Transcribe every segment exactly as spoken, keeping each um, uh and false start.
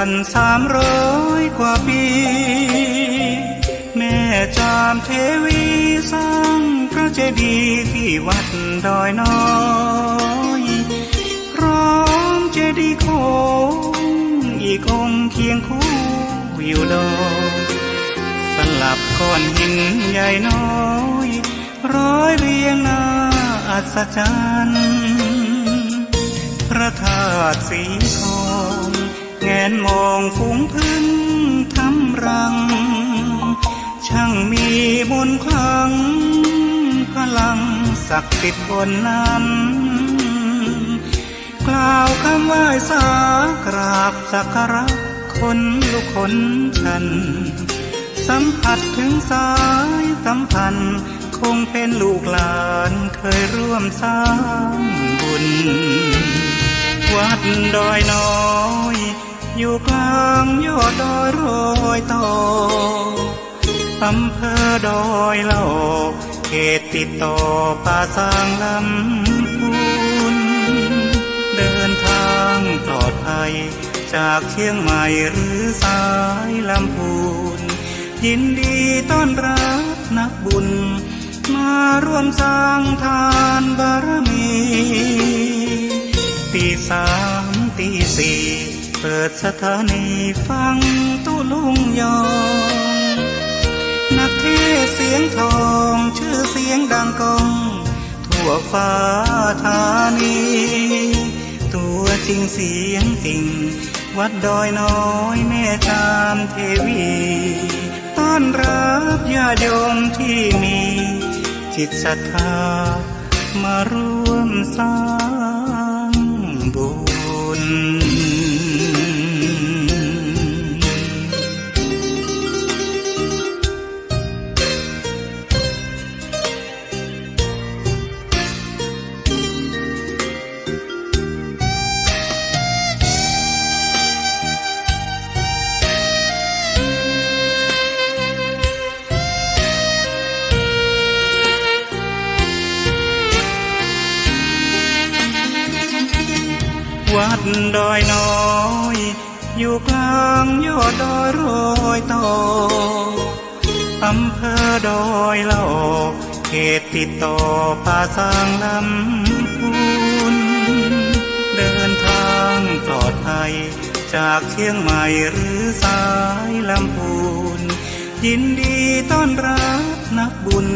นสามร้อยกว่าปี แม่จามเทวีสร้างพระเจดีย์ที่วัดดอยน้อย พร้อมเจดีย์โค้งอีกองค์เคียงคู่อยู่ดอย สลับก้อนหินใหญ่น้อย ร้อยเรียงน่าอัศจรรย์ พระธาตุสีทอง แงนมองฝูงผึ้งทำรัง ช่างมีมนต์ขลัง พลังศักดิ์สิทธิ์บนนั้น กล่าวคำไหว้สากราบสักการะ ขนลุกขนชัน สัมผัสถึงสายสัมพันธ์ คงเป็นลูกหลานเคยร่วมสร้างบุญ วัดดอยน้อย อยู่กลางยอดดอยรอยต่อ อำเภอดอยหล่อ เขตติดต่อป่าซางลำพูน เดินทางปลอดภัย จากเชียงใหม่หรือสายลำพูน ยินดีต้อนรับนักบุญ มาร่วมสร้างทานบารมี ตีสามตีสี่ เปิดสถานีฟังตุ๊ลุงยอง นักเทศน์เสียงทอง ชื่อเสียงดังก้อง ทั่วฟ้าธานี ตัวจริงเสียงจริง วัดดอยน้อยแม่จามเทวี ต้อนรับญาติโยมที่มีจิตศรัทธา มาร่วมสร้างบุญ วัดดอยน้อย อยู่กลางยอดดอยรอยต่อ อำเภอดอยหล่อ เขตติดต่อป่าซางลำพูน เดินทางปลอดภัย จากเชียงใหม่หรือสายลำพูน ยินดีต้อนรับนักบุญ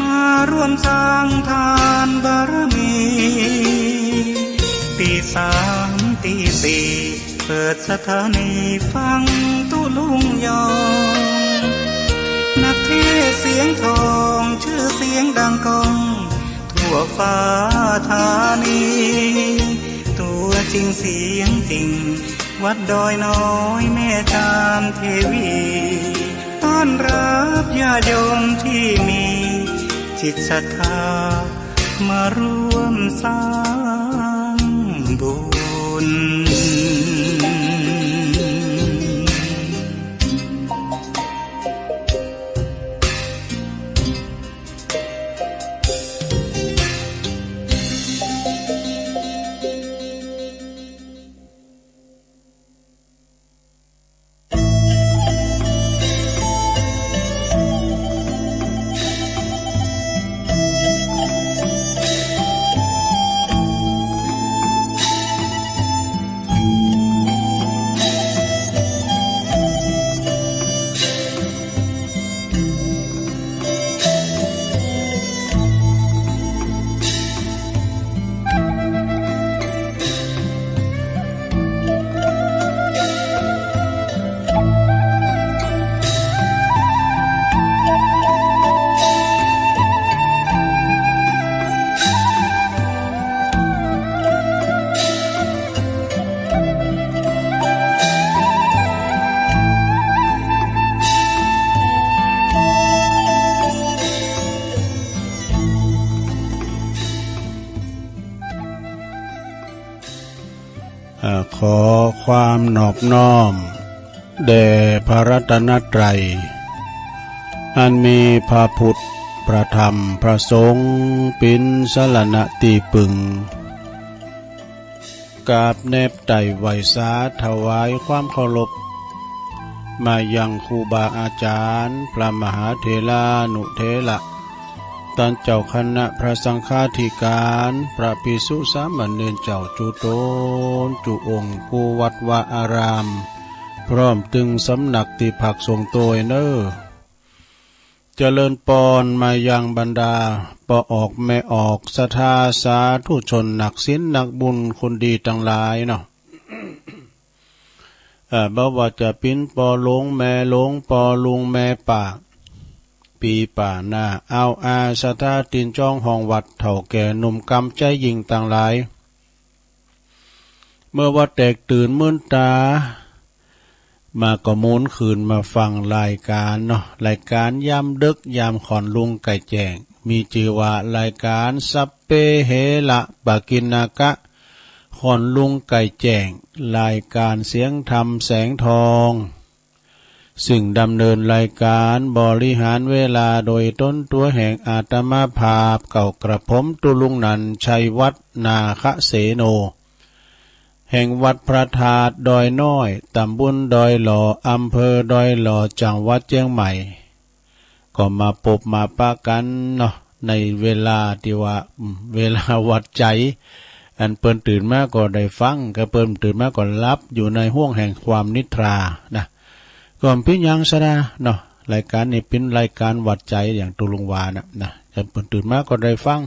มาร่วมสร้างทานบารมี ตีสามตีสี่ เปิดสถานีฟังตุ๊ลุงยอง นักเทศน์เสียงทอง ชื่อเสียงดังก้อง ทั่วฟ้าธานี ตัวจริงเสียงจริง วัดดอยน้อยแม่จามเทวี ต้อนรับญาติโยมที่มีจิตศรัทธา มาร่วมสร้างบุญ อ่า ขอความนอบน้อมแด่พระรัตนตรัย อันมีพระพุทธ พระธรรม พระสงฆ์ เป๋นสรณะตี้ปึง กราบแนบไต่ไหว้สาถวายความเคารพ มายังครูบาอาจ๋ารย์ พระมหาเถรานุเถระ ต้านเจ้าคณะพระสังฆาธิการ พระภิกษุสามเณรเจ้าจุ๊ต๋นจุ๊องค์ กู้วัดวาอาราม พร้อมตึงสำนักตี้พักสงฆ์ตวยเน่อ เจริญปอนมายังบรรดาป้อออกแม่ออก ศรัทธาสาธุชน นักศีลนักบุญคนดีตังหลายเนาะ เอ่อ บ่ว่าจะเป๋นป้อหลวงแม่หลวง ป้อลุงแม่ป้า ปี้ป้าน้า อ้าวอา ศรัทธาตินจ้องห้องวัด เฒ่าแก่หนุ่มกำใจ๊ญิ่งตังหลาย เมื่อว่าแตกตื่นมื้นต๋ามาก็หมุนคืนมาฟังรายก๋านเนาะ รายก๋านยามดึกยามค่อนลุงใก้แจ้ง มีจื้อว่ารายก๋านสัพเพเหระปะกิณณกะ ค่อนลุงใก้แจ้ง รายก๋านเสียงธรรมแสงทอง ซึ่งดำเนินรายก๋านบริหารเวลาโดยต๋นตั๋วแห่งอาตมาภาพ เก้ากระผมตุ๊ลุงนันท์ ชัยวัฒน์ นาคเสโน แห่งวัดพระธาตุดอยน้อย ตำบลดอยหล่อ อำเภอดอยหล่อ จังหวัดเจียงใหม่ ก็มาปบมาปะกั๋นเนาะ ในเวลาตี้ว่า อืม เวลาหวัดใจ๋ อันเปิ้นตื่นมาก็ได้ฟัง ก็เปิ้นตื่นมาก็หลับอยู่ในห้วงแห่งความนิทรานะ ก็เป๋นหยังซะนะเนาะ รายก๋านนี้เป๋นรายก๋านหวัดใจ๋อย่างตุ๊ลุงว่านะ นะ แต่เปิ้นตื่นมาก็ได้ฟัง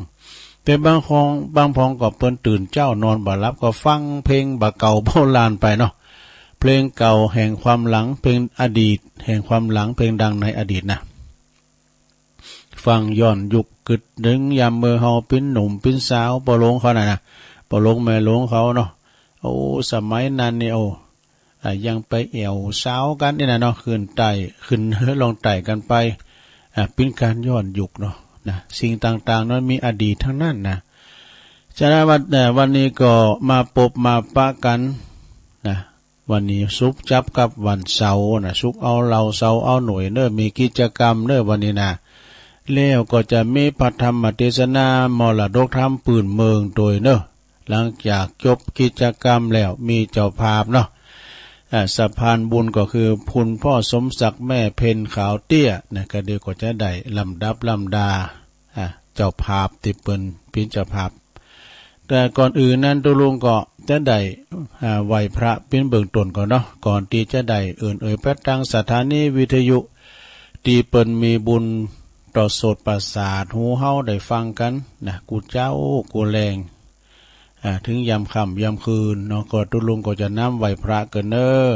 แต่บางคอง บางพองก็เปิ้นตื่นเจ๊านอนบ่หลับ ก็ฟังเพลงบ่าเก่าโบราณไปเนาะ เพลงเก่าแห่งความหลัง เพลงอดีตแห่งความหลัง เพลงดังในอดีตนะ ฟังย้อนยุค กึ๊ดเถิงยามเมื่อเฮาเป๋นหนุ่มเป๋นสาว ป้อหลวงเขาน่ะนะ ป้อหลวงแม่หลวงเขาเนาะ โอ้ สมัยนั้นนี่ โอ้ อ่า ยังไปแอ่วสาวกั๋นนี่นะเนาะ ขึ้นไต่ ขึ้นเหนือลงใต้กั๋นไป อ่า เป๋นก๋านย้อนยุคเนาะ นะ สิ่งต่างๆ นั้นมีอดีตตังนั้นนะ ฉะนั้นวัน เอ่อ วันนี้ก็มาปบมาปะกั๋นนะ วันนี้ศุกร์จับกับวันเสาร์นะ ศุกร์เอาเหล้า เสาร์เอาหน่วยเน่อ มีกิจกรรมเน่อวันนี้นะ แล้วก็จะมีพระธรรมเตสนา มรดกธรรมปื้นเมืองตวยเน่อ หลังจากจบกิจกรรมแล้ว มีเจ้าภาพเนาะ อ่า สะพานบุญก็คือคุณพ่อสมศักดิ์ แม่เพ็ญ ขาวเตี้ยนะ ก็เดี๋ยวก็จะได้ลำดับลำดา อ่า เจ้าภาพตี้เปิ้นเป๋นเจ้าภาพ แต่ก่อนอื่นนั้นตุ๊ลุงก็จะได้ อ่า ไหว้พระเป๋นเบื้องต้นก่อนเนาะ ก่อนตี้จะได้เอิ้นเอ่ยไปตังสถานีวิทยุ ตี้เปิ้นมีบุญต่อโสตประสาทหูเฮาได้ฟังกั๋นนะ กู้เจ๊ากู้แลง อ่า เถิงยามค่ำยามคืนเนาะ ก็ตุ๊ลุงก็จะน้ำไหว้พระกั๋นเน่อ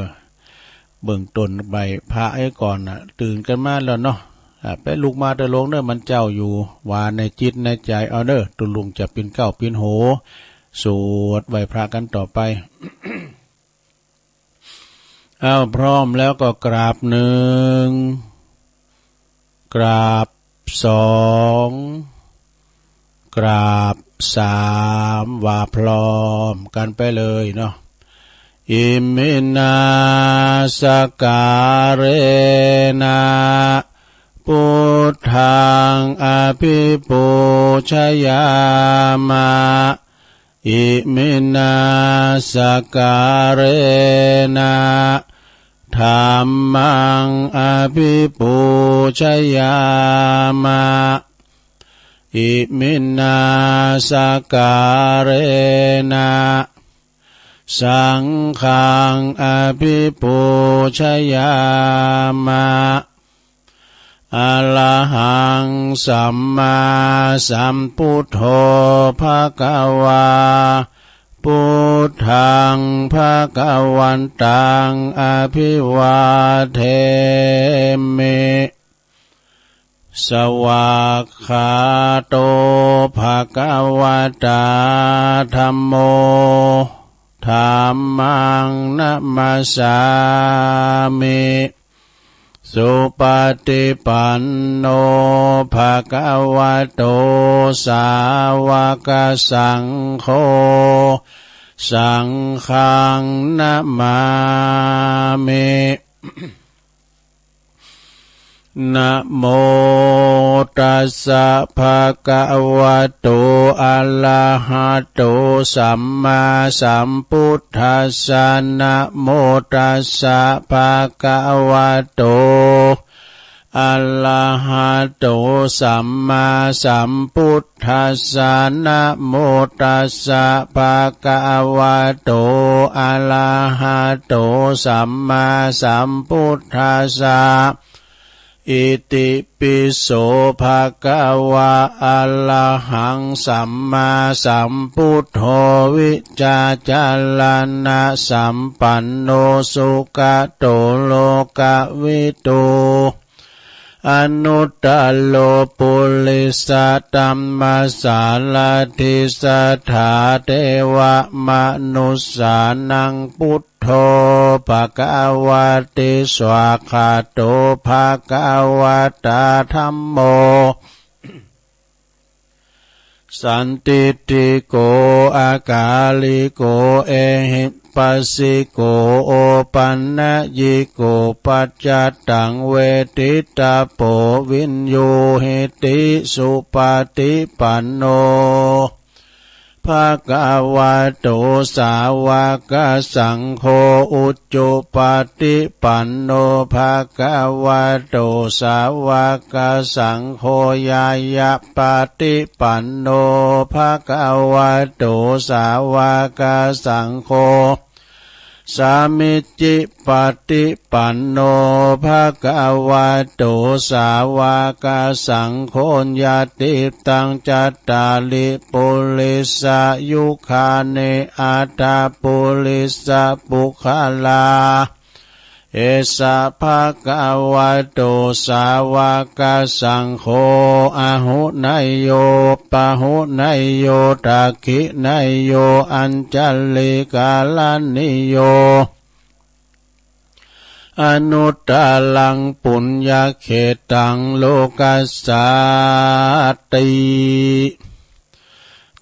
เบื้องต้นไหว้พระเหียก่อนนะ ตื่นกั๋นมาแล้วเนาะ อ่า ไปลุกมาเต๊อะโลมเน่อ มันเจ๊าอยู่ ว่าในจิตในใจ๋เอาเน่อ ตุ๊ลุงจะเป๋นเก๊าเป๋นโห สวดไหว้พระกั๋นต่อไป อ้าว พร้อมแล้วก็กราบหนึ่ง กราบสอง กราบสาม ว่าพร้อมกั๋นไปเลยเนาะ Iminā sakkārena buddhaṃ abhipūjayāma. Iminā sakkārena dhammaṃ abhipūjayāma. Iminā sakkārena saṅghaṃ abhipūjayāma. Arahaṃ sammāsambuddho bhagavā. Buddhaṃ bhagavantaṃ abhivādemi. Svākkhāto bhagavatā dhammo. Dhammaṃ namassāmi. Supaṭipanno bhagavato sāvakasaṅgho. Saṅghaṃ namāmi. Namo ตัสสะ ภะคะวะโต อะระหะโต สัมมาสัมพุทธัสสะ นะโมตัสสะ ภะคะวะโต อะระหะโต สัมมาสัมพุทธัสสะ นะโมตัสสะ ภะคะวะโต อะระหะโต สัมมาสัมพุทธัสสะ อิติปิโส ภะคะวะ อะระหัง สัมมาสัมพุทโธ วิชชาจารณะสัมปันโน สุขะโต โลกะวิทู อนุตตะโร ปุริสะธัมมะสารถิ สัทธาเทวะมนุสสานัง พุทโธ ภะคะวะติ สวากขาโต ภะคะวะตา ธัมโม สันทิฏฐิโก อะกาลิโก เอหิปัสสิโก โอปันนะยิโก ปัจจตตัง เวทิตตะโป วิญญูหิติ สุปะฏิปันโน ภะคะวะโต สาวะกะสังโฆ อุจุปะฏิปันโน ภะคะวะโต สาวะกะสังโฆ ญาณะปะฏิปันโน ภะคะวะโต สาวะกะสังโฆ สามิจฉิปะฏิปันโน ภะคะวะโต สาวะกะสังโฆ ญาติตัง จัตตาริ ปุริสายุคานิ อัตถะ ปุริสะปุคคลา เอสะ ภะคะวะโต สาวะกะสังโฆ อาหุเนยโย ปะหุเนยโย ทักขิเนยโย อัญชลีกะรณีโย อนุตตะรัง ปุญญะเขตตัง โลกัสสาติ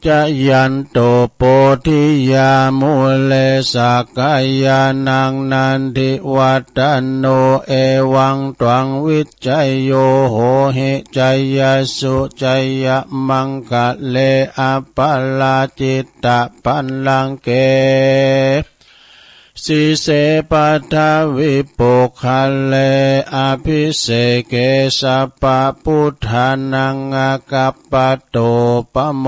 จะยันโต โพธิยา มูเล สักกายานัง นันทิวัฏฏะโน เอวัง ตวัง วิจโย โหหิ จยสสุ จยมังคะเล อัปปะราจิตตะปัลลังเก สีเส ปัทวิปุคคเล อภิเสเก สัพพะพุทธานัง อากัปปะโต ปะโม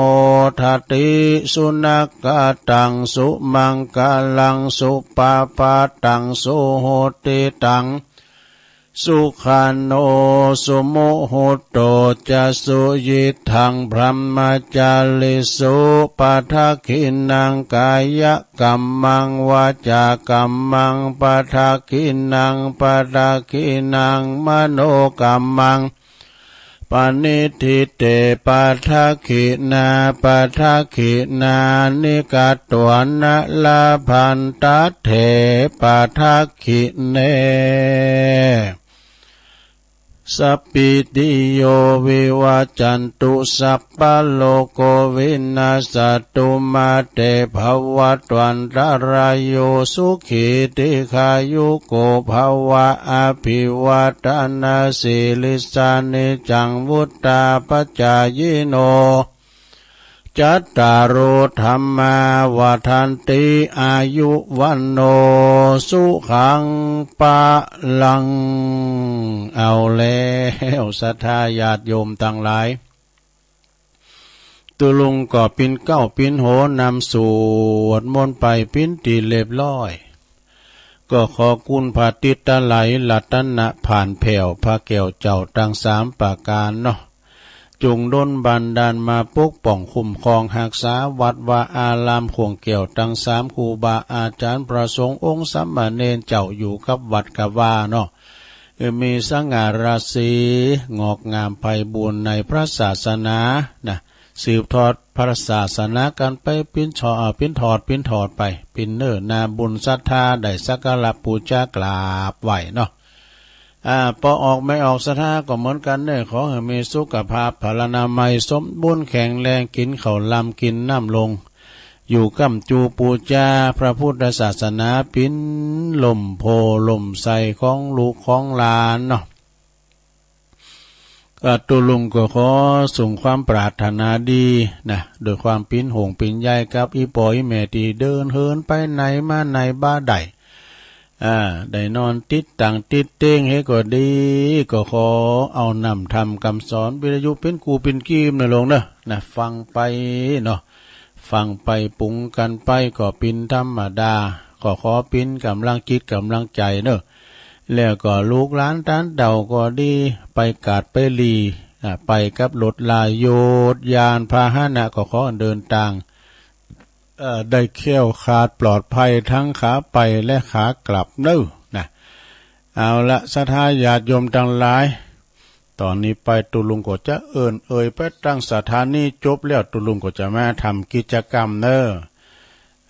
ทะติ สุนัคขะตัง สุมังคะลัง สุปะพาตัง สุหุตติตัง สุขะโน สุมุตโต จะ สุยิตถัง บรหมจาริสุ ปะทักขิณัง กายะกัมมัง วาจากัมมัง ปะทักขิณัง ปะทักขิณัง มโนกัมมัง ปะนิฏฐิเต ปะทักขิณา ปะทักขิณานิ กัตตวานะ ละพันตัตเถ ปะทักขิเณ สัพพิติโย วิวัจจันตุ สัพพะโรโค วินัสสะตุ มา เต ภะวัตวันตะราโย สุขี ทีฆายุโก ภะวะ อะภิวาทะนะสีลิสสะ นิจจัง วุฑฒาปะจายิโน จัตตาโร ธัมมา วัฑฒันติ อายุ วัณโณ สุขัง พะลัง เอาแล้ว ศรัทธาญาติโยมตังหลาย ตุ๊ลุงก็ปิ๊นเก๊าปิ๊นโหนำสวดมนต์ไปปิ๊นตี้เรียบร้อย ก็ขอคุณพระติดตะไหลรัตนะผ่านแผ้วพระแก้วเจ้าตังสามประก๋านเนาะ จุ่งดลบันดาลมาปกป้องคุ้มครองฮักษาวัดวาอารามข่วงแก้วตังสาม ครูบาอาจ๋ารย์พระสงฆ์องค์สามเณรเจ้าอยู่กับวัดกับวาเนาะ เออ มีสง่าราศี งอกงามไพบูลย์ในพระศาสนานะ สืบทอดพระศาสนากั๋นไปปิ๊นชอ เอ่อ ปิ๊นทอด ปิ๊นทอดไป ปิ๊นเน่อนาบุญศรัทธาได้สักการะปู๋จากราบไหว้เนาะ อ่า ปอออกไม่ออกศรัทธาก็เหมือนกั๋นเน่อ ขอหื้อมีสุขภาพพลานามัยสมบูรณ์แข็งแรง กิ๋นข้าวลำกิ๋นน้ำลง อยู่ก้ำจูปู๋จาพระพุทธศาสนา ปิ๊นล่มโพธิ์ล่มไทรของลูกของหลานเนาะ อ่า ตุ๊ลุงก็ขอส่งความปรารถนาดีนะ โดยความเป๋นห่วงเป๋นใยกับอี่ป้ออี่แม่ตี้เดินเหินไปไหนมาไหนบ่ได้ อ่า ได้นอนติดตั๋งติดเตียงเฮก็ดี ก็ขอเอาน้ำธรรมกำสอนวิทยุเป๋นกู้เป๋นกีมเน่อลุงเน่อ นะ ฟังไปเนาะ ฟังไปปรุงกั๋นไปก็เป๋นธรรมดา ก็ขอเป๋นก๋ำลังจิตก๋ำลังใจ๋เน่อ แล้วก็ลูกหลานต้านเฒ่าก็ดี ไปกาดไปหลี อ่า ไปกับรถราโยชน์ยานพาหนะก็ขอเดินตาง เอ่อ ได้แคล้วคลาดปลอดภัยตึงขาไปและขากลับเน่อ นะ เอาละ ศรัทธาญาติโยมตังหลาย ต๋อนนี้ไปตุ๊ลุงก็จะเอิ้นเอ่ยไปตังสถานีจบแล้ว ตุ๊ลุงก็จะมาทำกิจกรรมเน่อ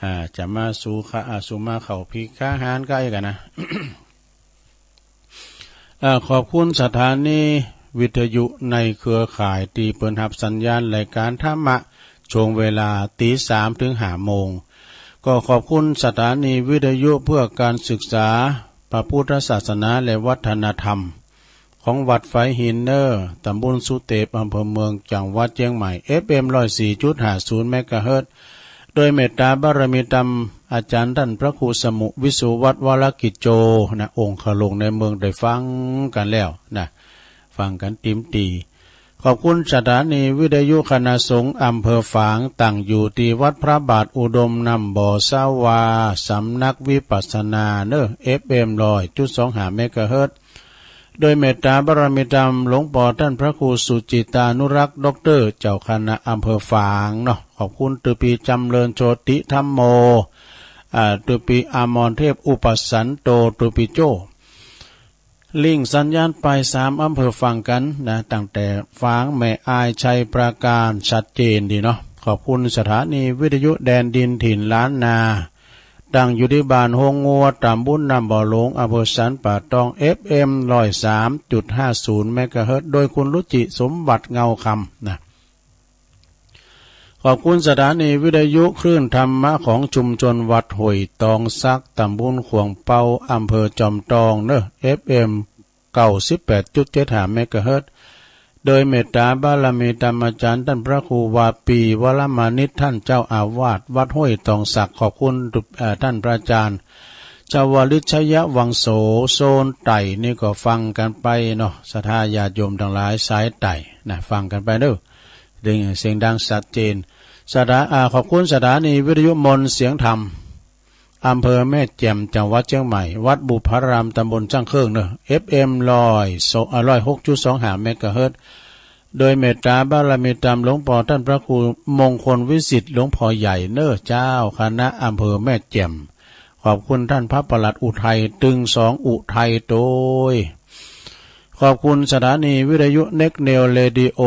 อ่า จะมาสู่ข้า อ่า สู่มาเข้าพีคาหารกั๋นอีกอะนะ อ่า ขอบคุณสถานีวิทยุในเครือข่ายตี้เปิ้นฮับสัญญาณรายก๋านธรรมะ ช่วงเวลาตีสามเถิงห้าโมง ก็ขอบคุณสถานีวิทยุเพื่อการศึกษาพระพุทธศาสนาและวัฒนธรรม ของวัดฝายหินเน่อ ตำบลสุเตป อำเภอเมือง จังหวัดเจียงใหม่ เอฟเอ็ม ร้อยสี่จุดห้าศูนย์ เมกะเฮิรตซ์ โดยเมตต๋าบารมีธรรมอาจ๋ารย์ต้านพระครูสมุห์ วิสุวัฒน์ วรกิจโจ นะ องคลุงในเมืองได้ฟังกั๋นแล้วนะ ฟังกั๋นเต๋มตี้ ขอบคุณสถานีวิทยุคณะสงฆ์อำเภอฝาง ตั้งอยู่ตี้วัดพระบาทอุดมน้ำบ่อสาวา สำนักวิปัสสนาเน่อ เอฟเอ็ม ร้อยจุดสองห้า เมกะเฮิรตซ์ โดยเมตต๋าบารมีธรรมหลวงป้อต้านพระครูสุจิตานุรักษ์ ด็อกเตอร์ เจ้าคณะอำเภอฝางเนาะ ขอบคุณตื้อปี้จ๋ำเริญโชติธัมโม อ่า ตื้อปี้อมรเทพอุปสันโต ตื้อปี้โจ้ ลิงก์สัญญาณไปสามอำเภอฟังกั๋นนะ ตั้งแต่ฝาง แม่อาย ชัยปราการ ชัดเจนดีเนาะ ขอบคุณสถานีวิทยุแดนดินถิ่นล้านนา ตั้งอยู่ตี้บ้านโฮงงัว ตำบลน้ำบ่อหลวง อำเภอสันป่าตอง เอฟเอ็ม ร้อยสามจุดห้าศูนย์ เมกะเฮิรตซ์ โดยคุณรุจิสมบัติเงาคำนะ ขอบคุณสถานีวิทยุคลื่นธรรมะของชุมชนวัดห้วยตองสัก ตำบลขวางเปา อำเภอจอมตองเน่อ เอฟเอ็ม เก้าสิบแปดจุดเจ็ดห้า เมกะเฮิรตซ์ โดยเมตต๋าบารมีธรรมอาจ๋ารย์ต้านพระครูวาปี วรมานิช ต้านเจ้าอาวาสวัดห้วยตองสัก ขอบคุณ เอ่อ ต้านพระอาจ๋ารย์ ชวลิต ชยวังโส โซนใต้นี่ก็ฟังกั๋นไปเนาะ ศรัทธาญาติโยมตังหลายสายใต้นะ ฟังกั๋นไปเน่อ เสียง เสียงดังชัดเจน สถา อ่า ขอบคุณสถานีวิทยุมนต์เสียงธรรม อำเภอแม่แจ่ม จังหวัดเจียงใหม่ วัดบุพพาราม ตำบลจ้างเคิ่งเน่อ เอฟเอ็ม ร้อย อ่า ร้อยหกจุดสองห้า เมกะเฮิรตซ์ โดยเมตต๋าบารมีธรรมหลวงป้อต้านพระครูมงคลวิสิทธิ์ หลวงป้อใหญ่เน่อ เจ้าคณะอำเภอแม่แจ่ม ขอบคุณต้านพระปลัดอุทัย ตึงสองอุทัยโตย ขอบคุณสถานีวิทยุเน็กเนลเรดิโอ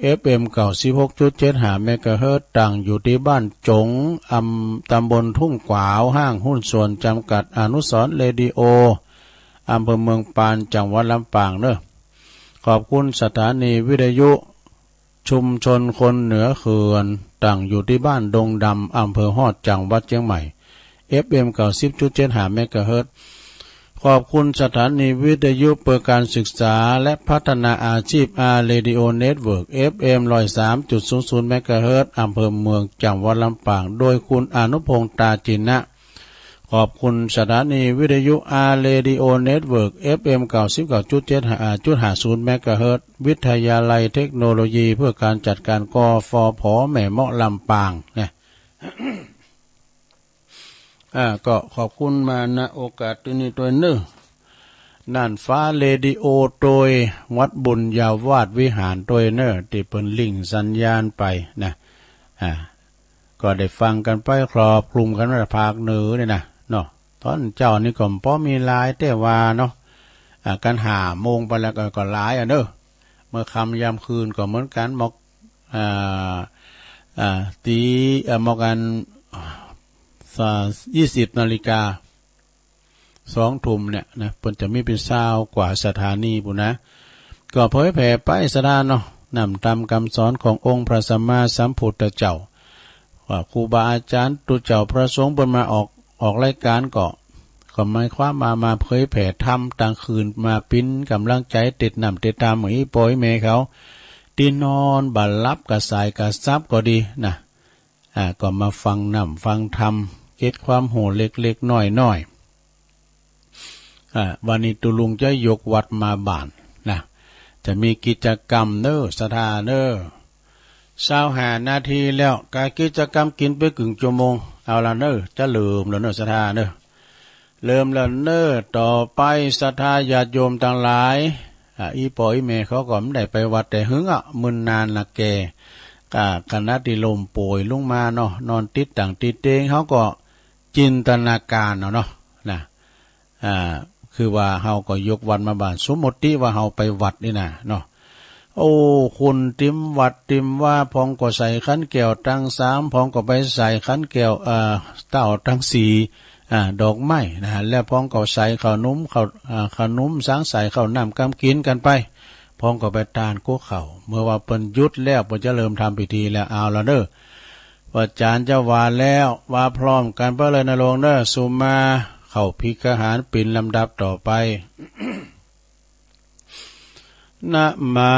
เอฟเอ็ม เก้าสิบหกจุดเจ็ดห้า เมกะเฮิรตซ์ ตั้งอยู่ตี้บ้านจง อำ ตำบลทุ่งขวาว ห้างหุ้นส่วนจำกัดอนุสรณ์เรดิโอ อำเภอเมืองปาน จังหวัดลำปางเน่อ ขอบคุณสถานีวิทยุ ชุมชนคนเหนือเขื่อน ตั้งอยู่ตี้บ้านดงดำ อำเภอฮอด จังหวัดเจียงใหม่ เอฟเอ็ม เก้าสิบจุดเจ็ดห้า เมกะเฮิรตซ์ ขอบคุณสถานีวิทยุเพื่อการศึกษาและพัฒนาอาชีพ อาร์ เรดิโอ เน็ตเวิร์ก เอฟเอ็ม ร้อยสามจุดศูนย์ศูนย์ เมกะเฮิรตซ์ อำเภอเมือง จังหวัดลำปาง โดยคุณอนุพงษ์ ตาจินะ ขอบคุณสถานีวิทยุ อาร์ เรดิโอ เน็ตเวิร์ก เอฟเอ็ม เก้าสิบเก้าจุดเจ็ด อ่า จุดห้าศูนย์ เมกะเฮิรตซ์ วิทยาลัยเทคโนโลยีเพื่อการจัดการ กฟผ แม่เมาะ ลำปาง นะ อ่า ก็ขอบคุณมา ณ โอกาสตี้นี้ตวยเน่อ น่านฟ้าเรดิโอตวย วัดบุญญาวาสวิหารตวยเน่อ ตี้เปิ้นลิงก์สัญญาณไปนะ อ่า ก็ได้ฟังกั๋นไปครอบคลุมกั๋นมาภาคเหนือนี่นะเนาะ ต๋อนเจ๊านี่ก็ปอมีหลายแต่ว่าเนาะ อ่า กั๋นห้าโมงไปแล้วก็ ก็หลายอะเน่อ เมื่อค่ำยามคืนก็เหมือนกั๋น หมอก อ่า อ่า ตี๋ อ่า หมอกอัน อ่า ยี่สิบนาฬิกา สองทุ่มเนี่ยนะ เปิ้นจะมีเป๋นซาวกว่าสถานีปู้นนะ ก็เผยแผ่ไปศรัทธาเนาะ น้ำธรรมกำสอนขององค์พระสัมมาสัมพุทธเจ้า ว่าครูบาอาจ๋ารย์ตุ๊เจ้าพระสงฆ์เปิ้นมาออก ออกรายก๋านก็ ก็หมายความว่ามาเผยแผ่ธรรม ตางคืนมาปิ๊นก๋ำลังใจ๋ เตดน้ำเตดตาเมืออีป้ออีแม่เขา ตี้นอนบ่หลับกระส่ายกระสับก็ดีนะ อ่า ก็มาฟังน้ำฟังธรรม เก็บความฮู้เล็กๆ น้อยๆ อ่า วันนี้ตุ๊ลุงจะยกวัดมาบ้านนะ จะมีกิจกรรมเน้อ ศรัทธาเน้อ ซาวห้านาทีแล้ว ก๋ากิจกรรมกิ๋นไปกึ่งชั่วโมง เอาละเน้อ จะเริ่มแล้วเน้อ ศรัทธาเน้อ เริ่มแล้วเน้อ ต่อไปศรัทธาญาติโยมตังหลาย อ่า อีป้ออีแม่เขาก็บ่ได้ไปวัดแต่หึงอะ มึนนานนะแก่ อ่า ขณะตี้ล้มป่วยลงมาเนาะ นอนติดตั๋งติดเตียง เขาก็จินตนาการเอาเนาะ นะ อ่า คือว่าเฮาก็ยกวัดมาบ้าน สมมุติว่าเฮาไปวัดนี่นะเนาะ โอ้ คนเต็มวัดเต็มวา พ่องก็ใส่ขันแก้วตังสาม พ่องก็ไปใส่ขันแก้ว เอ่อ เต้าตังสี่ อ่า ดอกไม้นะฮะ แล้วพ่องก็ใส่ข้าวหนม ข้าว อ่า ข้าวหนมสัง ใส่ข้าวน้ำกำกิ๋นกั๋นไป พ่องก็ไปตานกั๋วข้าว เมื่อว่าเปิ้นหยุดแล้ว เปิ้นจะเริ่มทำพิธีแล้ว เอาละเน้อ พระอาจ๋ารย์จะว่าแล้ว ว่าพร้อมกั๋นไปเลยนะโลงเน้อ สุมาเข้าภิกขาหารเป๋นลำดับต่อไป นะมา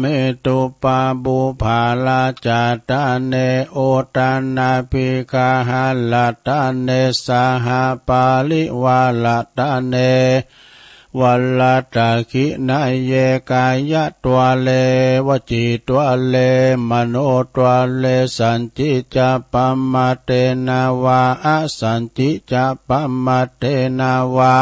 มิ ดูปะปุพพะราชะตะเน โอตะนะภิกขาหะรัตะเน สหปะริวาระตะเน วะรัตถะขิณะเย ก๋ายะตวะเล วจีตวะเล มโนตวะเล สัญญิจะปะมะเตนะวา อสัญญิจะปะมะเตนะวา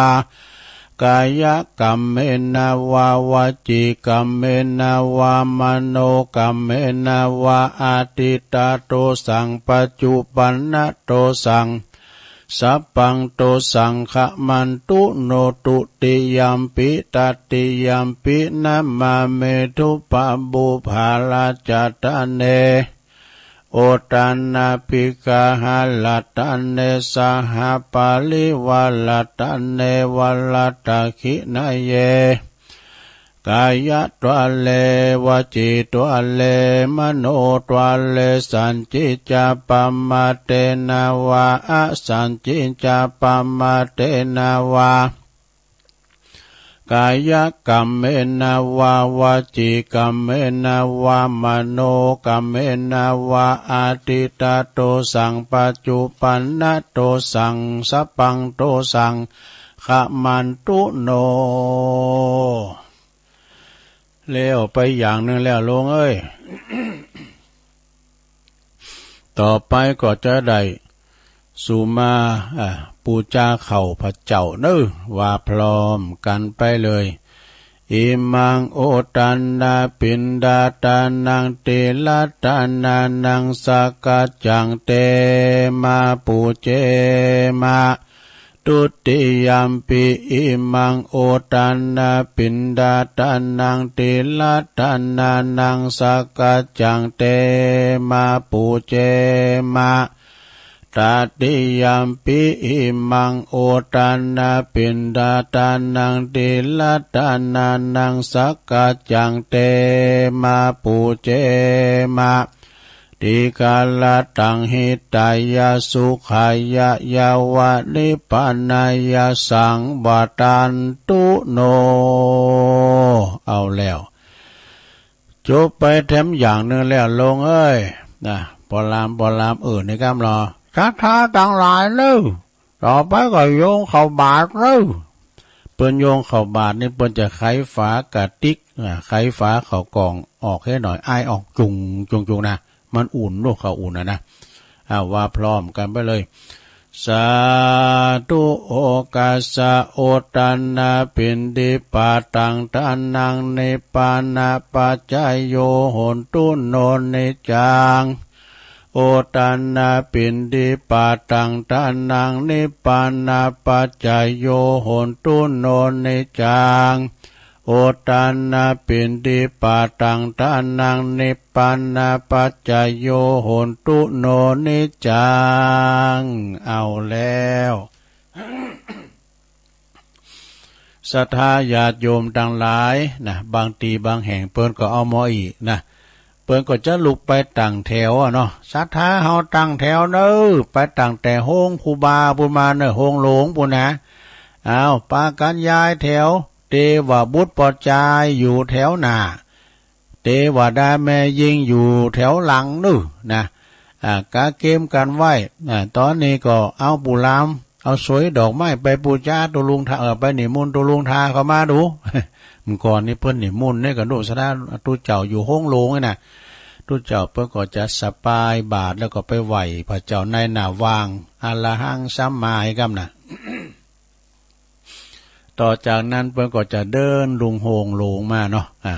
ก๋ายะกัมเมนะวา วจีกัมเมนะวา มโนกัมเมนะวา อะตีตะโตสัง ปัจจุปันนะโตสัง สัพพังโตสัง ขะมันตุโน ตุติยัมปิ ตะติยัมปิ นะมามิ ดูปะปุพพะราชะตะเน โอตะนะภิกขาหะรัตะเน สหปะริวาระตะเน วะรัตถะขิณะเย ก๋ายะตวะเล วจีตวะเล มโนตวะเล สัญญิจะปะมะเตนะวา อสัญญิจะปะมะเตนะวา ก๋ายะกัมเมนะวา วจีกัมเมนะวา มโนกัมเมนะวา อะตีตะโตสัง ปัจจุปันนะโตสัง สัพพังโตสัง ขะมันตุโน แล้วไปอย่างนึ่งแล้วโลงเอ้ย ต่อไปก็จะได้สุมา อ่า ปู๋จาข้าวพระเจ้าเน้อ ว่าพร้อมกั๋นไปเลย อิมัง โอตะนะ ปิณฑะตานัง ติรัตตานานัง สักกัจจัง เต มา ปูเจ มะ ทุติยัมปิ อิมัง โอตะนะ ปิณฑะตานัง ติรัตตานานัง สักกัจจัง เต มา ปูเจ มะ ตติยัมปิ อิมัง โอตะนะ ปิณฑะตานัง ติรัตตานานัง สักกัจจัง เต มา ปูเจ มะ ติกะระตัง หิตายะ สุขายะ ยะวะ นิพพานายะ สังวัตตันตุโน เอาแล้ว จบไปแถมอย่างนึ่งแล้วโลงเอ้ย นะ ปอลาม ปอลาม เออ นี่กำลอ ศรัทธาตังหลายเน้อ ต่อไปก็โยงข้าวบาตรเน้อ เปิ้นโยงข้าวบาตรนี่เปิ้นจะไขฝากะติก อ่า ไขฝาข้าวกล่องออกหื้อหน่อย อ้ายออกจุ่งจุ่งจุ่งนะ มันอุ่น ลูกข้าวอุ่นนะนะ อ่า ว่าพร้อมกั๋นไปเลย สาธุ โอกัสสะ โอตะนะ ปิณฑิปาตัง ทานัง นิพพานะปัจจโย โหนตุ โน นิจจัง โอตะนะ ปิณฑิปาตัง ทานัง นิพพานะปัจจโย โหนตุ โน นิจจัง โอตะนะ ปิณฑิปาตัง ทานัง นิพพานะปัจจโย โหนตุ โน นิจจัง เอาแล้ว ศรัทธาญาติโยมตังหลายนะ บางตี้บางแห่งเปิ้นก็เอาหม้ออี้นะ ปิ้นก็จะลุกไปตั้งแถวอะเนาะ ศรัทธาเฮาตั้งแถวเน่อ ไปตั้งแต่โฮงครูบาปู๊นมาเน่อ โฮงหลวงปู๊นนะ อ้าว ปากั๋นย้ายแถว เตวบุตรป้อจายอยู่แถวหน้า เตวดาแม่ญิงอยู่แถวหลังเน่อนะ อ่า กาเกมกั๋นไว้ อ่า ต๋อนนี้ก็เอาปู่หลาม เอาสวยดอกไม้ไปปู๋จาตุ๊ลุงทา เอ่อ ไปนิมนต์ตุ๊ลุงทาเข้ามาดู เมื่อก่อนนี้เปิ้นนิมนต์เนี่ยกั๋นดู ศรัทธาตุ๊เจ้าอยู่โฮงหลวงนี่นะ ตุ๊เจ้าเปิ้นก็จะสะปายบาตรแล้วก็ไปไหว้พระเจ้าในหน้าว่าง อะระหังสัมมา ไอ้กำน่ะ ต่อจากนั้นเปิ้นก็จะเดินลุงโฮงหลวงมาเนาะ อ่า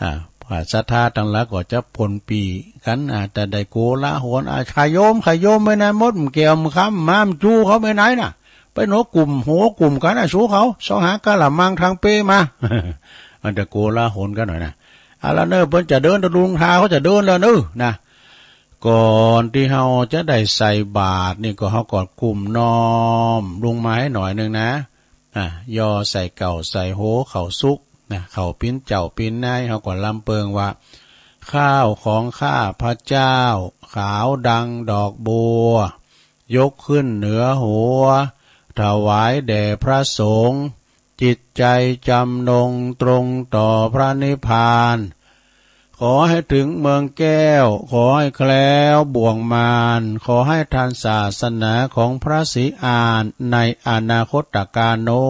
อ่า ศรัทธาตังหลายก็จะปนปี้กั๋น อ่า จะได้โกลาหล อ่า ใค่โยม ใค่โยมไปไหนหมด แก้วคำ หม่ามจู๋เขาไปไหนน่ะ ไปหัวกลุ่ม หัวกลุ่มกั๋นน่ะ สูเขา เซาะหากะละมังตังเปมา มันจะโกลาหลกั๋นหน่อยนะ เอาละเน่อ เปิ้นจะเดินตุ๊ลุงทา เขาจะเดินแล้วเน่อนะ ก่อนตี้เฮาจะได้ใส่บาตรนี่ก็เฮาก็ก้มน้อมลงมาหื้อหน่อยนึ่งนะ อ่ะ ย่อใส่เกล้าใส่โหวข้าวสุกนะ ข้าวปิ๊นเจ้าปิ๊นนาย เฮาก็ลำเปิงว่า ข้าวของข้าพเจ้า ขาวดังดอกบัว ยกขึ้นเหนือหัว ถวายแด่พระสงฆ์ จิตใจจำนงตรงต่อพระนิพพาน ขอให้ถึงเมืองแก้ว ขอให้แคล้วบ่วงมาร ขอให้ทันศาสนาของพระศรีอานในอนาคตกาลโน้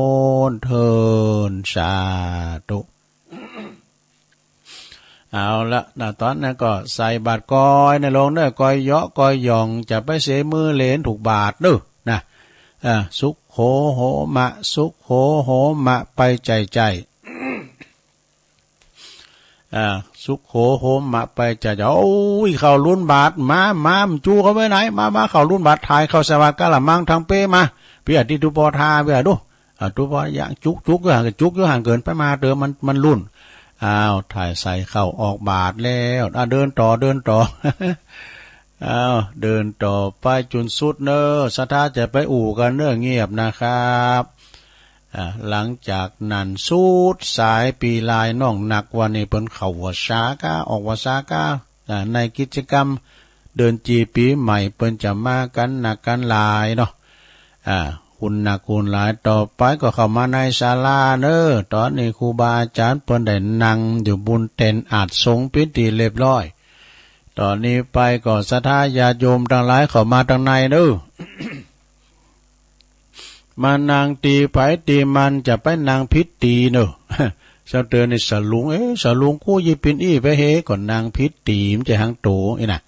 นเทอญ สาธุ เอาละนะ ต๋อนนั้นก็ใส่บาตรกอยในโลงเน่อ กอยเหยาะกอยหย่อง จะไปเสมือเหลนถูกบาตรเน่อนะ อ่า สุโขโหมะ สุโขโหมะ ไปใจ้ใจ้ อ่า สุโขโหมะ ไปใจ้ใจ้ โอ้ย เข้าลุนบาตร มา มา หม่ามจู๋เขาไปไหน มา มา เข้าลุนบาตร ถ่ายเข้าใส่บาตรกะละมังตังเปมา ปี้อาทิตย์ตุ๊ปอทา ปี้อาดู อ่า ตุ๊ปอยังจุกจุกอยู่หั้น จุกอยู่หั้นเกินไป มาเติมมัน มันลุน อ้าว ถ่ายใส่เข้าออกบาตรแล้ว อ่ะ เดินต่อ เดินต่อ อ้าว เดินต่อไปจุ่นสุดเน่อ ศรัทธาจะไปอู้กั๋นเน่อ เงียบนะครับ อ่า หลังจากนั้นสุดสายปี้ลายน้องนัก วันนี้เปิ้นเข้าวัสสาก้า ออกวัสสาก้า อ่า ในกิจกรรมเดินจีปี๋ใหม่ เปิ้นจะมากั๋นนักกั๋นหลายเนาะ อ่า คนนักคนหลาย ต่อไปก็เข้ามาในศาลาเน่อ ต๋อนนี้ครูบาอาจ๋ารย์เปิ้นได้นั่งอยู่บนเต็นท์อาสน์สงฆ์เป๋นตี้เรียบร้อย ต๋อนนี้ไปก็ศรัทธาญาติโยมตังหลายเข้ามาตังในเน่อ มานั่งตี้ใผตี้มัน จะไปนั่งผิดตี้เน่อ เจ้าเตือนนี่สะหลวง เอ๊ะ สะหลวงกูยี่ปิ่นอี้ไปเฮ ก็นั่งผิดตี้ มันจะหังโตอี้น่ะ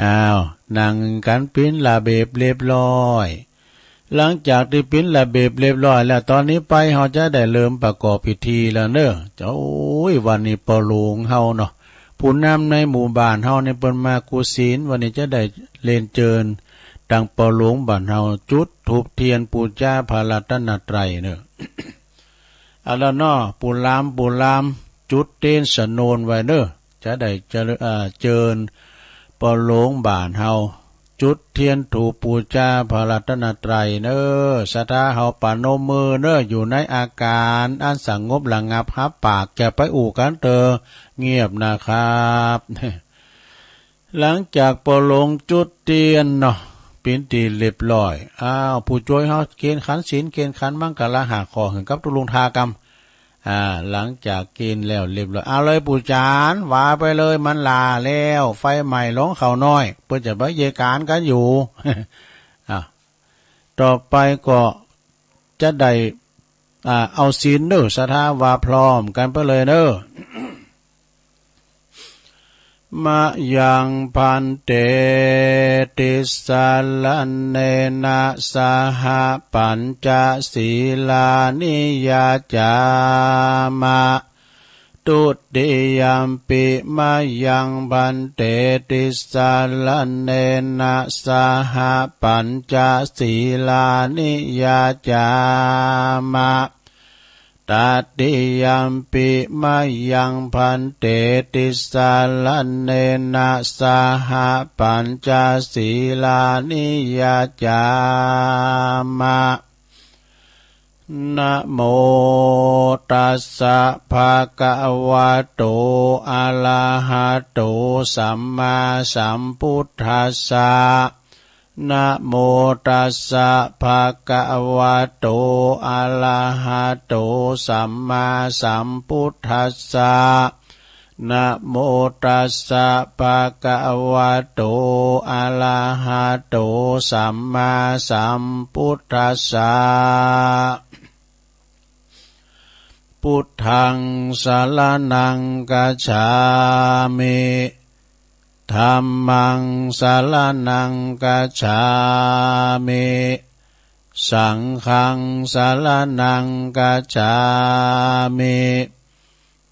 อ้าว นั่งกั๋นเป๋นระเบียบเรียบร้อย หลังจากตี้เป๋นระเบียบเรียบร้อยแล้ว ต๋อนนี้ไปเฮาจะได้เริ่มประกอบพิธีแล้วเน่อ เจ้า โอ้ย วันนี้ป้อหลวงเฮาเนาะ ผู้นำในหมู่บ้านเฮานี่เปิ้นมากู้ศีล วันนี้จะได้เรียนเจิญ ตังป้อหลวงบ้านเฮาจุดธูปเตียนปู๋จาพระรัตนตรัยเน่อ เอาละเนาะ ปู่หลาม ปู่หลาม จุดเตียนสะโนนไว้เน่อ จะได้จะ เอ่อ เจิญป้อหลวงบ้านเฮา จุดเตียนธูปปู๋จาพระรัตนตรัยเน่อ ศรัทธาเฮาปะนมมือเน่อ อยู่ในอาก๋านอันสงบระงับ ฮับปาก จะไปอู้กั๋นเตอ เงียบนะครับ หลังจากป้อหลวงจุดเตียนเนาะ เป๋นตี้เรียบร้อย อ้าว ผู้จ้วยเฮาเกณฑ์ขันศีล เกณฑ์ขันมังคละห้าข้อหื้อกับตุ๊ลุงทากำ อ่า หลังจากเกณฑ์แล้วเรียบร้อย เอาเลยปู่จ๋ารย์ ว่าไปเลย มันหล่าแล้ว ไฟไหม้ลงข้าวน้อย เปิ้นจะไปเยียะก๋านกั๋นอยู่ อ่ะ ต่อไปก็จะได้ อ่า เอาศีลเน่อ ศรัทธาว่าพร้อมกั๋นไปเลยเน่อ มะยังภันเต ติสสะระเณนะ สะหะ ปัญจะ สีลานิ ยาจามะ ทุติยัมปิ มะยังภันเต ติสสะระเณนะ สะหะ ปัญจะ สีลานิ ยาจามะ ตติยัมปิ มะยังภันเต ติสสะระเณนะ สะหะ ปัญจะ สีลานิ ยาจามะ นะโมตัสสะ ภะคะวะโต อะระหะโต สัมมาสัมพุทธัสสะ นะโมตัสสะ ภะคะวะโต อะระหะโต สัมมาสัมพุทธัสสะ นะโมตัสสะ ภะคะวะโต อะระหะโต สัมมาสัมพุทธัสสะ พุทธัง สะระณัง กัจฉามิ ธัมมัง สะระณัง กัจฉามิ สังฆัง สะระณัง กัจฉามิ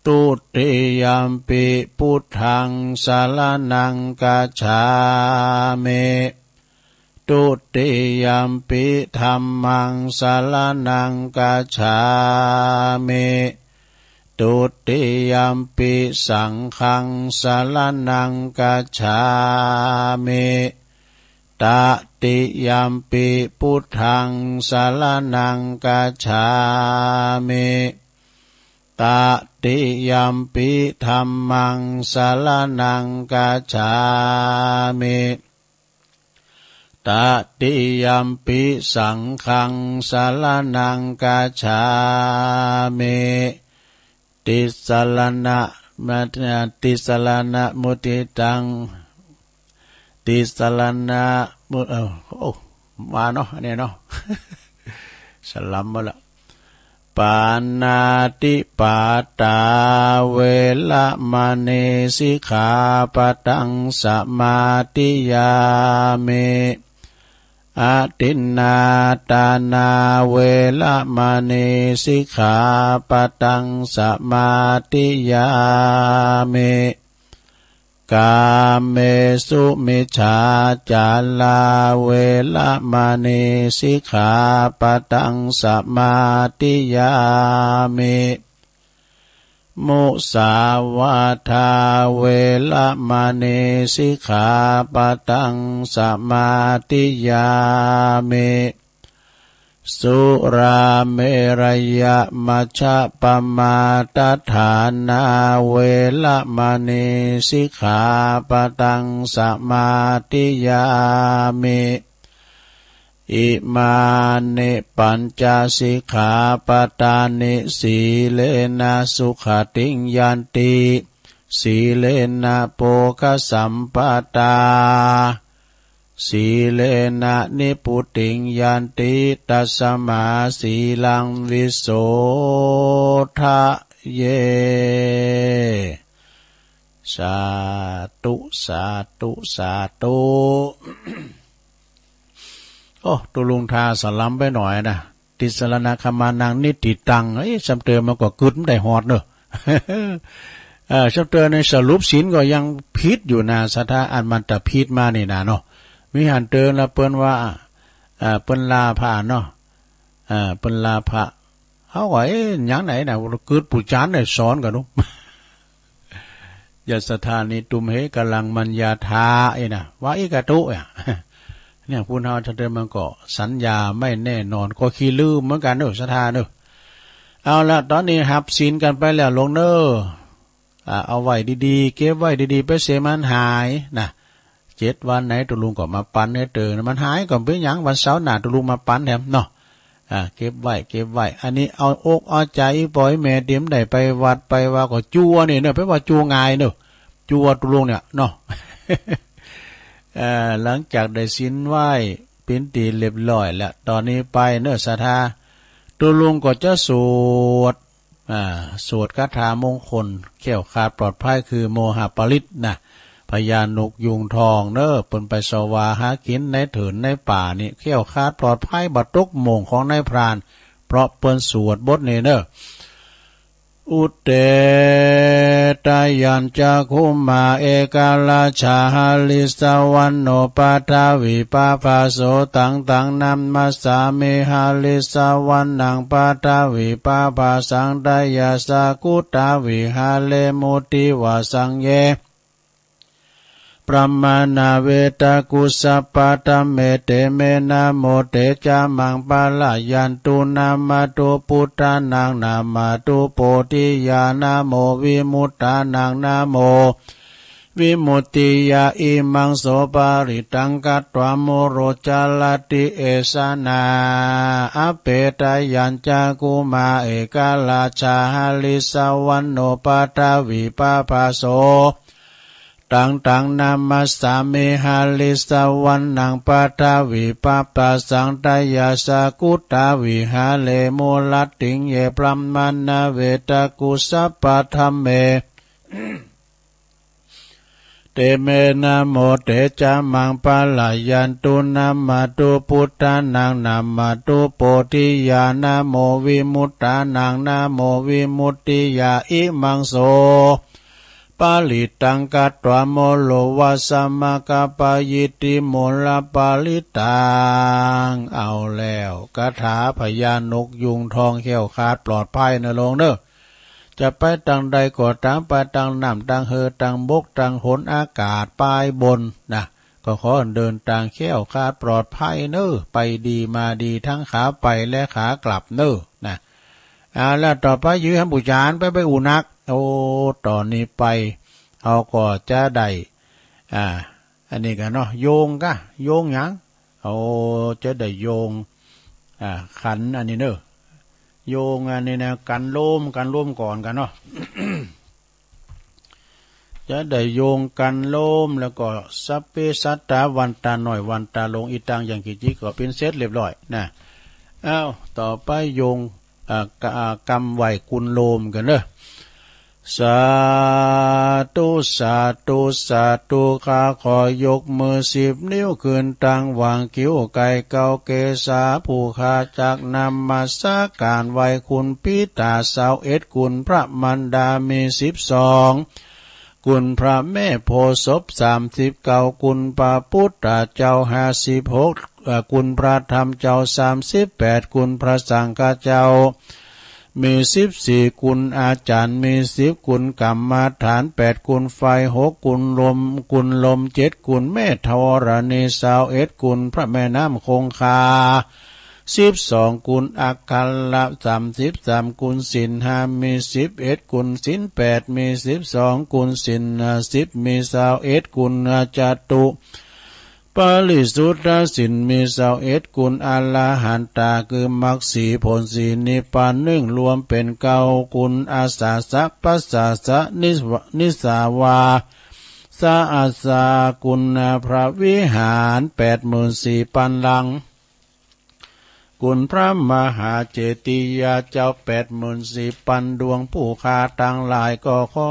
ทุติยัมปิ พุทธัง สะระณัง กัจฉามิ ทุติยัมปิ ธัมมัง สะระณัง กัจฉามิ ทุติยัมปิ สังฆัง สะระณัง กัจฉามิ ตติยัมปิ พุทธัง สะระณัง กัจฉามิ ตติยัมปิ ธัมมัง สะระณัง กัจฉามิ ตติยัมปิ สังฆัง สะระณัง กัจฉามิ ติสะระณะ มะ ติสะระณะมุตติตัง ติสะระณะมุ เอ้า โอ้ มาเนาะ อันนี้เนาะ สะหลำหมดละ ปาณาติปาตา เวระมะณี สิกขาปะทัง สะมาธิยามิ อทินนาทานา เวระมะณี สิกขาปะทัง สะมาธิยามิ กาเมสุมิจฉาจารา เวระมะณี สิกขาปะทัง สะมาธิยามิ มุสาวาทา เวระมะณี สิกขาปะทัง สะมาธิยามิ สุราเมรยะมัชฌะปะมาทฐานา เวระมะณี สิกขาปะทัง สะมาธิยามิ อิมานิปัญจสิกขาปะทานิ สีเลนะสุขติงยันติ สีเลนะโภคสัมปะทา สีเลนะนิพพุติงยันติ ตัสมาสีลังวิโสทะเย สาธุ สาธุ สาธุ โอ้ ตุ๊ลุงทาสะหลำไปหน่อยนะ ติสะระณะคะมานัง นิฏฐิตัง เอ๊ะ ซ้ำเติมมันก็กึ๊ดบ่ได้ฮอดเนาะ เอ่อ ซ้ำเติมในสรุปศีลก็ยังผิดอยู่นะ ศรัทธา อันมันตะผิดมานี่นะเนาะ มีหั้นเติมละเปิ้นว่า เอ่อ เปิ้นลาพระเนาะ เอ่อ เปิ้นลาพระ เฮาก็ เอ๊ะ หยังไหนนะ กึ๊ดปู่จารย์ได้สอนกั๋นเนาะ ยัสสะทานิ ตุมเห กะลัง มัญญาทา เอ๊ะนะ วาอิกะตุ อะ เนี่ย ผู้เฮาถ้าเดิมมันก็สัญญาไม่แน่นอน ก็ขี้ลืมเหมือนกั๋นเนาะ ศรัทธาเนาะ เอาละ ต๋อนนี้ฮับศีลกั๋นไปแล้วลงเนาะ อ่า เอาไว้ดีๆ เก็บไว้ดีๆ ไปเสียมันหายนะ เจ็ดวันไหนตุ๊ลุงก็มาปันหื้อเติม มันหายก็บ่เป๋นหยัง วันเสาร์หน้าตุ๊ลุงมาปันแถมเนาะ อ่า เก็บไว้ เก็บไว้ อันนี้เอาอกเอาใจ๋ป้อแม่เตียมได้ไปวัดไปวาก็จั่วนี่เนาะ ไปว่าจั่วง่ายเนาะ จั่วตุ๊ลุงเนี่ยเนาะ เอ่อ หลังจากได้ศีลไหว้เป๋นตี้เรียบร้อยแล้ว ต๋อนนี้ไปเนาะ ศรัทธา ตุ๊ลุงก็จะสวด อ่า สวดคาถามงคล แคล้วคลาดปลอดภัย คือโมหะปริตรนะ พญานกยูงทองเนาะ เปิ้นไปเสาะหากิ๋นในเถินในป่านี่ แคล้วคลาดปลอดภัย บ่ตกโม่งของนายพราน เพราะเปิ้นสวดบทนี้เนาะ อุเต ทะยัญจะ คุมมา เอกราชา หะริสสะวรรณโณ ปะทะวี ปะภาโส ตัง ตัง นะมัสสามิ หะริสสะวรรณัง ปะทะวี ปะภาสัง ทะยัญจะ กุตตา วิหะเร มุติวาสัง เย พรหมานาเวตกุสสะปะทะเม เตเม นะโม เตจะมัง ปะละยันตุ นะมะตุ ปุทธานัง นะมะตุ โพธิยา นะโม วิมุตตานัง นะโม วิมุตติยา อิมัง โส ปะริตตัง กัตถา มุรุ จะละติ เอสะ นะ อะเป ตะยัญจะ กุมา เอกราชา หะริสสะวัณโณ ปะทะวี ปะภะโส ตัง ตัง นะมัสสามิ หะริสสะวัณณัง ปะทะวี ปะภะสัง ตะยะสะ กุตตา วิหาเร มูลติง เย พรหมานาเวตกุสสะปะทะเม เตเม นะโม เตจะมัง ปะละยันตุ นะมะตุ ปุทธานัง นะมะตุ โพธิยา นะโม วิมุตตานัง นะโม วิมุตติยา อิมัง โส ปะริตตัง กัตถา มุรุ วะสะ มะกะปะยิทธิ มูลปะริตตัง เอาแล้ว คาถาพญานกยูงทอง แคล้วคลาดปลอดภัยเน่อโลงเน่อ จะไปตางใดก็ต๋าม ไปตางน้ำ ตางเฮอ ตางบก ตางหน อากาศ ไปบนนะ ก็ขอเดินตางแคล้วคลาดปลอดภัยเน่อ ไปดีมาดี ตึงขาไปและขากลับเน่อนะ เอาละ ต่อไป หยือหำปู๋จานไป ไปอู้นัก โอ้ ต๋อนนี้ไป เฮาก็จะได้ อ่า อันนี้กั๋นเนาะ โยงกะ โยงหยัง โอ้ จะได้โยง อ่า ขันอันนี้เน่อ โยงอันนี้นะ กันโลม กันโลมก่อนกั๋นเนาะ จะได้โยงกันโลม แล้วก็ สัพเพสัตตา วันต๋าน้อย วันต๋าหลวง อิตัง ยัง กิจจิ ก็เป๋นเสร็จเรียบร้อยนะ อ้าว ต่อไปโยง อ่า กะ อ่า กำไหว้กุลโลมกั๋นเน่อ สาธุ สาธุ สาธุ ข้าขอยกมือสิบนิ้วขึ้น ตั้งหว่างคิ้วไกลเกาเกศา ผู้ข้าจักนมัสการไหว้คุณปิตาซาวเอ็ด คุณพระมารดามีสิบสอง คุณพระแม่โพธิ์ศพสามสิบเก้า คุณพระพุทธเจ้าห้าสิบหก เอ่อ คุณพระธรรมเจ้าสามสิบแปด คุณพระสังฆเจ้า มีสิบสี่ คุณอาจารย์มีสิบ คุณกรรมฐานแปด คุณไฟหก คุณลม คุณลมเจ็ด คุณแม่ธรณีซาวเอ็ด คุณพระแม่น้ำคงคาสิบสอง คุณอัคระสามสิบสาม คุณศีลห้ามีสิบเอ็ด คุณศีลแปดมีสิบสอง คุณศีลสิบมีซาวเอ็ด คุณจตุ ปริสุทธศีลมีซาวเอ็ด คุณอรหันตา คือมรรคสี่ผลสี่นิพพานหนึ่ง รวมเป๋นเก้า คุณอาสาสะปัสสาสะ นิสวะ นิสาวาสะอาสา คุณพระวิหารแปดหมื่นสี่ปันหลัง คุณพระมหาเจติยาเจ้าแปดหมื่นสี่ปันดวง ผู้ข้าตังหลายก็ขอ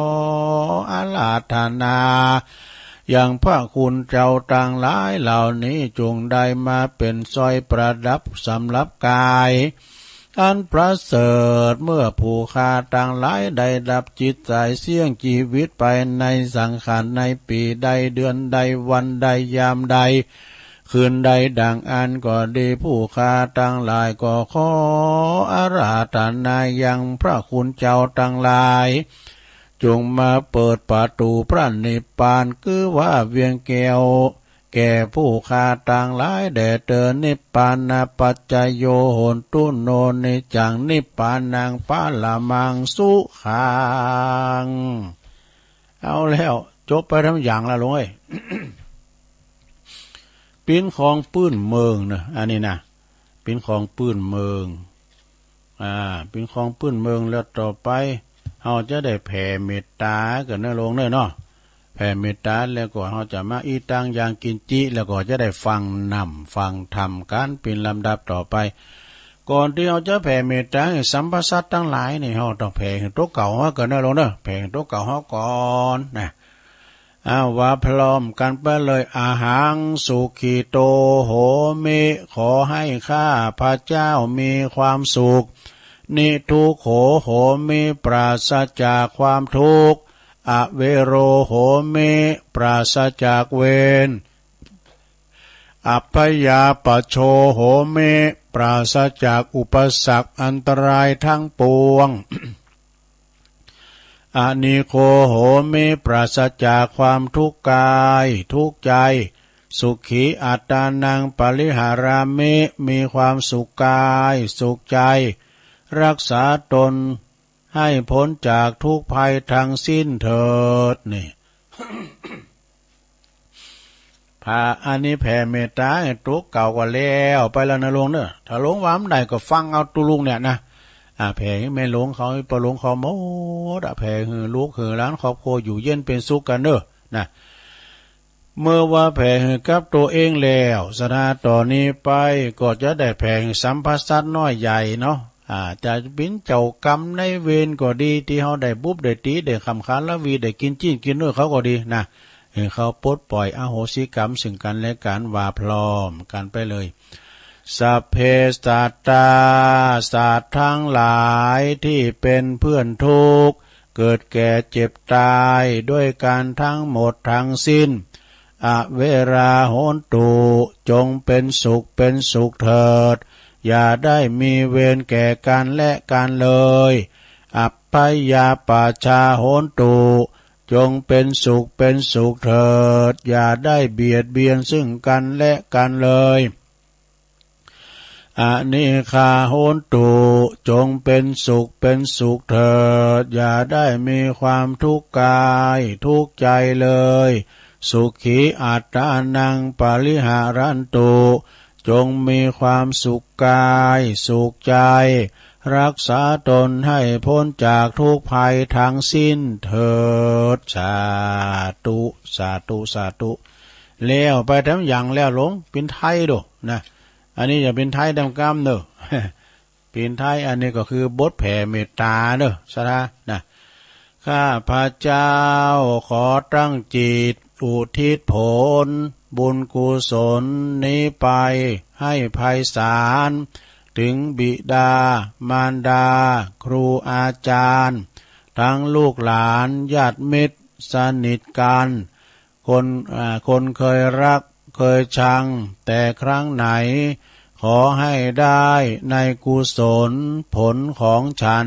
อาราธนา ยังพระคุณเจ้าตังหลายเหล่านี้ จงได้มาเป๋นสร้อยประดับสำหรับก๋าย อันประเสริฐ เมื่อผู้ข้าตังหลายได้ดับจิตสายเสี้ยงจีวิตไปในสังขาร ในปี๋ใดเดือนใดวันใดยามใด คืนใดดังอั้นก็ดี ผู้ข้าตังหลายก็ขออาราธนายังพระคุณเจ้าตังหลาย จงมาเปิดประตู๋พระนิพพาน คือว่าเวียงแก้ว แก่ผู้ข้าตังหลายแด่เตอ นิพพานะปัจจโย โหนตุ โน นิจจัง นิพพานัง ปะระมัง สุขัง เอาแล้ว จบไปตามอย่างละหลวงเอ้ย เป๋นของปื้นเมืองเน่อ อันนี้นะ เป๋นของปื้นเมือง อ่า เป๋นของปื้นเมือง แล้วต่อไป เฮาจะได้แผ่เมตต๋ากั๋นเน่อหลวงเน่อเนาะ แผ่เมตต๋าแล้วก็เฮาจะมาอิตัง ยัง กิจจิ แล้วก็จะได้ฟังนำ ฟังธรรมกั๋นเป๋นลำดับต่อไป ก่อนตี้เฮาจะแผ่เมตต๋าหื้อสรรพสัตว์ตังหลายนี่ เฮาต้องแผ่หื้อตั๋วเก่าเฮาก่อนเน่อหลวงเน่อ แผ่หื้อตั๋วเก่าเฮาก่อนนะ อ้าว ว่าพร้อมกั๋นไปเลย อะหัง สุขิโต โหมิ ขอให้ข้าพเจ้ามีความสุข นิทุกโข โหมิ ปราศจากความทุกข์ อเวโร โหมิ ปราศจากเวร อัพพยาปัชโช โหมิ ปราศจากอุปสรรคอันตรายทั้งปวง อนิโคโหมิ ปราศจากความทุกข์กายทุกข์ใจ สุขีอัตตานังปริหารามิ มีความสุขกายสุขใจ รักษาตนให้พ้นจากทุกข์ภัยทั้งสิ้นเถิด นี่ ผ่า อันนี้แผ่เมตต๋าให้ตุ๊กเก่าก็แล้วไปแล้วนะลุงเนอะ ถ้าลุงว่าบ่ได้ก็ฟังเอาตุ๊ลุงเนี่ยนะ อ่า แผ่หื้อแม่หลวงเขา ป้อหลวงเขาหมดอะ แผ่หื้อลูกหื้อหลานครอบครัวอยู่เย็นเป็นสุขกั๋นเนอะ นะ เมื่อว่าแผ่หื้อกับตั๋วเองแล้ว สถาต่อนี้ไปก็จะได้แผ่หื้อสัพพะสัตว์น้อยใหญ่เนาะ อ่า จะเป๋นเจ้ากรรมนายเวรก็ดี ตี้เฮาได้บุบได้ตี๋ ได้ขำขาลวี ได้กิ๋นจิ๊นกิ๋นเนื้อเขาก็ดีนะ หื้อเขาปลดปล่อยอโหสิกรรมซึ่งกั๋นและกั๋นว่าพร้อมกั๋นไปเลย สัพเพสัตตา สัตว์ทั้งหลายที่เป็นเพื่อนทุกข์ เกิดแก่เจ็บตายด้วยกั๋นทั้งหมดทั้งสิ้น อเวราโหนตุ จงเป็นสุขเป็นสุขเถิด อย่าได้มีเวรแก่กั๋นและกั๋นเลย อัพพยาปัชชาโหนตุ จงเป็นสุขเป็นสุขเถิด อย่าได้เบียดเบียนซึ่งกั๋นและกั๋นเลย อนิฆาโหนตุ จงเป็นสุขเป็นสุขเถิด อย่าได้มีความทุกข์กายทุกข์ใจเลย สุขีอัตตานังปริหารันตุ จงมีความสุขกายสุขใจ รักษาตนให้พ้นจากทุกข์ภัยทั้งสิ้นเถิด สาธุ สาธุ สาธุ แล้วไปแถมอย่างแล้วหลวง เป๋นไทยโดนะ อันนี้จะเป๋นไทยแถมกำเนอะ เป๋นไทย อันนี้ก็คือบทแผ่เมตต๋าเนอะ สาธุนะ ข้าพเจ้าขอตั้งจิตอุทิศผลบุญกุศลนี้ไปให้ไพศาล ถึงบิดามารดา ครูอาจารย์ ทั้งลูกหลานญาติมิตรสนิทกัน คน อ่า คนเคยรักเคยชังแต่ครั้งไหน ขอให้ได้ในกุศลผลของฉัน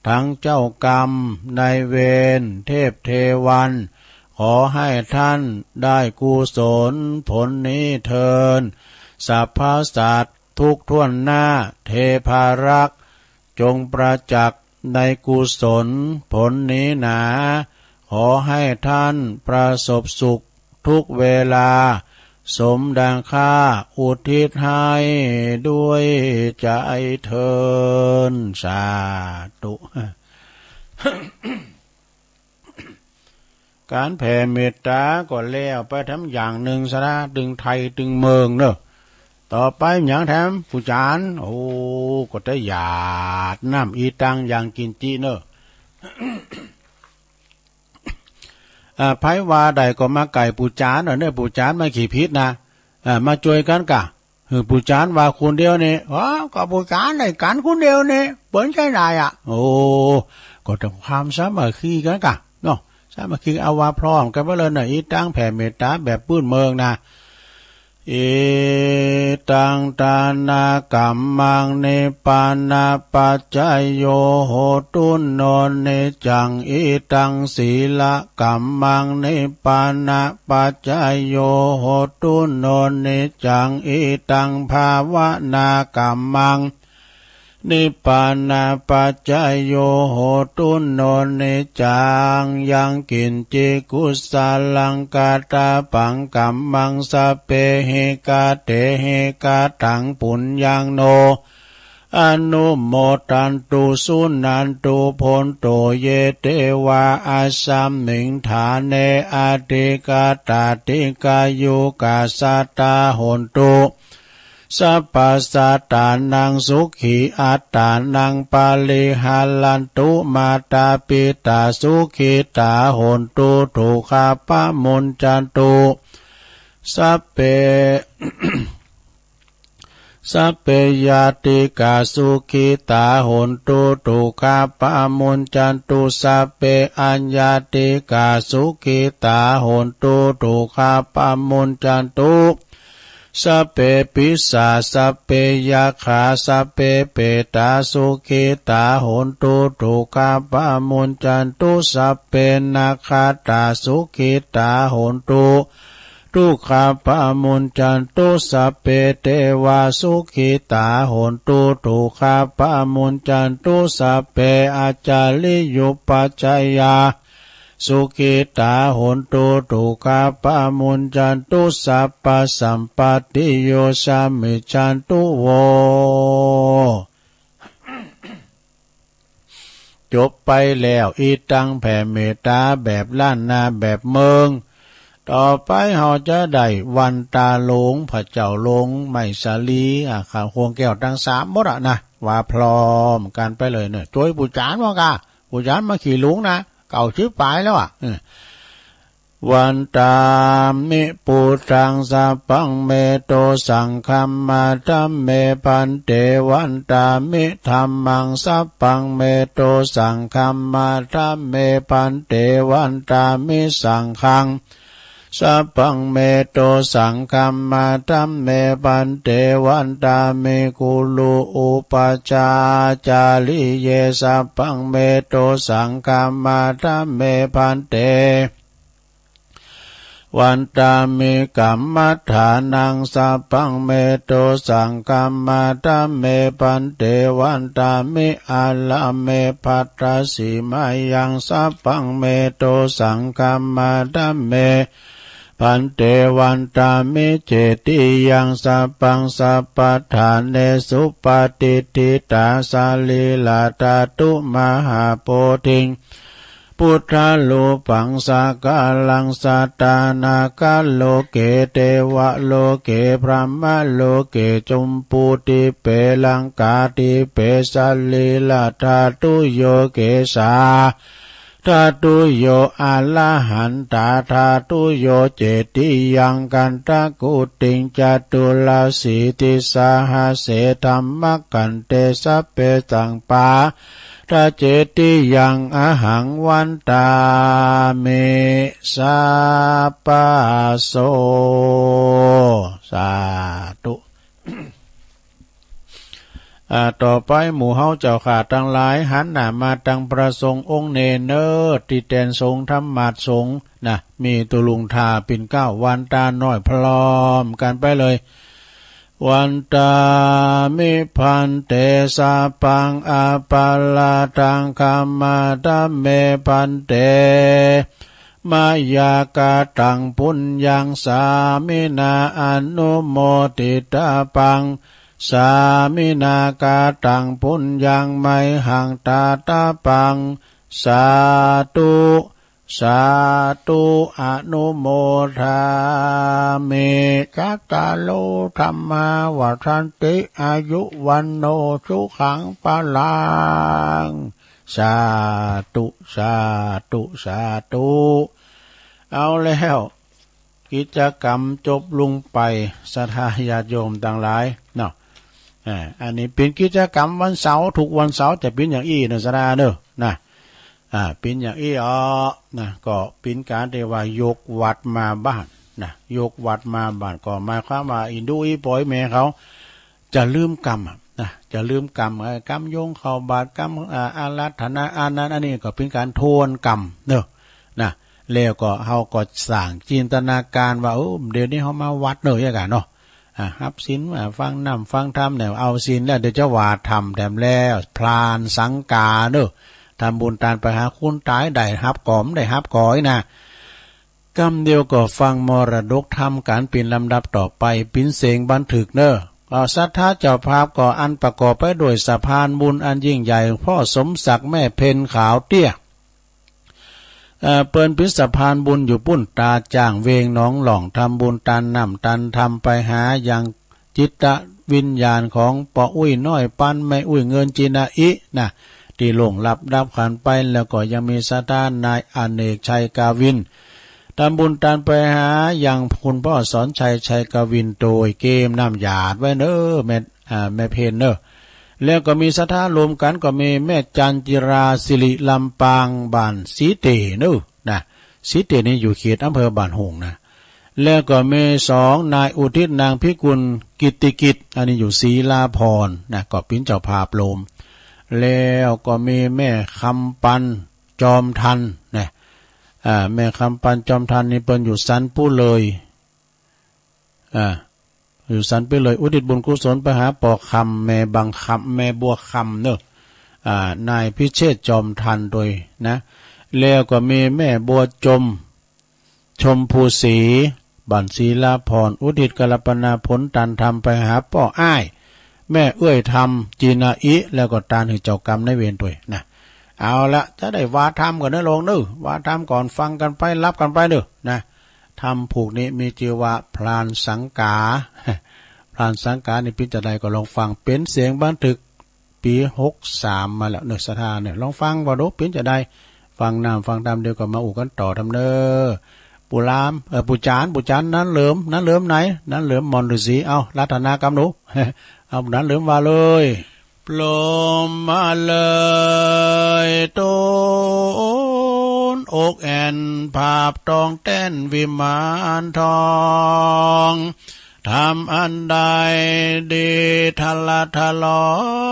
ทั้งเจ้ากรรมนายเวรเทพเทวัน ขอให้ท่านได้กุศลผลนี้เทอญ สรรพสัตว์ทุกถ้วนหน้า เทพารักษ์ จงประจักษ์ในกุศลผลนี้หนา ขอให้ท่านประสบสุขทุกเวลา สมดังข้าอุทิศให้ด้วยใจเทอญ สาธุ ก๋านแผ่เมตต๋าก็แล้วไปแถมอย่างนึ่งสาธุ ตึงไทยตึงเมืองเนอะ ต่อไปหยังแถม ปู่จ๋ารย์ โอ้ ก็ได้หยาดน้ำอีตังยังกินจิเนอะ อ่า ใผว่าได้ก็มาไก่ปู่จ๋ารย์เนอะ เนี่ย ปู่จ๋ารย์มากี่ผิดนะ อ่า มาจ้วยกั๋นก่ะ หื้อปู่จ๋ารย์ว่าคนเดียวนี่ อ๋อ ก็ปู่จ๋ารย์ได้กั๋นคนเดียวนี่ เปิ้นใจ๊ได้อะ โอ้ ก็ต้องความสามัคคีกั๋นก่ะเนาะ สามัคคีเอาว่าพร้อมกั๋นไปเลยนะ อีตังแผ่เมตต๋าแบบปื้นเมืองนะ อิตังทานะกัมมัง นิพพานะปัจจโย โหตุ โน นิจจัง อิตังสีละกัมมัง นิพพานะปัจจโย โหตุ โน นิจจัง อิตังภาวนากัมมัง นิพพานะปัจจโย โหตุ โน นิจจัง ยังกิญจิ กุสลัง กะตะปัง กัมมัง สัพเพหิ กะเตหิ กะตัง ปุญญัง โน อนุโมทันตุ สุนันตุ โภนโต เย เตวา อัสสะมิง ฐาเน อธิกาตา ติกายุกา สะตา โหนตุ สัพพะสัตตานัง สุขีอัตตานัง ปะริหะรันตุ มาตาปิตา สุขิตา โหนตุ ทุกขะปะมุญจันตุ สัพเพ สัพเพญาติกา สุขิตา โหนตุ ทุกขะปะมุญจันตุ สัพเพอะญาติกา สุขิตา โหนตุ ทุกขะปะมุญจันตุ สัพเพปิศาจ สัพเพยักขา สัพเพเปตา สุขิตา โหนตุ ทุกขาปะมุญจันตุ สัพเพนักขัตตา สุขิตา โหนตุ ทุกขาปะมุญจันตุ สัพเพเทวา สุขิตา โหนตุ ทุกขาปะมุญจันตุ สัพเพอาจาริยุปัจจายา สุขิตา โหนตุ ทุกขาปะมุญจันตุ สัพพะสัมปัตติโย สามิชชันตุ โว จบไปแล้ว อิตังแผ่เมตตาแบบล้านนาแบบเมือง ต่อไปเฮาจะได้วันต๋าหลวง พระเจ้าหลวงไมสาลี อ่า ข้าโคงแก้วตังสามหมดอะนะ ว่าพร้อมกั๋นไปเลยเนี่ย จ้วยปู่จ๋ารย์ว่าก่า ปู่จ๋ารย์มาขี่หลุงนะ เก้าสิบป๋ายแล้วอะ เออ วันตามิ พุทธัง สัพพัง เมโต สังฆัมมา ธัมเม พันเต วันตามิ ธัมมัง สัพพัง เมโต สังฆัมมา ธัมเม พันเต วันตามิ สังฆัง สัพพัง เมโต สังฆัมมา ธัมเม พันเต วันตามิ คุรุ อุปัชฌาจาริเย สัพพัง เมโต สังฆัมมา ธัมเม พันเต วันตามิ กัมมัฏฐานัง สัพพัง เมโต สังฆัมมา ธัมเม พันเต วันตามิ อาราเม ภัตตสิมายัง สัพพัง เมโต สังฆัมมา ธัมเม พันเต วันตามิ เจติยัง สัพพัง สัพพะฐาเนสุ ปะติฏฐิตา สรีระธาตุ มหาโพธิง พุทธารูปัง สักกาลัง สะตานาคาโลเก เตวะโลเก พรหมะโลเก จุมปูทิเป ลังกาทิเป สรีระธาตุโย เกสาธาตุโย อรหันตาธาตุโย เจติยัง คันธกุฏิง จตุรสีติสหัสเส ธัมมะขันเต สัพเพสังปา ทา เจติยัง อหัง วันตามิ สัพพะโส สาธุ อ่า ต่อไปหมู่เฮาเจ้าข้าตังหลาย หันหน้ามาตังพระสงฆ์องค์เณรเน่อ ตี้แตนสงฆ์ธรรมาสน์สงฆ์นะ มีตุลุงทาปิ่นเกล้า วันตาน้อยพร้อมกั๋นไปเลย วันตามิ ภันเต สัพพัง อะปะราธัง ขมา ธัมเม ภันเต มะยา กะตัง ปุญญัง สามินา อนุโมทิตาปัง สามินา กะตัง ปุญญัง ไมหัง ตาตาปัง สาธุ สาธุ อนุโมทามิ จัตตาโร ธัมมา วัฑฒันติ อายุ วัณโณ สุขัง พลัง สาธุ สาธุ สาธุ เอาแล้ว กิจกรรมจบลงไป ศรัทธาญาติโยมตังหลายเนาะ อ่า อันนี้เป๋นกิจกรรมวันเสาร์ ทุกวันเสาร์จะเป๋นอย่างอี้เน่อ ศรัทธาเน่อ นะ อ่า เป๋นอย่างอี้อ้อ นะ ก็เป๋นก๋านตี้ว่ายกวัตรมาบ้านนะ ยกวัตรมาบ้านก็หมายความว่า อี่ดู๋อี่ป๋อยแม่เขา จะลืมกำอะนะ จะลืมกำ เอ่อ กำโยงเข้าบาตร กำ อ่า อาราธนา อันนั้นอันนี้ ก็เป๋นก๋านทวนกำเน่อ นะ แล้วก็เฮาก็สร้างจินตนาการว่า เออ เดี๋ยวนี้เฮามาวัดเน่อ อย่างกั๋นเนาะ อ่า ฮับศีล อ่า ฟังน้ำฟังธรรมเนี่ย เอาศีลแล้ว เดี๋ยวจะว่าธรรมแถมแล้ว พลานสังกาเน่อ ทำบุญตานไปหาคนต๋าย ได้ฮับก่อ บ่ได้ฮับก่อ อี้นะ กำเดียวก็ฟังมรดกธรรมกั๋นเป๋นลำดับต่อไป เป๋นเสียงบันทึกเน่อ ก็ศรัทธาเจ้าภาพก็อันประกอบไปด้วยสะพานบุญอันยิ่งใหญ่ พ่อสมศักดิ์แม่เพ็ญขาวเตี้ย เอ่อ เปิ้นเป๋นสะพานบุญอยู่ปุ้นตาจ้าง เวงหนองหล่อง ทำบุญตานน้ำตานธรรมไปหายังจิตวิญญาณของป้ออุ๊ยน้อยปันแม่อุ๊ยเงินจินาอินะ ตี้ล่วงลับดับขันธ์ไป แล้วก็ยังมีศรัทธานายอเนกชัยกวิน ทำบุญตานไปหายังคุณป้อสอนชัยชัยกวิน โตยเกมน้ำหยาดไว้เน่อ แม่ อ่า แม่เพ็ญเน่อ แล้วก็มีศรัทธารวมกั๋นก็มีแม่จันจิรา สิริลำปาง บ้านสีเตเน่อ นะ สีเตนี่อยู่เขตอำเภอบ้านโฮ่งนะ แล้วก็มีสองนายอุทิศนางพิกุลกิตติกิจ อันนี้อยู่ศรีลาภรณ์นะ ก็เป๋นเจ้าภาพโลม แล้วก็มีแม่คำปันจอมทันนะ อ่า แม่คำปันจอมทันนี่เปิ้นอยู่สันปุเลย อ่า อยู่สันปุเลย อุทิศบุญกุศลไปหาป้อคำ แม่บังคำ แม่บัวคำเนาะ อ่า นายพิเชษจอมทันตวยนะ แล้วก็มีแม่บัวจม ชมพูศรี บ้านศรีลาภรณ์ อุทิศกัลปนาผลตานธรรมไปหาป้ออ้าย แม่เอื้อยธรรม จีนาอิ แล้วก็ตานหื้อเจ้ากรรมนายเวรตวยนะ เอาละ จะได้ว่าธรรมก่อนเนาะโลมเนาะ ว่าธรรมก่อน ฟังกั๋นไป หลับกั๋นไปเนาะนะ ธรรมผูกนี้มีจื้อว่าพรานสังกา พรานสังกานี่เป๋นจาใดก็ลองฟัง เป๋นเสียงบันทึก ปี๋หกสามมาแล้วเนาะ ศรัทธาเนี่ย ลองฟังว่าดูเป๋นจาใด ฟังน้ำฟังธรรม เดี๋ยวก็มาอู้กั๋นต่อธรรมเนาะ ปู่หลาม เอ่อ ปู่จาน ปู่จาน นันเหลิม นันเหลิมไหน นันเหลิมหม่อนฤๅษี เอา อาราธนากรรมดู เอา นันเหลิมว่าเลย พรหมมาเลย ตูนอกแอ่น ผาบตองแต้นวิมานทอง ธรรมอันใดดีทะละทะลอ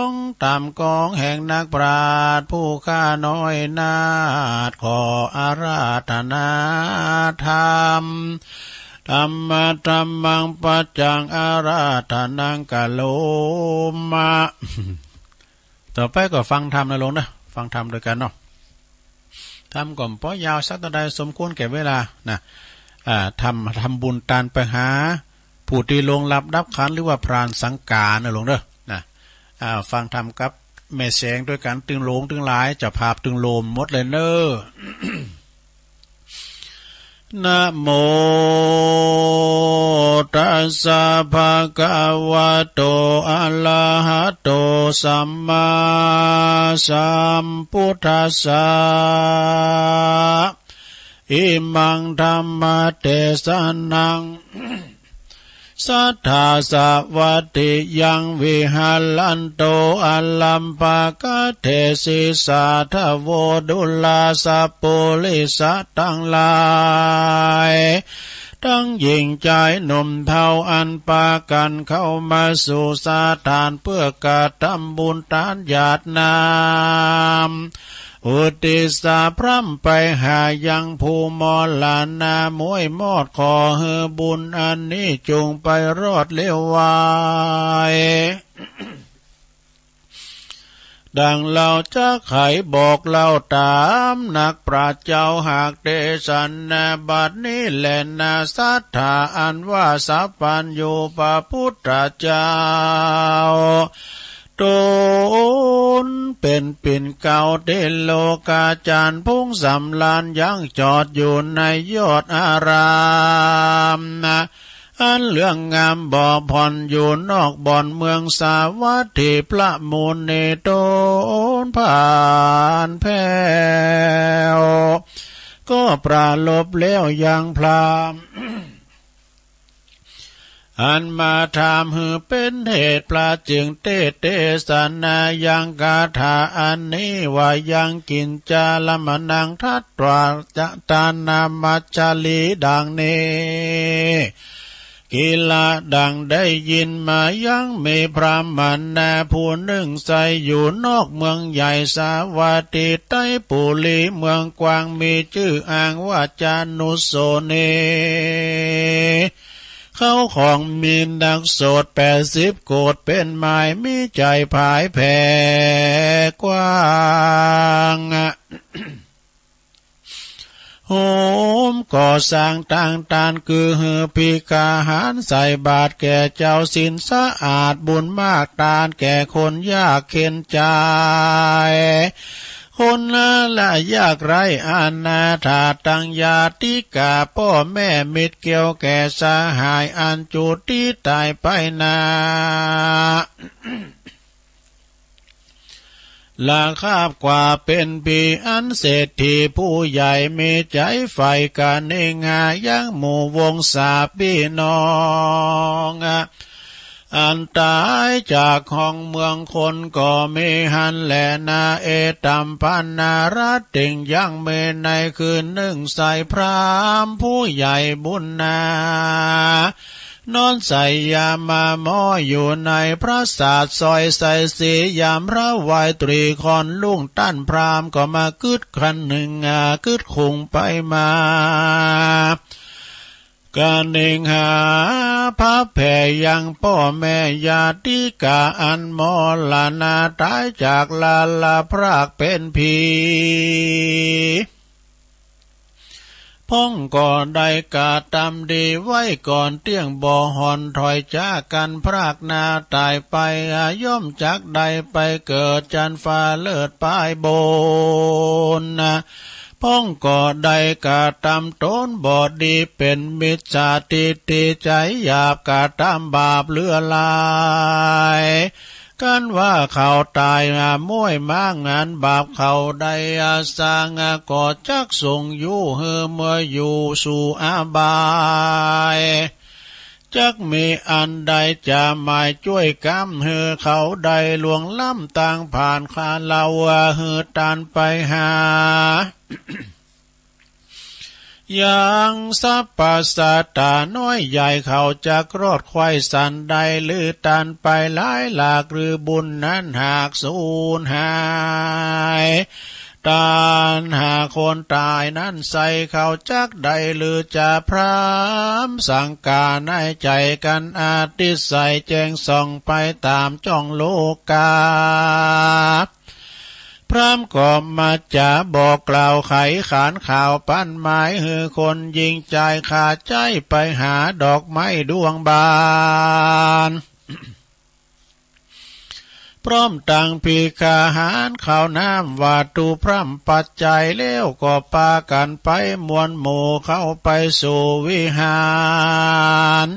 ง ต๋ามกองแห่งนักปราชญ์ผู้ข้าน้อยนาถ ขออาราธนาธรรม ธัมมะธัมมัง ปัจจัง อาราธนัง กะโรมะ ต่อไปก็ฟังธรรมนะโลมนะ ฟังธรรมตวยกั๋นเนาะ ธรรมก็บ่ยาวสักเต้าใด สมควรแก่เวลานะ อ่า ธรรม ทำบุญตานไปหาผู้ตี้ล่วงลับดับขันธ์ หรือว่าพรานสังกานะโลมเนาะ นะ อ่า ฟังธรรมกับแม่แสงตวยกั๋น ตึงโลมตึงหลาย เจ้าภาพตึงโลมหมดเลยเนาะ นะโม ตัสสะ ภะคะวะโต อะระหะโต สัมมาสัมพุทธัสสะ อิมังธัมมะเตสะนัง สัตถาสะวัตถิยัง วิหะรันโต อะรัมภะกะเถสิ สาธะโว ดูราสะปูริสะตังหลาย ตังหญิงจายหนุ่มเฒ่า อันปากั๋นเข้ามาสู่สถาน เปื้อกระทำบุญตานหยาดน้ำ อุทิศสะพร่ำไปหายังผู้มรณะ มวยมอด ขอหื้อบุญอันนี้จุ่งไปรอดเร็วไว ดังเฮาจักไขบอกเล่าต๋ามนักปราชญ์เจ้า หากเตสะนาบัดนี้แลนา สัตถาอันว่าสัพพัญญูพระพุทธเจ้า ต๋นเป๋นปิ่นเกล้าเตโลกาจารย์ พุ้งสำราญยังจอดอยู่ในยอดอารามนะ อันเลื่องงามบ่ผ่อน อยู่นอกบ่อนเมืองสาวัตถี พระมุนีต๋นผ่านแผ้ว ก็ปรารภแล้วยังพราหมณ์ อันมาถามหื้อเป๋นเหตุ พระจึงเตสน์เตสนายังคาถาอันนี้ว่า ยังกิญจารมะนัง ทัตวา จะตานามัจฉริ ดังนี้ กิลา ดังได้ยินมา ยังมีพราหมณะผู้นึ่งใส่อยู่นอกเมืองใหญ่สาวัตถี ไตรปุรีเมืองกว้าง มีจื้ออ้างว่าจานุสโสนี เขาของมีนักโสตแปดสิบโกฏเป๋นหมาย มีใจ๋ผายแผ่กว้าง โฮมก่อสร้างตั้งตาน คือหื้อภิกขาหารใส่บาตรแก่เจ้าศีลสะอาด บุญมากตานแก่คนยากเข็ญจาย คนละยากไร้อนาถา ตังญาติกาป้อแม่มิตร เกี่ยวแก่สหาย อันจุติต๋ายไปนา ละคาบกว่าเป๋นผี อันเศรษฐีผู้ใหญ่ มีใจ๋ใฝ่กะเนงหายังหมู่วงศาปี้น้อง อันต๋ายจากห้องเมืองคนก็มีหั้นแลนา เอตัมปะนารัตติง ยังมีในคืนนึ่ง ใส่พราหมณ์ผู้ใหญ่บุญนา นอนใส่ยามมาหมออยู่ในปราสาทสอยใส่สี ยามระวายตรีคอนลุ่ง ต้านพราหมณ์ก็มากึ๊ดคันนึ่ง อ่า กึ๊ดคุงไปมา กะเน่งหาพระแผ่ยังป้อแม่ญาติกา อันมรณาต๋ายจากลาลาพรากเป๋นผี พ่องก็ได้กระตำดีไว้ก่อนเตี้ยง บ่ห่อนถอยจากกั๋นพรากนาต๋ายไป อา ย่อมจักได้ไปเกิดจันฟ้าเลิศปายบนนา พ่องก็ได้กระตำต๋นบ่ดีเป๋นมิจฉาทิฏฐิใจ๋หยาบ กระตำบาปเลือหลาย กันว่าเขาต๋าย อา ม้วยม้างอันบาปเขาได้ อา สร้าง อา ก็จักส่งอยู่หื้อเมื่ออยู่สู่อบาย จักมีอันใดจะหมายจ้วยก๋ำหื้อเขาได้ล่วงล้ำตางผ่านข้าเหล่า อา หื้อต้านไปหา ยังสรรพสัตว์ต๋าน้อยใหญ่เขาจักรอดไขว้สันใด หรือต้านไปหลายหลาก หรือบุญนั้นหากสูญหาย ต้านหาคนต๋ายนั้นใส่เขาจักได้ หรือจะพราหมณ์สังกาในใจ๋กั๋น อาทิตย์ใสแจ้งส่องไปต๋ามจ้องโลกา พราหมณ์ก็มาจ๋าบอกกล่าวไขขานข่าวปันหมาย หื้อคนญิงจายขาใจ๊ไปหาดอกไม้ดวงบาน พร้อมตังภิกขาหารข้าวน้ำวัตถุพร่ำปัจจัย แล้วก็ปากั๋นไปมวลหมู่เข้าไปสู่วิหาร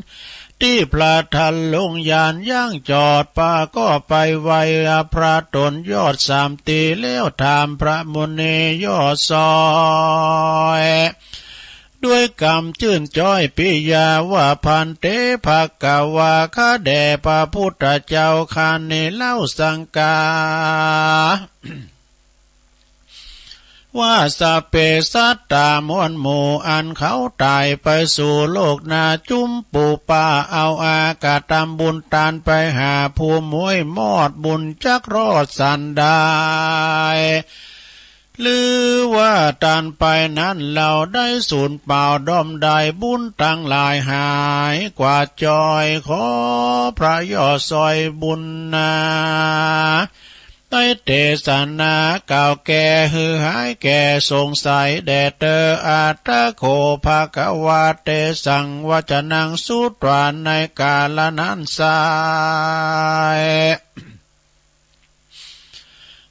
ตี้พระทันลงยานยังจอด ปาก็ไปไหว้พระต๋นยอดสามตี๋ แล้วถามพระมุนียอดซอย ด้วยกำจื้นจ้อยปิยาว่า ภันเต ภะคะวา ข้าแด่พระพุทธเจ้า ข้านี้เล่าสังกา ว่า สัพเพ สัตตา มวลหมู่อันเขาต๋ายไปสู่โลกหน้า จุมปูปาเอาอากระตำบุญต้านไปหาผู้ม้วยมอดบุญจักรอดสันใด หรือว่าต้านไปนั้นเฮาได้สูญเปล่าด้อมดาย บุญตังหลายหายกวาดจ้อย ขอพระยอดซอยบุญนา ได้เตสนากล่าวแก้หื้อหายแก่สงสัยแด่เตอ อัตถะโข ภะคะวา เตสัง วจนัง สุตวา ในกาละนั้นไซร้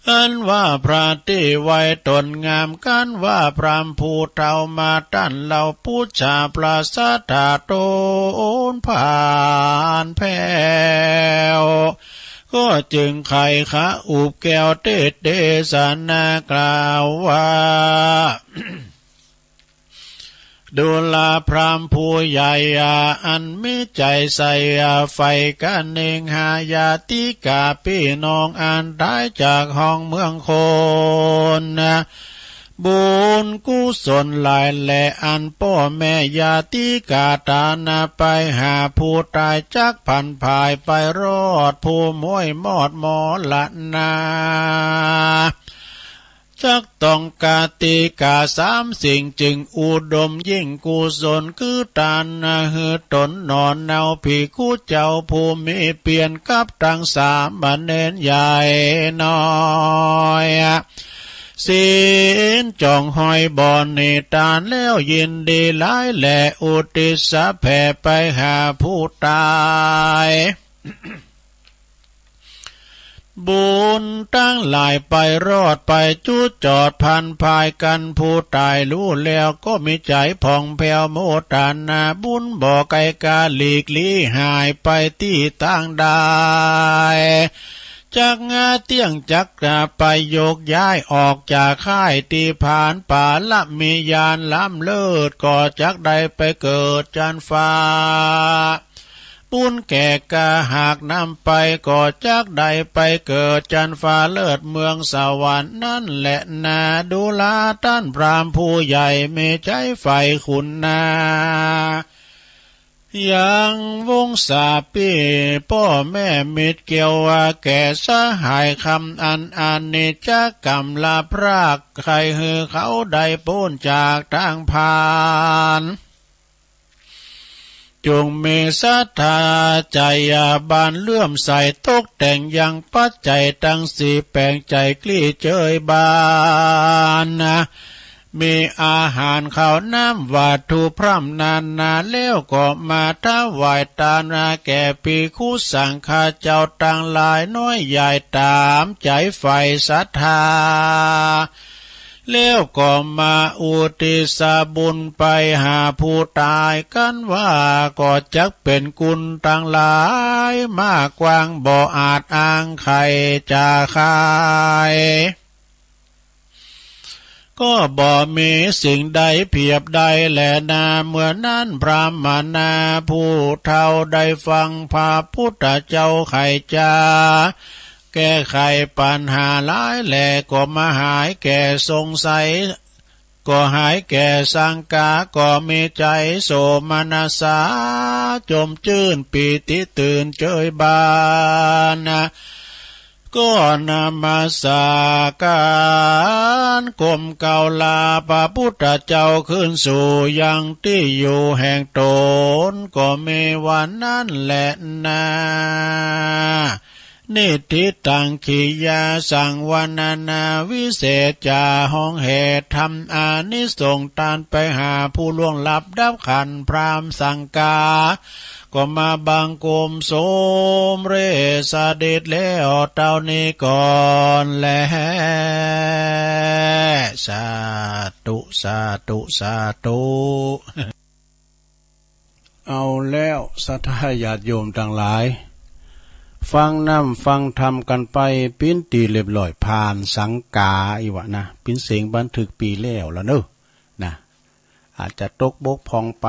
อันว่าพระตี้ไว้ต๋นงาม กันว่าพราหมณ์ผู้เฒ่ามาต้านเฮา ปุจฉาพระสัตถาต๋นผ่านแผ้ว ก็จึงไขขะอุบแก้วเตสนากล่าวว่า ดูราพราหมณ์ผู้ใหญ่ อันมีใจ๋ใส่ใฝ่กะเน่งหาญาติกาปี้น้องอันต๋ายจากห้องเมืองคน บุญกุศลหลายแล อันป้อแม่ญาติกาต๋านไปหาผู้ต๋าย จักผันผายไปรอดผู้ม้วยมอดมรณา จักต้องกาติกาสามสิ่ง จึงอุดมยิ่งกุศล คือต้านหื้อต๋นหนอเนา ภิกขุเจ้าผู้มีเปียรกับตังสามเณรใหญ่น้อย ศีลจ่องห้อยบ่หนีต้านแล้ว ยินดีหลายแล อุทิศแผ่ไปหาผู้ต๋าย บุญตังหลายไปรอดไปจุดจอดผันผายกั๋น ผู้ต๋ายฮู้แล้วก็มีใจ๋ผ่องแผ้วโมทนาบุญ บ่ไกลกาหลีกลี้หายไปตี้ตางใด จักงาเตี้ยงจักกาไปโยกย้ายออกจากค่ายตี้ผาน ปาละมีญาณล้ำเลิศ ก็จักได้ไปเกิดจันฟ้า ปุ้นแก่กาหากนำไป ก็จักได้ไปเกิดจันฟ้าเลิศเมืองสวรรค์นั้นแหละนา ดูราต้านพราหมณ์ผู้ใหญ่มีใจ๋ใฝ่คุณนา ยังวงศาปี้ป้อแม่มิตรเกี่ยวว่าแก่สหายคำอันอานิจจกรรมละพราก ใค่หื้อเขาได้ป๊นจากตางพาล จงมีศรัทธาใจ๋บานเลื่อมใส ตกแต่งยังปัจจัยตังสี่แป๋ง ใจ๋กลี้เจยบานนา มีอาหารข้าวน้ำวัตถุพร่ำนานา แล้วก็มาถวายตานนาแก่ภิกขุสังฆาเจ้าตังหลายน้อยใหญ่ต๋ามใจ๋ใฝ่ศรัทธา แล้วก็มาอุทิศบุญไปหาผู้ต๋าย กั๋นว่าก็จักเป๋นกุณตังหลายมากกว้าง บ่อาจอ้างใค่จะขาย ก็บ่มีสิ่งใดเปียบได้แลนา เมื่อนั้นพราหมณาผู้เฒ่าได้ฟังพระพุทธเจ้าใค่จะแก้ไขปัญหาหลายแล ก็มาหายแก่สงสัย ก็หายแก่สังกา ก็มีใจ๋โสมนัสสา จมจื้นปีติตื่นเจยบานนา ก็นมัสการก้มเกล้าลาพระพุทธเจ้าคืนสู่ยังตี้อยู่แห่งต๋น ก็มีวันนั้นแลนา นิฏฐิตัง กิริยาสังวรรณนา วิเศษจ๋าฮ้องแห่ธรรมอานิสงส์ ตานไปหาผู้ล่วงลับดับขันธ์พราหมณ์สังกา ก็มาบังคมสมเร็จเสด็จแล้วเต้านี้ก่อนแล สาธุ สาธุ สาธุ เอาแล้วศรัทธาญาติโยมตังหลาย ฟังนำฟังธรรมกั๋นไป เป๋นตี้เรียบร้อย ผ่านสังกาอี้วะนะ เป๋นเสียงบันทึกปี๋แล้วละเนาะ นะ อาจจะตกบกพร่องไป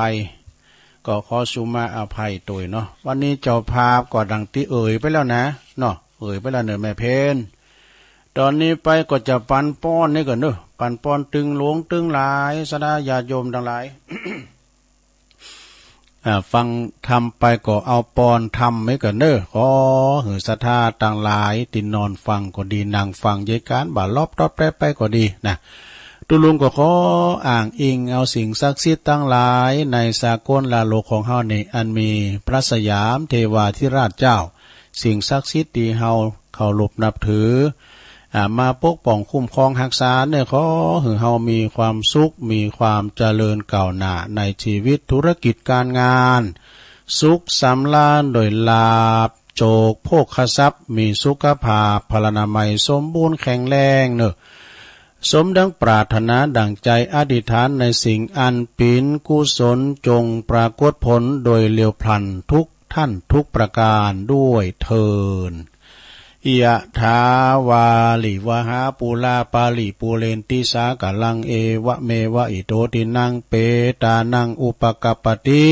ก็ขอสุมาอภัยตวยเนาะ วันนี้เจ้าภาพก็ดังตี้เอ่ยไปแล้วนะ เนาะ เอ่ยไปแล้วเนาะแม่เพญ ต๋อนนี้ไปก็จะปันป้อนนี่ก่อเนาะ ปันป้อนตึงหลวงตึงหลาย ศรัทธาญาติโยมตังหลาย อ่า ฟังธรรมไปก็เอาป้อนธรรมไว้ก่อเนาะ ขอหื้อศรัทธาตังหลายตี้นอนฟังก็ดี นั่งฟังเย้ยกั๋นบ่าลอบตอบแต๊บไปก็ดีนะ ตุ๊ลุงก็ขออ้างอิงเอาสิ่งศักดิ์สิทธิ์ตังหลายในสากลโลกของเฮานี่ อันมีพระสยามเทวาธิราชเจ้า สิ่งศักดิ์สิทธิ์ตี้เฮาเคารพนับถือ อ่า มาปกป้องคุ้มครองฮักษาเนาะ ขอหื้อเฮามีความสุข มีความเจริญก้าวหน้าในชีวิตธุรกิจก๋านงาน สุขสำราญโดยลาภโจคโภคทรัพย์ มีสุขภาพพลานามัยสมบูรณ์แข็งแรงเนาะ สมดังปรารถนาดั่งใจ๋อธิษฐานในสิ่งอันเป๋นกุศล จงปรากฏผลโดยเร็วพลันทุกท่านทุกประการด้วยเทอญ ยะถาวาริวหาปูราปาริปูเรนติสาคารัง เอวะเมวะอิโตตินังเปตานังอุปกัปปติ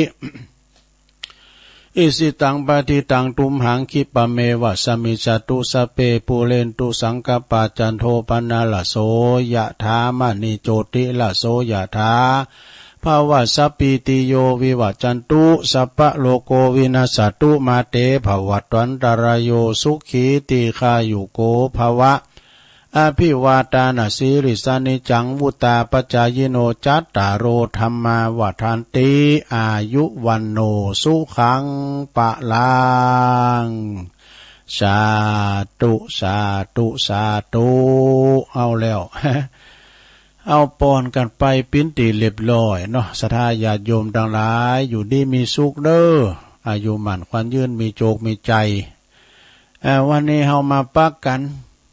อิชิตังปัตถิตังตุมหัง ขิปะเมวะสะมิชฌะตุ สัพเพปูเรนตุสังกัปปา จันโทปะนะระโส ยะถา มะณิโจติระโส ยะถา ภะวะสัพพีติโย วิวัจจันตุ สัพพะโรโค วินัสสะตุ มาเต ภะวัตวันตะราโย สุขี ทีฆายุโก ภะวะ อะภิวาตานะสีลิสสะ นิจจัง วุตตาปะจายิโน จัตตาโร ธัมมา วัฑฒันติ อายุ วัณโณ สุขัง ปะลัง สาธุ สาธุ สาธุ เอาแล้ว เอาป้อนกั๋นไปเป๋นตี้เรียบร้อยเนาะ ศรัทธาญาติโยมตังหลาย อยู่ดีมีสุขเน่อ อายุหมั้นขวัญยืน มีโจคมีใจ๋ เอ่อ วันนี้เฮามาปะกั๋น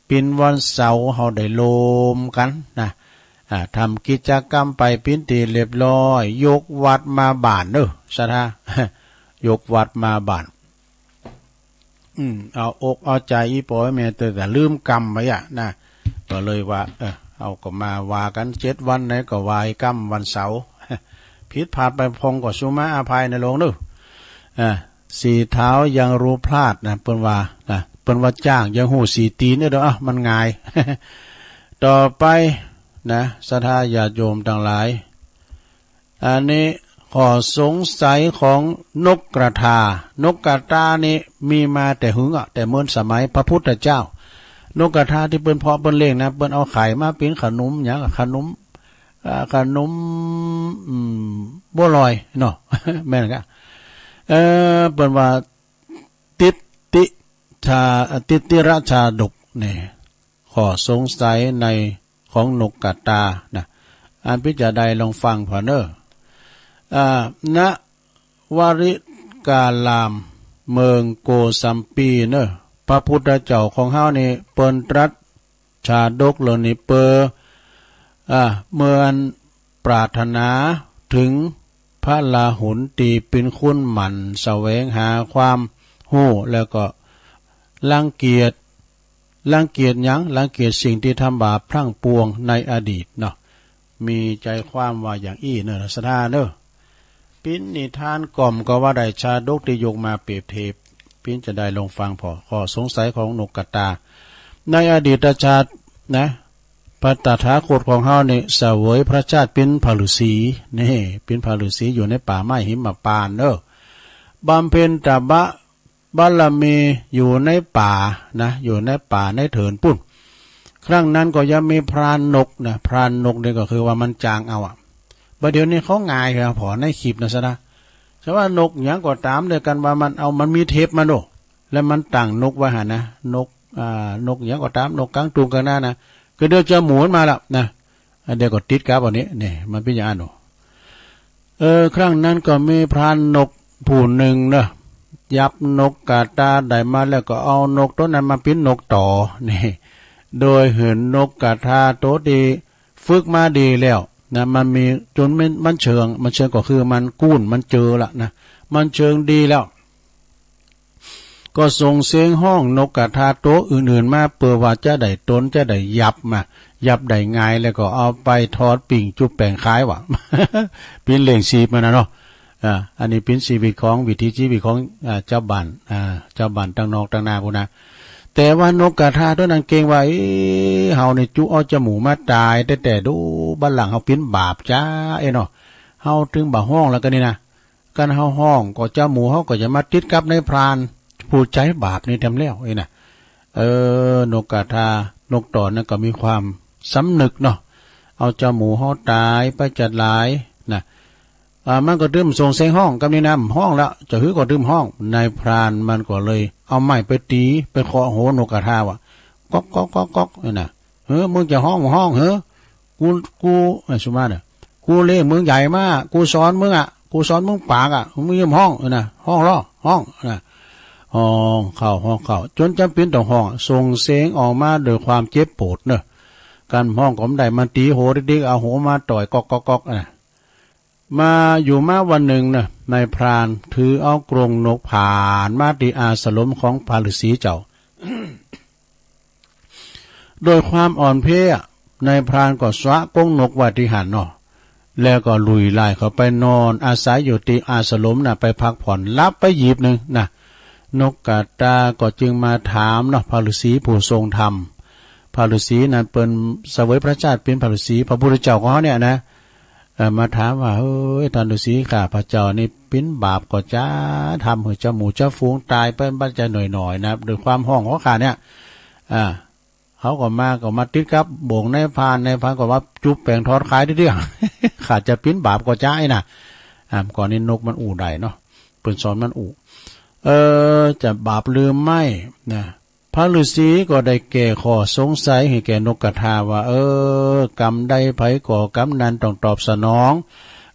เป๋นวันเสาร์ เฮาได้รวมกั๋นนะ อ่า ทำกิจกรรมไปเป๋นตี้เรียบร้อย ยกวัตรมาบ้านเน่อ ศรัทธา ยกวัตรมาบ้าน อืม เอาอกเอาใจ๋อี่ป้อแม่ แต่ แต่ลืมกำไว้อะนะ ก็เลยว่า เออ เฮาก็มาว่ากั๋นเจ็ดวันไหนก็ว่าอีกำวันเสาร์ ผิดพลาดไปพ่องก็สุมาอภัยในหลวงเน่อ อ่า สี่เท้ายังรู้พลาดนะ เปิ้นว่านะ เปิ้นว่าจ๊างยังฮู้สี่ตี๋นเนี่ยเด้อ อ่ะ มันง่าย ต่อไปนะ ศรัทธาญาติโยมตังหลาย อันนี้ข้อสงสัยของนกกระทา นกกระทานี่มีมาแต่หึงอะ แต่เมินสมัยพระพุทธเจ้า นกกระทาตี้เปิ้นเพาะเปิ้นเลี้ยงนะ เปิ้นเอาไข่มาปิ้นขนมหยังอะ ขนม อ่า ขนม อืม บัวลอยเนาะ แม่นกะ เออ เปิ้นว่า ติตติชา ติตติรชาดกนี่ ข้อสงสัยในของนกกระทานะ อันปี้จะใดลองฟังผ่อเน่อ อ่า ณ วริการาม เมืองโกสัมพีเน่อ พระพุทธเจ้าของเฮานี่เปิ้นตรัสชาดกเรื่องนี้เปื้อ อ่า เมื่ออันปรารถนาเถิงพระราหุลตี้เป๋นคนหมั่นแสวงหาความฮู้ แล้วก็รังเกียจ รังเกียจหยัง รังเกียจสิ่งตี้ทำบาปทั้งปวงในอดีตเนาะ มีใจ๋ความว่าอย่างอี้เน่อ ศรัทธาเน่อ ปิ้นนิทานก่อมก็ว่าได้ ชาดกตี้ยกมาเปรียบเทียบ ปิ้นจะใดลองฟังผ่อ ข้อสงสัยของนกกระทา ในอดีตชาตินะ พระตถาคตของเฮานี่เสวยพระชาติเป๋นพระฤๅษี นี่ เป๋นพระฤๅษีอยู่ในป่าไม้หิมพานต์เน่อ บำเพ็ญตปะ บารมีอยู่ในป่านะ อยู่ในป่าในเถินปุ้น ครั้งนั้นก็ยังมีพรานนกนะ พรานนกนี่ก็คือว่ามันจ๋างเอาอะ บ่าเดี่ยวนี้เขาง่ายครับ ผ่อในคลิปนะ ศรัทธา แต่ว่านกหยังก็ต๋าม ด้วยกั๋นว่ามันเอา มันมีเทปมันโอ้ แล้วมันตั้งนกไว้หั้นนะ นก อ่า นกหยังก็ต๋าม นกกางตุงกางนานะ ก็เดี๋ยวจะหมุนมาละนะ อันเดียวก็ติดกับอันนี้ นี่ มันเป๋นอย่างอั้นโอ้ เออ ครั้งนั้นก็มีพรานนกผู้นึ่งเนาะ จับนกกระทาได้มาแล้วก็เอานกตั๋วนั้นมาปิ้นนกต่อ นี่ โดยหื้อนกกระทาตั๋วตี้ฝึกมาดีแล้วนะ มันมีจ๋นมัน มันเชิง มันเชิงก็คือมันกู้น มันเจอละนะ มันเชิงดีแล้ว ก็ส่งเสียงฮ้องนกกระทาตั๋วอื่นๆ มา เปื้อว่าจะได้ตน จะได้หยับมา หยับได้ง่าย แล้วก็เอาไปทอดปิ้งจุ๊บแป้งขายว่ะ ปิ้นเลี้ยงชีพมันนะเนาะ อ่า อันนี้ปิ้นชีวิตของ วิถีชีวิตของ อ่า จาวบ้าน อ่า จาวบ้านตางนอกตางนาพู้นนะ แต่ว่านกกระทาตั๋วนั้นเกรงว่า เอ๊ะ เฮานี่จุเอาจาหมู่มาต๋ายแต๊ๆ ดู บัดหลังเฮาเป๋นบาปจ๊า เอ๊ะเนาะ เฮาเถิงบ่ฮ้องแล้วกั๋นนี่นะ กั๋นเฮาฮ้องก็จาหมู่เฮาก็จะมาติดกับนายพรานผู้ใจ๋บาปนี่แถมแล้ว เอ๊ะนะ เออ นกกระทา นกต่อนั้นก็มีความสำนึกเนาะ เอาจาหมู่เฮาต๋ายไปจัดหลายนะ อ่า มันก็ตึมส่งเสียงฮ้อง กำนี้นะ ฮ้องละ จะหื้อก็ตึมฮ้อง นายพรานมันก็เลยเอาไม้ไปตี๋ ไปเคาะหัวนกกระทาว่ะ ก๊อกก๊อกก๊อกก๊อก นี่นะ เฮ้อ มึงจะฮ้องบ่ฮ้อง เฮ้อ กู กู เอ้ย สุมาเน่อ กูเลี้ยงมึงใหญ่มา กูสอนมึงอะ กูสอนมึงปากอะ มึงอย่าฮ้อง เออนะ ฮ้องลอ ฮ้องนะ ฮ้องเข้า ฮ้องเข้า จ๋นจ๋ำเป๋นต้องฮ้อง ส่งเสียงออกมาด้วยความเจ็บปวดเน่อ กั๋นฮ้องก็บ่ได้ มันตี๋หัวติ๊กๆ เอาหัวมาต่อยก๊อกก๊อกก๊อกนะ มาอยู่มาวันนึ่งเน่อ นายพรานถือเอากรงนกผ่านมาตี้อาสรมของพระฤๅษีเจ้า โดยความอ่อนเพลีย นายพรานก็สละกรงนกไว้ตี้หั้นเนาะ แล้วก็ลุยล่ายเข้าไปนอนอาศัยอยู่ตี้อาสรมน่ะ ไปพักผ่อน หลับไปหยีบนึ่งนะ นกกระทาก็จึงมาถามเนาะ พระฤๅษีผู้ทรงธรรม พระฤๅษีนั้นเปิ้นเสวยพระชาติเป๋นพระฤๅษี พระพุทธเจ้าของเฮาเนี่ยนะ เอ่อ มาถามว่า เฮ้ย ต้านฤๅษี ข้าพเจ้านี่เป๋นบาปก่อจ๊า ทำหื้อจาหมู่จาฝูงต๋ายไปบ่าจะหน่อยๆ นะ ด้วยความฮ้องของข้าเนี่ย อ่า เขาก็มา ก็มาติดกับบ่วงนายพราน นายพรานก็ว่าจุ๊บแป้งทอดขายตี้เดียว ข้าจะเป๋นบาปก่อจ๊าไอ้นะ อ่า ก่อนนี้นกมันอู้ได้เนาะ เปิ้นสอนมันอู้ เออ จะบาปหรือไม่นะ พระฤๅษีก็ได้แก้ข้อสงสัยหื้อแก่นกกระทาว่า เออ กรรมใดใผก่อกรรมนั้นต้องตอบสนอง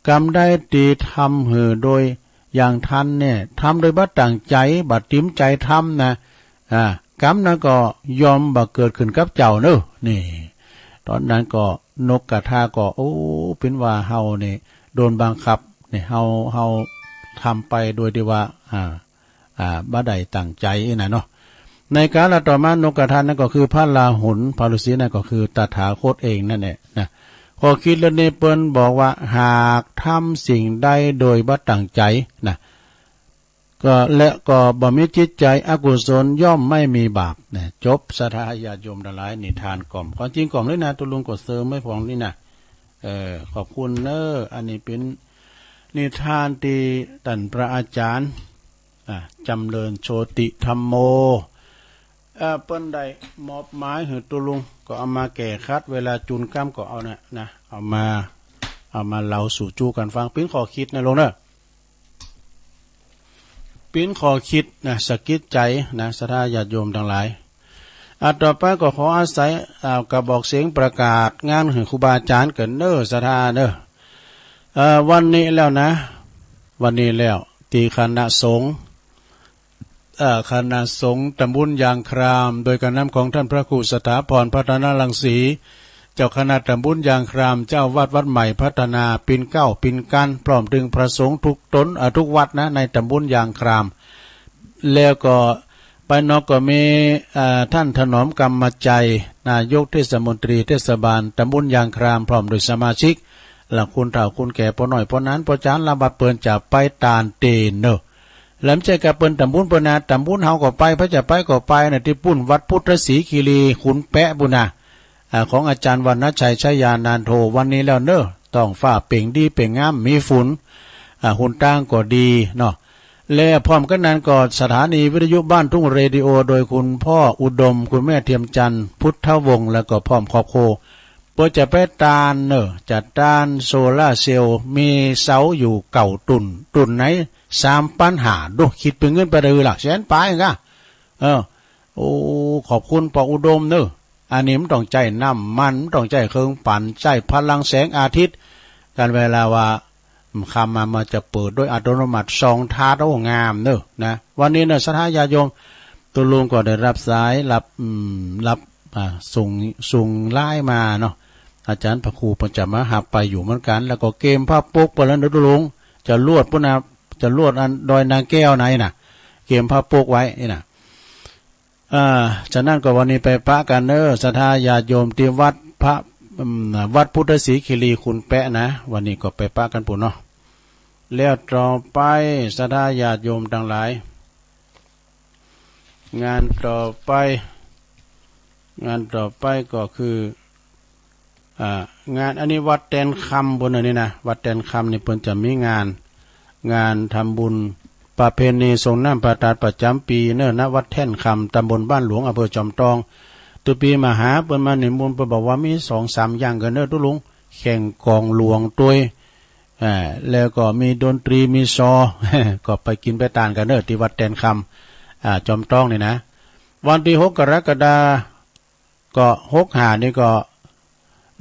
กรรมใดตี้ทำหื้อโดยอย่างต้านเนี่ย ทำโดยบ่ตั้งใจ๋ บ่เตรียมใจ๋ทำนะ อ่า กรรมนั้นก็ย่อมบ่เกิดขึ้นกับเจ้าเน่อ นี่ ต๋อนนั้นก็นกกระทาก็ โอ้ เป๋นว่าเฮานี่โดนบังคับ นี่ เฮา เฮาทำไปโดยตี้ว่า อ่า อ่า บ่ได้ตั้งใจ๋นะเนาะ ในกาลต่อมานกกระทานั้นก็คือพระราหุล พระฤๅษีนั้นก็คือตถาคตเองนั่นแหละนะ ข้อคิดเรื่องนี้เปิ้นบอกว่า หากทำสิ่งใดโดยบ่ตั้งใจ๋นะ ก็ และก็บ่มีจิตใจ๋อกุศลย่อมไม่มีบาปนะ จบ ศรัทธาญาติโยมตังหลาย นิทานกล่อม ความจริงกล่อมเลยนะ ตุ๊ลุงก็เสริมไว้พ่องนี่นะ เออ ขอบคุณเน้อ อันนี้เป๋นนิทานตี้ต้านพระอาจ๋ารย์ อ่า จ๋ำเริญโชติธัมโม เอ่อ เปิ้นได้มอบหมายหื้อตุ๊ลุง ก็เอามาแก่ขัด เวลาจูนก้ำก็เอานะ นะ เอามา เอามาเล่าสู่จู้กั๋นฟัง เป๋นข้อคิดนะลุงเน้อ เป๋นข้อคิดนะ สะกิดใจ๋นะ ศรัทธาญาติโยมตังหลาย อ่า ต่อไปก็ขออาศัย อ่า กระบอกเสียงประกาศงานหื้อครูบาอาจ๋ารย์กั๋นเน้อ ศรัทธาเน้อ เอ่อ วันนี้แล้วนะ วันนี้แล้ว ตี้คณะสงฆ์ เอ่อ คณะสงฆ์ตำบลยางคราม โดยก๋านนำของต้านพระครูสถาพร พัฒนรังสี เจ้าคณะตำบลยางคราม เจ้าวัดวัดใหม่พัฒนา ปิ่นเกล้าปิ่นกั๋น พร้อมตึงพระสงฆ์กู้ต๋น เอ่อ กู้วัดนะ ในตำบลยางคราม แล้วก็ไปนอกก็มี เอ่อ ต้านถนอมกำมะไจ นายกเทศมนตรีเทศบาลตำบลยางคราม พร้อมโดยสมาชิก และคนเฒ่าคนแก่ ป้อน้อยป้อหนานป้อจ๋าร ละบ่าเปิ้นจะไปตานเต๋นเน้อ และบ่ใจ้ก้าเปิ้นตำบลเปิ้นนะ ตำบลเฮาก็ไป ใผจะไปก็ไปนะ ตี้ปุ้นวัดพุทธศรีคีรีขุนแปะปุ้นนะ อ่า ของอาจ๋ารย์วรรณชัย ชยานันโท วันนี้แล้วเน้อ ท้องฟ้าเปล่งดีเปล่งงาม มีฝน อ่า หนตางก็ดีเนาะ และพร้อมกั๋นนั้นก็สถานีวิทยุบ้านทุ่งเรดิโอ โดยคุณพ่ออุดม คุณแม่เทียมจันทร์ พุทธวงศ์ แล้วก็พร้อมครอบครัว เปิ้นจะไปตานเน้อ จะตานโซลาร์เซลล์ มีเสาอยู่เก้าตุ๊น ตุ๊นไหนสามปันห้า ดู กึ๊ดเป๋นเงินไปเต้าใดละ แสนป๋ายก่า เออ โอ้ ขอบคุณป้ออุดมเน้อ อันนี้มันต้องใจ๊น้ำมัน มันต้องใจ๊เคิงปั่น ใจ๊พลังแสงอาทิตย์ กั๋นเวลาว่า ค่ำมามันจะเปิดโดยอัตโนมัติ ส่องถาด โอ้ งามเน้อ นะ วันนี้เน้อ ศรัทธาญาติโยม ตุ๊ลุงก็ได้ฮับสาย ฮับ อืม ฮับ อ่า ส่ง ส่งไลน์มาเนาะ อาจ๋ารย์พระครูเปิ้นจะมาฮับไปอยู่เหมือนกั๋น แล้วก็เกมผ้าปกไปแล้วเน้อตุ๊ลุง จรวดปุ้นนะ จรวดอันดอยนางแก้วไหนน่ะ เกมผ้าปกไว้นี่น่ะ อ่า ฉะนั้นก็วันนี้ไปปะกั๋นเน้อ ศรัทธาญาติโยมตี้วัดพระ อืม วัดพุทธศรีคีรีขุนแปะนะ วันนี้ก็ไปปะกั๋นปู้นเนาะ แล้วต่อไป ศรัทธาญาติโยมตังหลาย งานต่อไป งานต่อไปก็คือ อ่า งานอันนี้วัดแตนคำปู้นเน้อนี่นะ วัดแตนคำนี่เปิ้นจะมีงาน งานทำบุญประเพณีสรงน้ำพระธาตุประจ๋ำปี๋เน้อ ณ วัดแท่นคำ ตำบลบ้านหลวง อำเภอจอมตอง ตุ๊ปี๋มาหาเปิ้นมานิมนต์ เปิ้นบอกว่ามีสองสามอย่างก่าเน้อตุ๊ลุง แข่งกลองหลวงตวย อ่า แล้วก็มีดนตรี มีซอ ก็ไปกิ๋นไปตานก่าเน้อ ตี้วัดแตนคำ อ่า จอมตองนี่นะ วันตี้หกกรกฎา ก็หกห้านี่ก็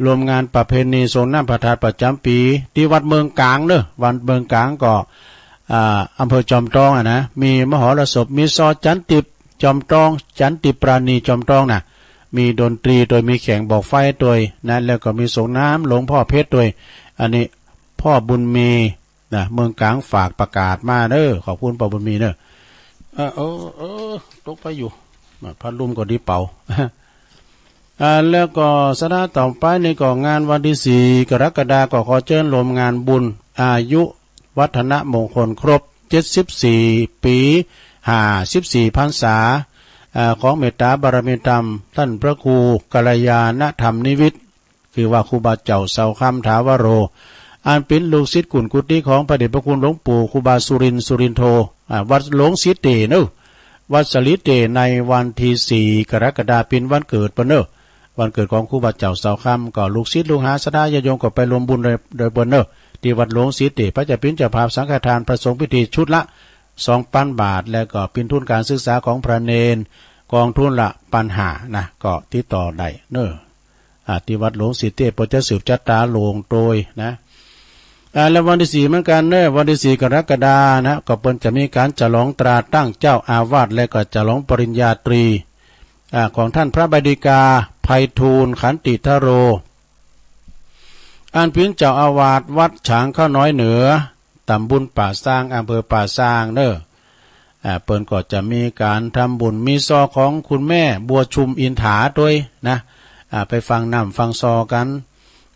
รวมงานประเพณีสรงน้ำพระธาตุประจ๋ำปี๋ ตี้วัดเมืองก๋างเน้อ วัดเมืองก๋างก็ อ่า อำเภอจอมตองอะนะ มีมหรสพ มีซอจั๋นติบจอมตอง จั๋นติบปราณีจอมตองน่ะ มีดนตรีตวย มีแข่งบอกไฟตวยนะ แล้วก็มีสรงน้ำหลวงพ่อเพชรตวย อันนี้พ่อบุญมี นะ เมืองก๋างฝากประกาศมาเน้อ ขอบคุณป้อบุญมีเน้อ เออ เออ เออ ตกไปอยู่ อ่ะ พัดลมก็ดีเป่า อ่า แล้วก็ศรัทธาต่อไปนี่ก็งานวันตี้สี่กรกฎาก็ขอเจิญรวมงานบุญอายุวัฒนมงคลครบเจ็ดสิบสี่ปี๋ ห้าสิบสี่พรรษา อ่า ของเมตตาบารมีธรรมต้านพระครูกัลยาณธรรมนิวิท คือว่าครูบาเจ้าเสาคำถาวโร อันเป๋นลูกศิษย์กุ๋นกุฏิของพระเดชพระคุณหลวงปู่ครูบาสุรินทร์ สุรินโท อ่า วัดหลวงสีเตเน้อ วัดสะหลีเต ในวันตี้สี่กรกฎา เป๋นวันเกิดเปิ้นเน้อ วันเกิดของครูบาเจ้าเสาคำ ก็ลูกศิษย์ลูกหาศรัทธาญาติโยมก็ไปร่วมบุญโดย โดยเปิ้นเน้อ ตี้วัดหลวงสีเต พระเจ้าเป๋นเจ้าภาพสังฆทาน พระสงฆ์พิธีชุดละสองปันบาท แล้วก็เป๋นทุนก๋านศึกษาของพระเณร กองทุนละปันห้านะ ก็ติดต่อได้เน้อ อ่า ตี้วัดหลวงสีเต เปิ้นจะสืบจะต๋าโลงตวยนะ อ่า แล้ววันตี้สี่เหมือนกั๋นเน้อ วันตี้สี่กรกฎานะ ก็เปิ้นจะมีก๋านฉลองตราตั้งเจ้าอาวาส และก็ฉลองปริญญาตรี อ่า ของต้านพระบดีกา ไพฑูรย์ ขันติธโร อันเป๋นเจ้าอาวาสวัดฉางข้าวน้อยเหนือ ต๋ำบลป่าซาง อำเภอป่าซางเน้อ อ่า เปิ้นก็จะมีก๋านทำบุญ มีซอของคุณแม่บัวชุมอินถาตวยนะ อ่า ไปฟังน้ำฟังซอกั๋น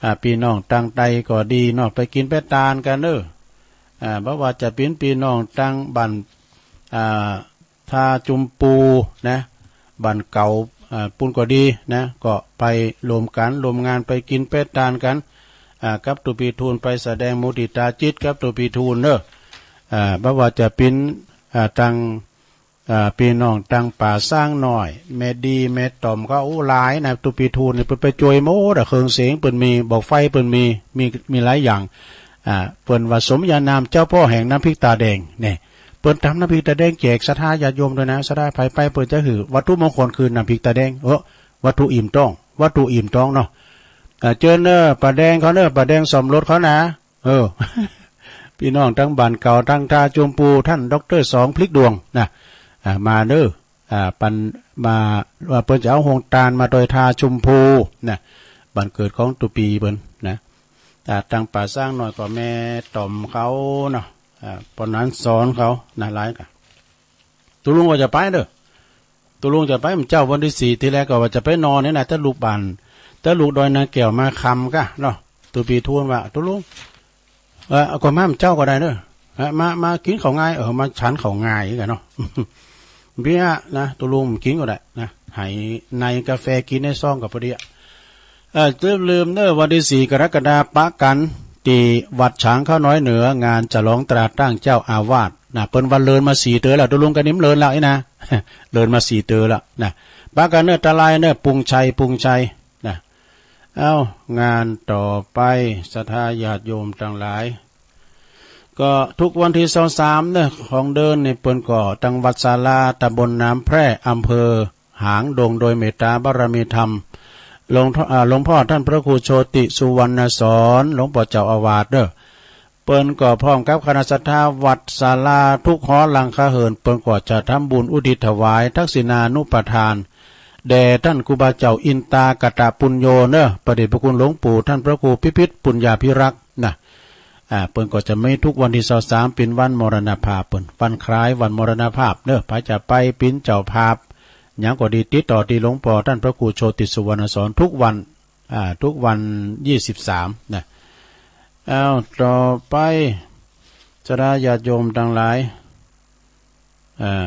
อ่า ปี้น้องตังใต้ก็ดีเนาะ ไปกิ๋นไปตานกั๋นเน้อ อ่า บ่ว่าจะเป๋นปี้น้องตังบ้าน อ่า ท่าจุมปูนะ บ้านเก่า อ่า ปู๊นก็ดีนะ ก็ไปร่วมกั๋นร่วมงาน ไปกิ๋นไปตานกั๋น อ่า กับตุ๊ปี้ทูน ไปแสดงมุติตาจิตกับตุ๊ปี้ทูนเน่อ อ่า บ่ว่าจะเป๋น อ่า ตัง อ่า ปี้น้องตังป่าซางน้อย แม่ดีแม่ต่อมก็ โอ้ หลายนะ ตุ๊ปี้ทูนนี่เปิ้นไปจ้วยหมดอะ เครื่องเสียงเปิ้นมี บ่าไฟเปิ้นมี มี มีหลายอย่าง อ่า เปิ้นว่าสมญานามเจ้าพ่อแห่งน้ำพริกตาแดงเนี่ย เปิ้นตำน้ำพริกตาแดงแจกศรัทธาญาติโยมตวยนะ ศรัทธาใผไปเปิ้นจะหื้อวัตถุมงคลคือน้ำพริกตาแดง เออ วัตถุอิ่มต๊อง วัตถุอิ่มต๊องเนาะ อ่า เจิญเน่อ ป้าแดงเขาเน่อ ป้าแดงซ่อมรถเขานะ เออ ปี้น้องตังบ้านเก่าตังท่าจุมปู ต้านด็อกเตอร์สองพลิกดวงนะ อ่า มาเน่อ อ่า ปัน มา ว่าเปิ้นจะเอาโฮงตานมาตวยท่าจุมปูนะ บ้านเกิดของตุ๊ปี้เปิ้นนะ อ่า ตังป่าซางน้อยก็แม่ต่อมเขาเนาะ อ่า ป้อหนานสอนเขานะ หลายกะ ตุ๊ลุงว่าจะไปเน่อ ตุ๊ลุงจะไป เมื่อเจ๊าวันตี้สี่ ตี้แรกก็ว่าจะไปนอนเนี่ยนะ แต่ลูกบ้าน แต่ลูกดอยนางแก้วมาค่ำก่ะเนาะ ตุ๊ปี้ทูนว่า ตุ๊ลุง เออ เอาก็มาเมื่อเจ๊าก็ได้เน่อ ฮะ มา มากิ๋นข้าวงาย เออ มาฉันข้าวงายก่ะเนาะ เบียร์นะ ตุ๊ลุงกิ๋นก็ได้นะ ไหในกาแฟกิ๋นในซองก็พอดีอะ เออ จะลืมเน่อ วันตี้สี่กรกฎาปะกั๋น ตี้วัดฉางข้าวน้อยเหนือ งานฉลองตราตั้งเจ้าอาวาสนะ เปิ้นว่าเลินมาสี่เตื้อแล้ว ตุ๊ลุงกะนิมเลินแล้วอี้นะ เลินมาสี่เตื้อแล้วนะ ปะกั๋นเน่อ ตาลายเน่อ ปุงชัย ปุงชัยนะ เอ้า งานต่อไป ศรัทธาญาติโยมตังหลาย ก็ทุกวันตี้ซาวสามเน่อ ของเดือนนี่ เปิ้นก็ตังวัดศาลา ตำบลหนามแพร่ อำเภอ หางดง โดยเมตตาบารมีธรรม หลวง อ่า หลวงป้อต้านพระครูโชติสุวรรณสอน หลวงป้อเจ้าอาวาสเน่อ เปิ้นก็พร้อมกับคณะศรัทธาวัดศาลาทุกหอหลังคาเหิน เปิ้นก็จะทำบุญอุทิศถวายทักษิณานุปทาน แด่ต้านครูบาเจ้าอินตากตปุญโญเน่อ พระเดชพระคุณหลวงปู่ต้านพระครูพิพิธปุญญาภิรักษ์นะ อ่า เปิ้นก็จะมีทุกวันตี้ซาวสาม เป๋นวันมรณภาพเปิ้น วันคล้ายวันมรณภาพเน่อ ใผจะไปเป๋นเจ้าภาพ หยังก็ดี ติดต่อตี้หลวงป้อต้านพระครูโชติสุวรรณสอนทุกวัน อ่า ทุกวันยี่สิบสามนะ เอ้า ต่อไป ศรัทธาญาติโยมตังหลาย อ่า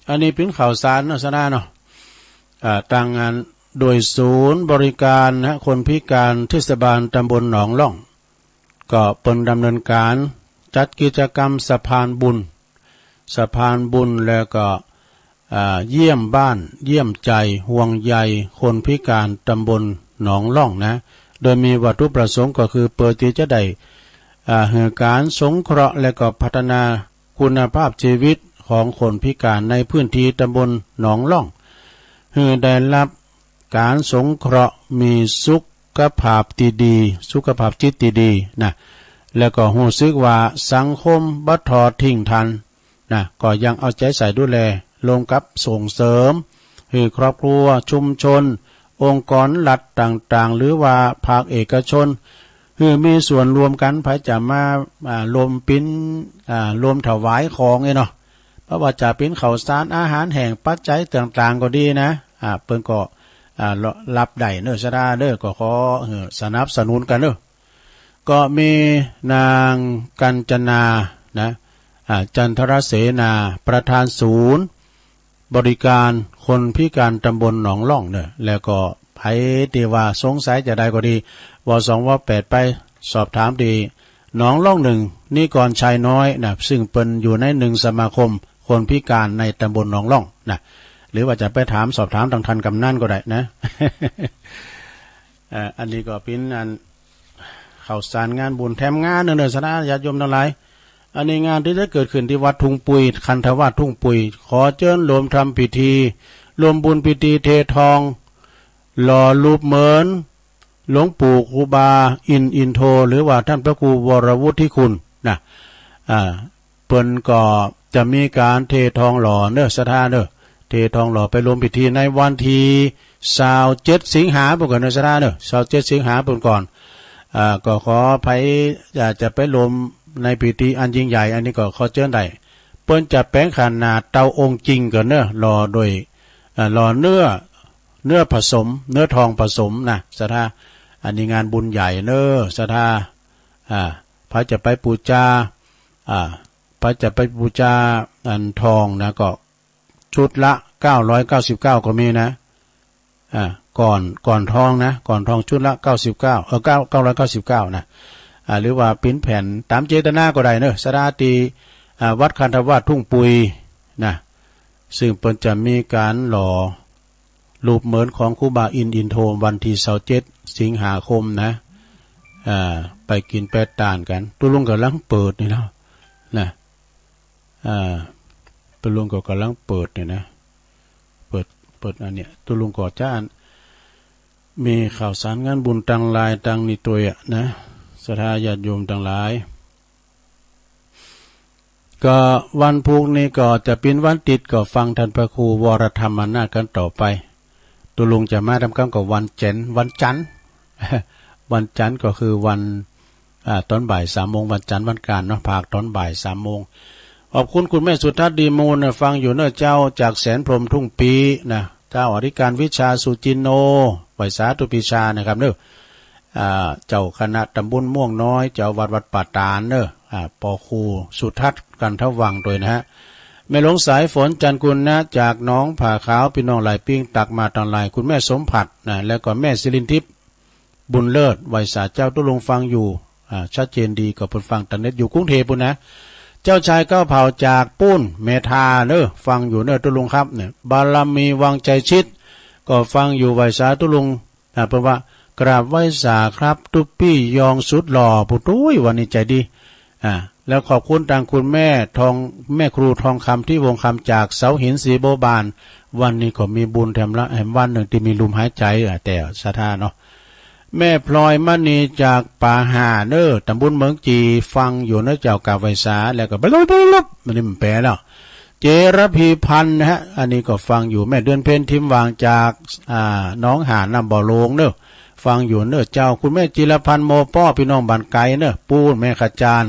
อันนี้เป๋นข่าวสารเนาะ ศรัทธาเนาะ อ่า ตางงานโดยศูนย์บริการนะ คนพิการเทศบาลตำบลหนองล่อง ก็เปิ้นดำเนินก๋านจัดกิจกรรมสะพานบุญ สะพานบุญ แล้วก็ อ่า เยี่ยมบ้านเยี่ยมใจ๋ ห่วงใยคนพิการตำบลหนองล่องนะ โดยมีวัตถุประสงค์ก็คือเปื้อตี้จะได้ อ่า หื้อก๋านสงเคราะห์ และก็พัฒนาคุณภาพชีวิตของคนพิการในพื้นตี้ตำบลหนองล่อง หื้อได้ฮับก๋านสงเคราะห์ มีสุขภาพตี้ดี สุขภาพจิตตี้ดีนะ แล้วก็ฮู้สึกว่าสังคมบ่ทอดทิ้งต้าน นะ ก็ยังเอาใจ๋ใส่ดูแล ร่วมกับส่งเสริม หื้อครอบครัว ชุมชน องค์กรรัฐต่างๆ หรือว่าภาคเอกชน หื้อมีส่วนร่วมกั๋น ใผจะมา อ่า ร่วมปิ้น อ่า ร่วมถวายของเนี่ยเนาะ บ่ว่าจะปิ้นข้าวสาร อาหารแห้ง ปัจจัยต่างๆ ก็ดีนะ อ่า เปิ้นก็ อ่า รับได้เน่อ ศรัทธาเน่อ ก็ขอ เอ่อ สนับสนุนกั๋นเน่อ ก็มีนางกัญจนา นะ อ่า จันทรเสนา ประธานศูนย์บริการคนพิการตำบลหนองล่องเน่อ แล้วก็ใผตี้ว่าสงสัยจะใดก็ดี วสอง วแปด ไปสอบถามตี้หนองล่องหนึ่ง นิกรชัยน้อยนะ ซึ่งเปิ้นอยู่ในหนึ่งสมาคมคนพิการในตำบลหนองล่องนะ หรือว่าจะไปถามสอบถามตางต้านกำนันก็ได้นะ เอ่อ อันนี้ก็เป๋นอัน ข่าวสารงานบุญแถมงานเน่อ ศรัทธาญาติโยมตังหลาย อันนี้งานตี้จะเกิดขึ้นตี้วัดทุ่งปุย คันธวาสทุ่งปุย ขอเจิญรวมทำพิธี รวมบุญพิธีเททอง หล่อรูปเหมือนหลวงปู่ครูบาอินทร์อินโท หรือว่าต้านพระครูวรวุฒิคุณนะ อ่า เปิ้นก็จะมีก๋านเททองหล่อเน่อ ศรัทธาเน่อ เททองหล่อไปรวมพิธีในวันตี้ซาวเจ็ดสิงหาปู๊นก่อนเน่อ ศรัทธาเน่อ ซาวเจ็ดสิงหาปู๊นก่อน อ่า ก็ขอใผอยากจะไปรวมในพิธีอันยิ่งใหญ่ อันนี้ก็ขอเจิญได้ เปิ้นจะแป๋งขนาดเตาองค์จริงก่อนเน่อ หล่อโดย อ่า หล่อเนื้อ เนื้อผสม เนื้อทองผสมนะ ศรัทธา อันนี้งานบุญใหญ่เน่อ ศรัทธา อ่า ใผจะไปปู๋จา อ่า ไปจะไปบูชาอันทองนะ ก็ชุดละเก้าร้อยเก้าสิบเก้าก็มีนะ อ่า ก่อน ก่อนทองนะ ก่อนทองชุดละเก้าสิบเก้า เออ เก้า เก้าร้อยเก้าสิบเก้านะ อ่า หรือว่าปิ้นแผ่นต๋ามเจตนาก็ได้เนอะ ศรัทธาตี้ อ่า วัดคันธวาสทุ่งปุยนะ ซึ่งเปิ้นจะมีก๋านหล่อรูปเหมือนของครูบาอินทร์ อินโทรม วันตี้ซาวเจ็ดสิงหาคมนะ อ่า ไปกิ๋นไปตานกั๋น ตุ๊ลุงก่ำลังเปิดนี่แล้วนะ อ่า ตุ๊ลุงก็ก่ำลังเปิดเนี่ยนะ เปิด เปิดอันเนี้ย ตุ๊ลุงก็จะอั้น มีข่าวสารงานบุญตังหลายตังนี้ตวยอะนะ ศรัทธาญาติโยมตังหลาย ก็วันพูกนี้ก็จะเป๋นวันติ๊ด ก็ฟังต้านพระครูวรธรรมนาถกั๋นต่อไป ตุ๊ลุงจะมาต๋ามกำก็วันจันทร์ วันจันทร์ วันจันทร์ก็คือวัน อ่า ต๋อนบ่ายสามโมง วันจันทร์วันก๋านเนาะ ภาคต๋อนบ่ายสามโมง ขอบคุณคุณแม่สุทัศน์ดีมูลนะ ฟังอยู่เน่อเจ้า จากแสนพรหมทุ่งปี้นะ เจ้าอธิการวิชาสุจินโน ไหว้สาธุปิชานะครับเน่อ อ่า เจ้าคณะต๋ำบลม่วงน้อย เจ้าวัดวัดป่าตาดเน่อ อ่า ปอครูสุทัศน์กันทวังค์ตวยนะฮะ แม่หลวงสายฝน จันทร์กุลนะ จากหนองผาขาว ปี้น้องหลายปิ้งตั๊กมาตังหลาย คุณแม่สมผัสนะ แล้วก็แม่ศิรินทิพย์ บุญเลิศ ไหว้สาเจ้า ตุ๊ลุงฟังอยู่ อ่า ชัดเจนดี ก็เปิ้นฟังตางเน็ตอยู่กรุงเทพฯปู้นนะ เจ้าชายก้าวเผ่าจากปู๊น เมทาเน่อ ฟังอยู่เน่อตุ๊ลุงครับเนี่ย บารมีวังชัยชิต ก็ฟังอยู่ ไหว้สาตุ๊ลุง อ่า เปิ้นว่า กราบไหว้สาครับตุ๊ปี้ยองสุดหล่อ ปู้ ตุ๊ย วันนี้ใจ๋ดี อ่า แล้วขอบคุณตางคุณแม่ทอง แม่ครูทองคำ ทิวงศ์คำ จากเสาหินศรีบัวบาน วันนี้ก็มีบุญแถมละ แถมวันนึ่งตี้มีลมหายใจ๋ อ่า แต่ศรัทธาเนาะ แม่พลอยมณีจากป่าห่าเน่อ ต๋ำบลเมืองจี ฟังอยู่เน่อเจ้า กราบไหว้สา แล้วก็ มันนี่มันแป๋แล้ว เจรพีพันธ์นะฮะ อันนี้ก็ฟังอยู่ แม่เดือนเพ็ญ ทิมหว่าง จาก อ่า หนองหานน้ำบ่อโลงเน่อ ฟังอยู่เน่อเจ้า คุณแม่จิรพันธ์ โมป้อ ปี้น้องบ้านไก๋เน่อ ปู๊น แม่ขจาร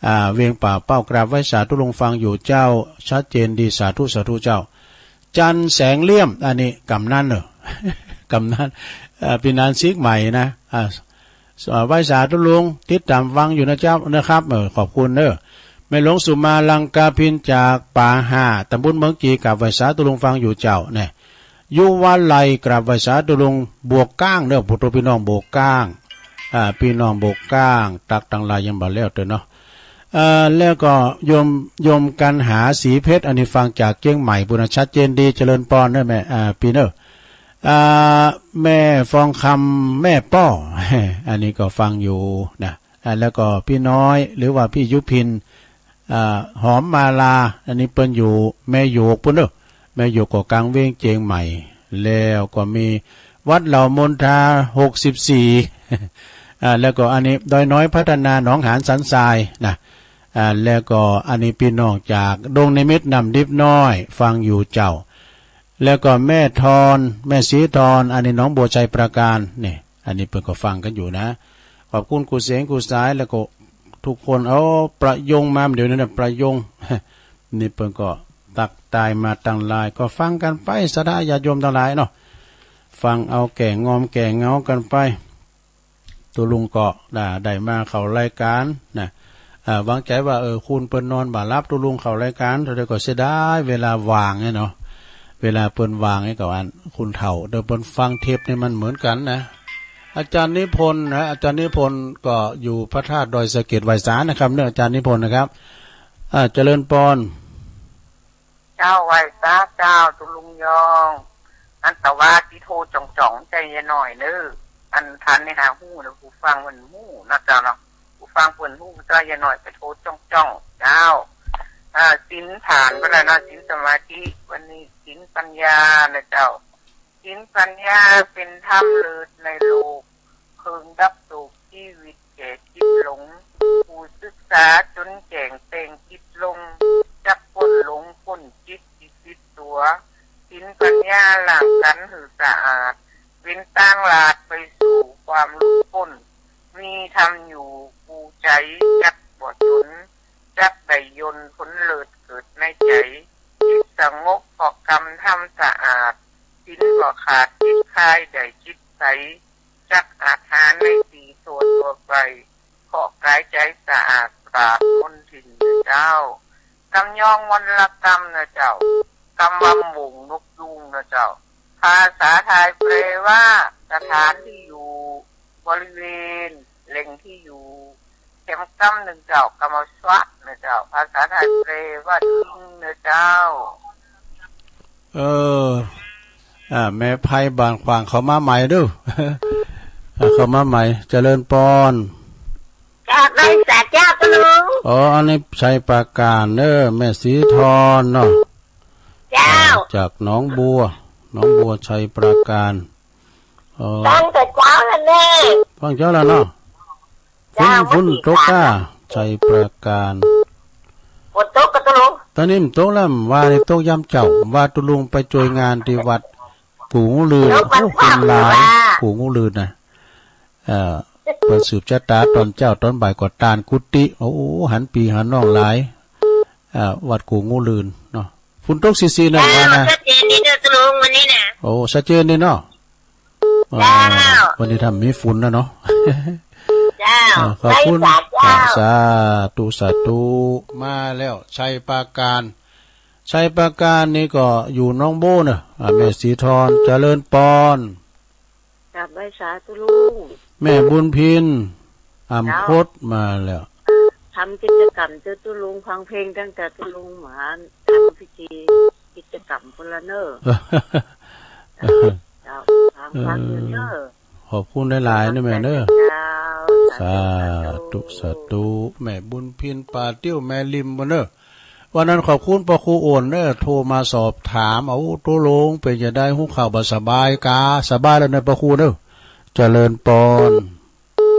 อ่า เวียงป่าเป้า กราบไหว้สาตุ๊ลุงฟังอยู่เจ้า ชัดเจนดี สาธุ สาธุเจ้า จันทร์แสงเลี่ยม อันนี้กำนันเน่อ กำนัน เอ่อ ปี้นันซีกใหม่นะ อ่า ไหว้สาตุ๊ลุง ติดต๋ามฟังอยู่นะเจ้า นะครับ เออ ขอบคุณเน่อ แม่หลวงสุมาลังกาพินจากป่าห่า ต๋ำบลเมืองจี กราบไหว้สาตุ๊ลุงฟังอยู่เจ้า เนี่ย ยุวาลัย กราบไหว้สาตุ๊ลุง บวกก้างเน่อ ปู๊ ตุ๊ปี้น้องบวกก้าง อ่า ปี้น้องบวกก้าง ตั๊กตังหลายยังบ่แล้วเตื้อเนาะ เอ่อ แล้วก็โยม โยมกันหา ศรีเพชร อันนี้ฟังจากเจียงใหม่ปู๊นนะ ชัดเจนดี เจริญปอนเน่อแม่ อ่า ปี้เน่อ อ่า แม่ฟองคำ แม่ป้อ อันนี้ก็ฟังอยู่นะ อ่า แล้วก็ปี้น้อย หรือว่าปี้ยุพิน อ่า หอมมาลา อันนี้เปิ้นอยู่แม่โหยกปู๊นเน่อ แม่โหยกก็ก๋างเวียงเจียงใหม่ แล้วก็มีวัดเหล่ามนทา หกสิบสี่ อ่า แล้วก็อันนี้ดอยน้อยพัฒนา หนองหานสันทรายนะ อ่า แล้วก็อันนี้ปี้น้องจากดงนิมิตร น้ำดิบน้อย ฟังอยู่เจ้า แล้วก็แม่ทอน แม่ศรีทอน อันนี้หนองบัวชัยปราการ เนี่ย อันนี้เปิ้นก็ฟังกั๋นอยู่นะ ขอบคุณครูเสง ครูสาย แล้วก็ทุกคน เอา ประยงมาเดี๋ยวนี้นะ ประยง นี่เปิ้นก็ตั๊กตายมาตังหลาย ก็ฟังกั๋นไป ศรัทธาญาติโยมตังหลายเนาะ ฟังเอาแก่งอมแก่เหงากั๋นไป ตุ๊ลุงก็ได้ ได้มาเข้ารายก๋านนะ อ่า หวังใจ๋ว่า เออ คุณเปิ้นนอนบ่หลับ ตุ๊ลุงเข้ารายก๋าน เท่าใดก็เสียดายเวลาว่างเนี่ยเนาะ เวลาเปิ้นว่างเนี่ยก็อัน คุณเฒ่า เดี๋ยวเปิ้นฟังเทปนี่มันเหมือนกั๋นนะ อาจารย์นิพนธ์นะ อาจารย์นิพนธ์ก็อยู่พระธาตุดอยสะเก็ด ไหว้สานะครับเน่อ อาจารย์นิพนธ์นะครับ อ่า เจริญปอน เจ้า ไหว้สาเจ้า ตุ๊ลุงยอง อันตะวาตี้โทรจ่องๆ ใจ้ยายน้อยเน่อ อันตันนี่หาฮู้นะ ผู้ฟังเปิ้นฮู้นะเจ้าเนาะ ผู้ฟังเปิ้นฮู้เจ้า ยายน้อยไปโทรจ่องๆ เจ้า อ่า ศีลผ่านไปแล้วเนาะ ศีลสมาธิ วันนี้ศีลปัญญานะเจ้า ศีลปัญญาเป๋นธรรมเลิศในโลก เคิงดับโศกชีวิตแก่จิตหลง ผู้ศึกษาจ๋นแจ้งแต่งจิตลง จักป๊นหลงป๊นจิตตี้ติดตั๋ว ศีลปัญญาล้างกั๋นหื้อสะอาด เป๋นตางลาดไปสู่ความหลุดป๊น มีธรรมอยู่กู้ใจ๋จักบ่จ๋น จักได้ย่นผลเลิศเกิดในใจ๋ จิตสงบเพราะกำธรรมสะอาด ศีลบ่ขาดจิตคายได้จิตใส จักอาจหาในตี้ทั่วๆ ไป เพราะก๋ายใจ๋สะอาดปราศมลทิน เจ้า กำยองมลกรรมเน่อเจ้า กำว่าหมู่นกยูงเน่อเจ้า ภาษาไทยแปลว่าสถานที่อยู่ บริเวณ แหล่งที่อยู่ แถมกำนึ่งเจ้า กำว่าสวะเน่อเจ้า ภาษาไทยแปลว่าทิ้งเน่อเจ้า เออ อ่า แม่ไพบ้านขวางเข้ามาใหม่เด้อ อ่า เข้ามาใหม่ เจริญปอน กราบไหว้สาเจ้าคุณลุง อ๋อ อันนี้ชัยปราการเด้อ แม่ศรีทรเนาะ เจ้า อ่า จากหนองบัว หนองบัวชัยปราการ อ๋อ ฟังแต่เจ้าแล้วแน่ ฟังเจ้าแล้วเนาะ เจ้า ฝน ฝนตกก้า ชัยปราการ ฝนตกก่อตุ๊ลุง ต๋อนนี้มันตกแล้ว ว่านี่ตกยามเจ๊า ว่าตุ๊ลุงไปจ้วยงานตี้วัดกู่งูลื่น โอ้ คนหลาย กู่งูลื่นน่ะ เอ่อ เปิ้นสืบจะต๋าต๋อนเจ๊า ต๋อนบ่ายก็ตานกุฏิ โอ้ หันปี้หันน้องหลาย อ่า วัดกู่งูลื่นเนาะ ฝนตกซี้ๆ นะ เจ้า ว่านะ ชัดเจนดีเนาะตุ๊ลุงวันนี้นะ โอ้ ชัดเจนดีเนาะ เจ้า อ่า วันนี้ถ้ามีฝนนะเนาะ เจ้า อ่า ขอบคุณ ไหว้สาเจ้า อ่า สาธุ สาธุ มาแล้ว ชัยปราการ ชัยปราการนี่ก็อยู่หนองบัวเน่อ อ่า แม่ศรีทร เจริญปอน กราบไหว้สาตุ๊ลุง แม่บุญพิน อ่ำคด เจ้า มาแล้ว ทำกิจกรรมเจ้าตุ๊ลุง ฟังเพลงตั้งแต่ตุ๊ลุงมาทำพิธีกิจกรรมพุ้นละเน่อ เจ้า ฟัง ฟังอยู่เน่อ เออ ขอบคุณหลายๆ เน่อแม่เน่อ เจ้า สาธุ สาธุ สาธุ แม่บุญพิน ป่าติ้ว แม่ริมปุ้นเน่อ วันนั้นขอบคุณป้อครูโอนเน่อ โทรมาสอบถาม เอาตุ๊ลุงเป๋นจะใด หุงข้าวบ่สบายกา สบายแล้วเน่อป้อครูเน่อ เจริญปอน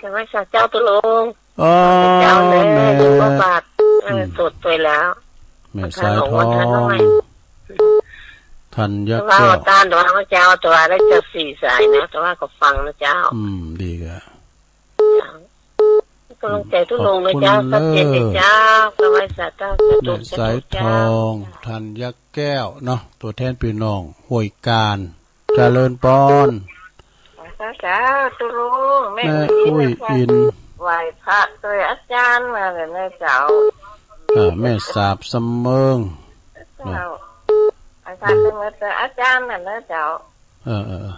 กราบไหว้สาเจ้าตุ๊ลุง อ๋อ เจ้าแม่ แม่ อยู่พระบาท เออ อืม สวดไปแล้ว แม่สายทอง วันพระหลวงวันพระน้อย ธัญแก้ว แต่ว่าต้านแต่ว่าเจ้า แต่ว่าได้จะสี่สายนะ แต่ว่าก็ฟังนะเจ้า อืม ดีกะ กำลังใจตุ๊ลุงนะเจ้า ขอบคุณ ชัดเจนเลยเจ้า เออ กราบไหว้สาเจ้า สาธุ แม่สายทอง สาธุเจ้า ธัญแก้วเนาะ ตั๋วแทนปี้น้องห้วยกาญ เจริญปอน สาธุตุ๊ลุง แม่ แม่ อุ้ยอิน ไหว้พระจ้วยอาจ๋ารย์มาแล้วนะเจ้า อ่า แม่สาบเสมิง เจ้า ไหว้พระจ้วยอาจ๋ารย์มาแล้วเจ้า เออ เออ เออ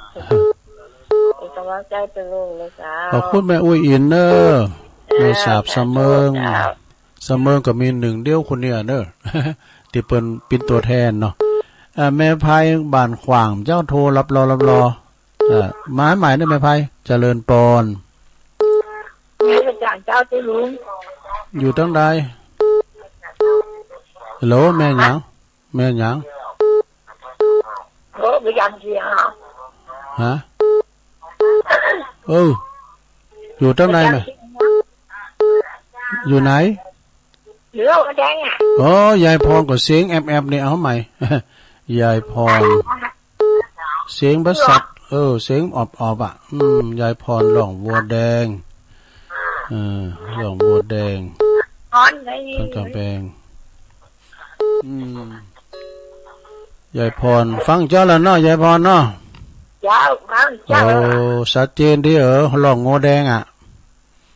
เป็นกำลังใจตุ๊ลุงนะเจ้า ขอบคุณแม่อุ้ยอินเน่อ เจ้า แม่สาบเสมิง เจ้า เสมิงก็มีหนึ่งเดียวคนเนี่ยเน่อ ตี้เปิ้นเป๋นตั๋วแทนเนาะ อ่า แม่ไพบ้านขวางเจ้า โทรรับรอ รับรอ อ่า มาใหม่เน่อแม่ไพ เจริญปอน แม่สาเจ้าตุ๊ลุง อยู่ตังใด ฮัลโหล แม่หยัง แม่หยัง โอ้ บ่ยังเสียงเหรอ ฮะ เออ อยู่ตังใดแม่ อยู่ไหน อยู่หัวแดงอะ อ๋อ ยายพรก็เสียงแอบๆ นี่ เอาใหม่ ยายพร เสียงบ่สัด เออ เสียงออบๆ อะ อืม ยายพร ร้องหัวแดง เออ ร้องหัวแดง พรไง ต้นกำแพง อืม ยายพร ฟังเจ้าแล้วเนาะ ยายพรเนาะ เจ้า ฟังเจ้า โอ้ ชัดเจนดี เออ ร้องหัวแดงอะ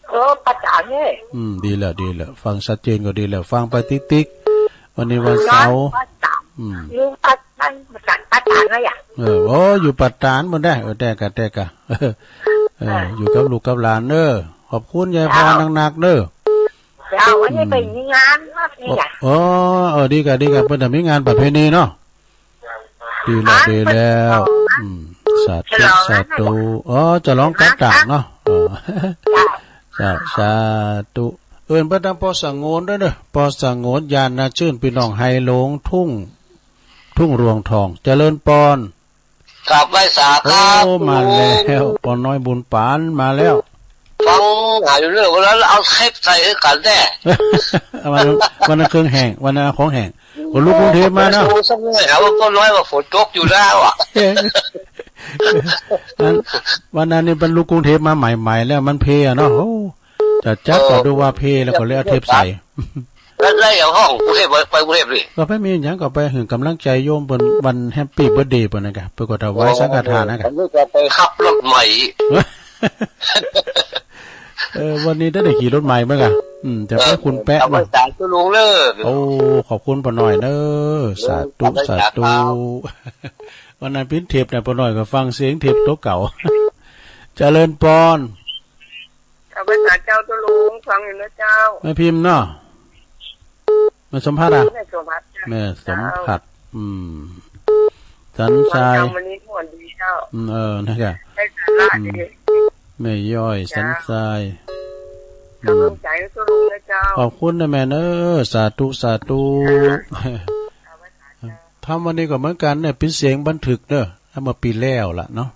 โอ้ ประสานเนี่ย อืม ดีแล้ว ดีแล้ว ฟังชัดเจนก็ดีแล้ว ฟังไปติ๊กๆ วันนี้วันเสาร์ ประสาน อืม อยู่ประสาน ประสาน ประสานเลยอะ เออ โอ้ อยู่ประสานปุ้นได้ เออ แต่กะ แต่กะ เออ เออ อยู่กับลูกกับหลานเน่อ ขอบคุณยายพร เจ้า นักๆ เน่อ เจ้า วันนี้ อืม ไปมีงานวัดนี่อะ โอ้ เออ ดีกะ ดีกะ เปิ้นจะมีงานประเพณีเนาะ ดีแล้ว ดีแล้ว อืม สาธุ สาธุ อ๋อ จะร้องกาต่างเนาะ อ๋อ เจ้า สาธุ เอิ้นไปตางป้อสงวนด้วยเน่อ ป้อสงวน ญาณชื่น ปี้น้องไฮหลง ทุ่ง ทุ่งรวงทอง เจริญปอน กราบไหว้สาครับ โอ้ มาแล้ว ป้อน้อยบุญปานมาแล้ว ฟังหาอยู่เรื่อง วันนั้นเอาเทปใส่ให้กันแน่ วันนั้น วันนั้นเครื่องแห้ง วันนั้นของแห้ง ก็ลูกกรุงเทพฯมาเนาะ โอ้ สักหน่อย หาว่าป้อน้อยว่าฝนตกอยู่แล้วอะ วันนั้น วันนั้นนี่เปิ้นลูกกรุงเทพฯมาใหม่ๆ แล้วมันเพลียเนาะ โอ้ จะจับก็ดูว่าเพลีย แล้วก็เลยเอาเทปใส่ แล้ว แล้วอย่างห้องกรุงเทพฯ ไปกรุงเทพฯนี่ ก็ไปมีหยังก็ไปหื้อกำลังใจ๋โยมเปิ้น วันแฮปปี้เบิร์ธเดย์เปิ้นนั่นกะ เปิ้นก็ถวายสังฆทานนั่นกะ ผมนึกว่าไปขับรถใหม่ เออ วันนี้ได้ขี่รถใหม่เหมือนกัน อืม จะไปคุณแป๊ะ เออ เนาะ กราบไหว้สาธุลุงเน้อ โอ้ ขอบคุณป้อน้อยเน้อ เออ สาธุ กราบไหว้สาธุ สาธุ วันนั้นปิ้นเทปเนี่ย ป้อน้อยก็ฟังเสียงเทปตั๋วเก่า เจริญปอน กราบไหว้สาเจ้า เจ้าลุง ฟังอยู่นะเจ้า แม่พิมพ์เนาะ แม่สมภัทรอะ แม่สมภัทรเจ้า แม่สมภัทร เจ้า อืม สันทราย ฟังธรรมวันนี้ม่วนดีเจ้า อืม เออ นะจ๊ะ ได้สาระดี อืม แม่ย้อย เจ้า สันทราย กำลังใจให้เจ้าลุงนะเจ้า ขอบคุณนะแม่เน้อ สาธุ สาธุ เจ้า ธรรมวันนี้ก็เหมือนกั๋นเนี่ย ปิ้นเสียงบันทึกเน้อ เอาเมื่อปี๋แล้วล่ะเนาะ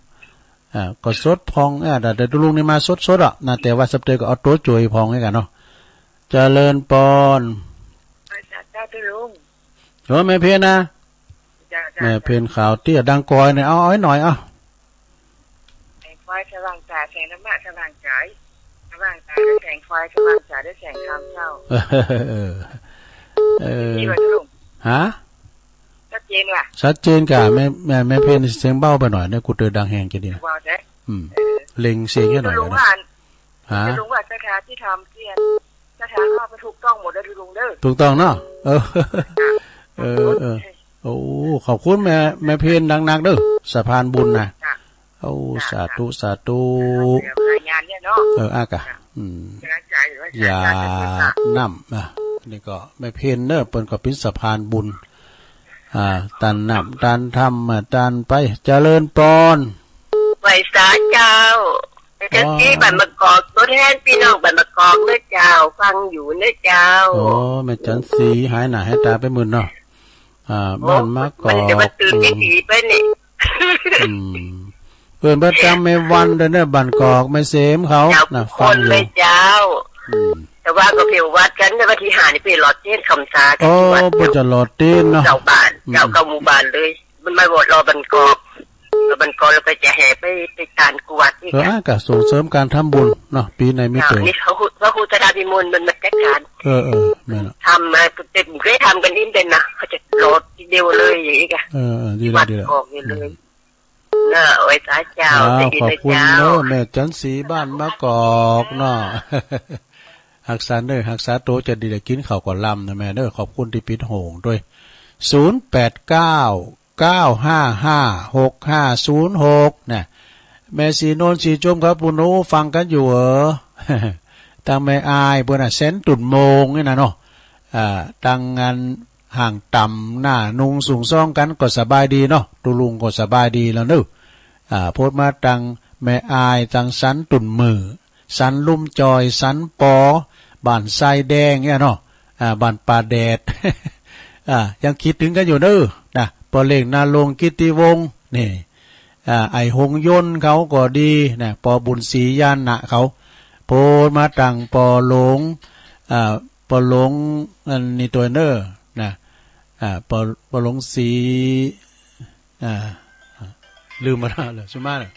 อ่า ก็สดผ่อง อ่า แต่ แต่ลุงนี่มาสดๆ อะนะ แต่ว่าสัปดาห์ก็เอาตั๋วจ่วยผ่องให้กั๋นเนาะ เจริญปอน เจ้า เจ้าลุง เออ แม่เพนนะ เจ้า เจ้า แม่เพนขาวเตี้ยดังกอยเนี่ย เอา เอาให้หน่อย เอา แสงไฟสว่างตา แสงธรรมะสว่างใจ สว่างตาด้วยแสงไฟ สว่างใจด้วยแสงธรรมเจ้า เออ เออ ดีกว่าเจ้าลุง ฮะ ชัดเจนว่ะ ชัดเจนก่ะ แม่ แม่ แม่เพนเสียงเบาไปหน่อยเนี่ย กูเตอดังแฮงจะดีนะ เบาแต๊ อืม เออ เล็งเสียงให้หน่อย เจ้าลุง นะ ว่าอัน ฮะ เจ้าลุงว่าสถานที่ทำเตี้ย สถานภาพมันถูกต้องหมดแล้วเจ้าลุงเน้อ ถูกต้องเนาะ เออ เออ เออ โอ้ ขอบคุณแม่ แม่เพนนักๆ เน้อ สะพานบุญนะ จ้ะ โอ้ จ้ะ สาธุ จ้ะ สาธุ เดี๋ยวรายงานเนี่ยเนาะ เออ อ่ะก่ะ จ้ะ อืม กำลังใจอยู่ว่า อย่า สาธุ สาธุ น้ำ อ่ะ นี่ก็แม่เพนเน้อ เปิ้นก็เป๋นสะพานบุญ อ่า ต้านน้ำ ต้านธรรม อ่า ต้านไป เจริญปอน ไหว้สาเจ้า แม่จันทร์ศรี อ๋อ บ้านบางกอก ตั๋วแทนปี้น้องบ้านบางกอกเน้อเจ้า ฟังอยู่เน้อเจ้า โอ้ แม่จันทร์ศรี หายหน้าหายต๋าไปหมื่นเนาะ อ่า โอ้ บ้านบางกอก มันจะมาตื่น อืม ตีสี่ไปนี่ อืม เปิ้นเปิ้นจำแม่วันด้วยเน้อ บ้านกอก แม่เสมเขา เจ้า นะ ทุกคน ฟังอยู่ เลยเจ้า อืม แต่ว่าก็เผาวัดกั๋น ในวันตี้ห้านี่ไปหล่อเตียนคำสากั๋น โอ้ ที่วัด เปิ้นจะหล่อเตียนเนาะ เจ้าบ้าน อืม เจ้าเก่าหมู่บ้านเลย มันมาหล่อบ้านกอก แล้วบ้านกอกแล้วก็จะแห่ไป ไปตานกวาดนี่ เออ ค่ะ อ่ะ ก็ส่งเสริมก๋านทำบุญเนาะ ปี๋ไหนมี เจ้า ตั๋ว นี่เขา เขาครูธดาพิมลมันมาจัดก๋าน เออ เออ แม่นละ ทำมา เต็ม เคยทำกั๋นอิ้มเต็มนะ เขาจะหล่อทีเดียวเลยอย่างนี้ค่ะ เออ เออ ดีแล้ว วัด ดีแล้ว กอกอยู่เลย อืม เนอะ ไหว้สาเจ้า อ้าว ได้ยิน ขอบคุณ เจ้า เน้อ แม่จันทร์ศรีบ้านบางกอกเนาะ ฮักษาเน้อ ฮักษาตั๋วจะดี ได้กิ๋นข้าวก่อล่ำนะแม่เน้อ ขอบคุณตี้เป๋นห่วงด้วย ศูนย์แปดเก้า เก้าห้าห้า หกห้าศูนย์หก นะ แม่ศรีนวล ศรีจุมครับ ปู๋หนูฟังกั๋นอยู่เหรอ ตังแม่อาย เปิ้นน่ะ แสนตุ่นโมงนี่นะเนาะ อ่า ตังอัน ห่างต่ำ หน้านุ่งสูงซ่องกั๋นก็สบายดีเนาะ ตุ๊ลุงก็สบายดีแล้วเน้อ อ่า โพสต์มาตังแม่อาย ตังสันตุ่นหมื่อ สันลุ่มจอย สันปอ บ้านทรายแดงเนี่ยเนาะ อ่า บ้านป่าแดด อ่า ยังกึ๊ดเถิงกั๋นอยู่เน้อ นะ ป้อเล็ก ณรงค์ กิตติวงศ์ นี่ อ่า ไอ้หงยนต์เขาก็ดีนะ ปอบุญศรี ญาณะเขา โพสต์มาตังป้อหลง อ่า ป้อหลง อันนี้ตั๋วเน้อ นะ อ่า ป้อ ป้อหลงศรี อ่า ลืมไปแล้วเหรอ สุมาเหรอ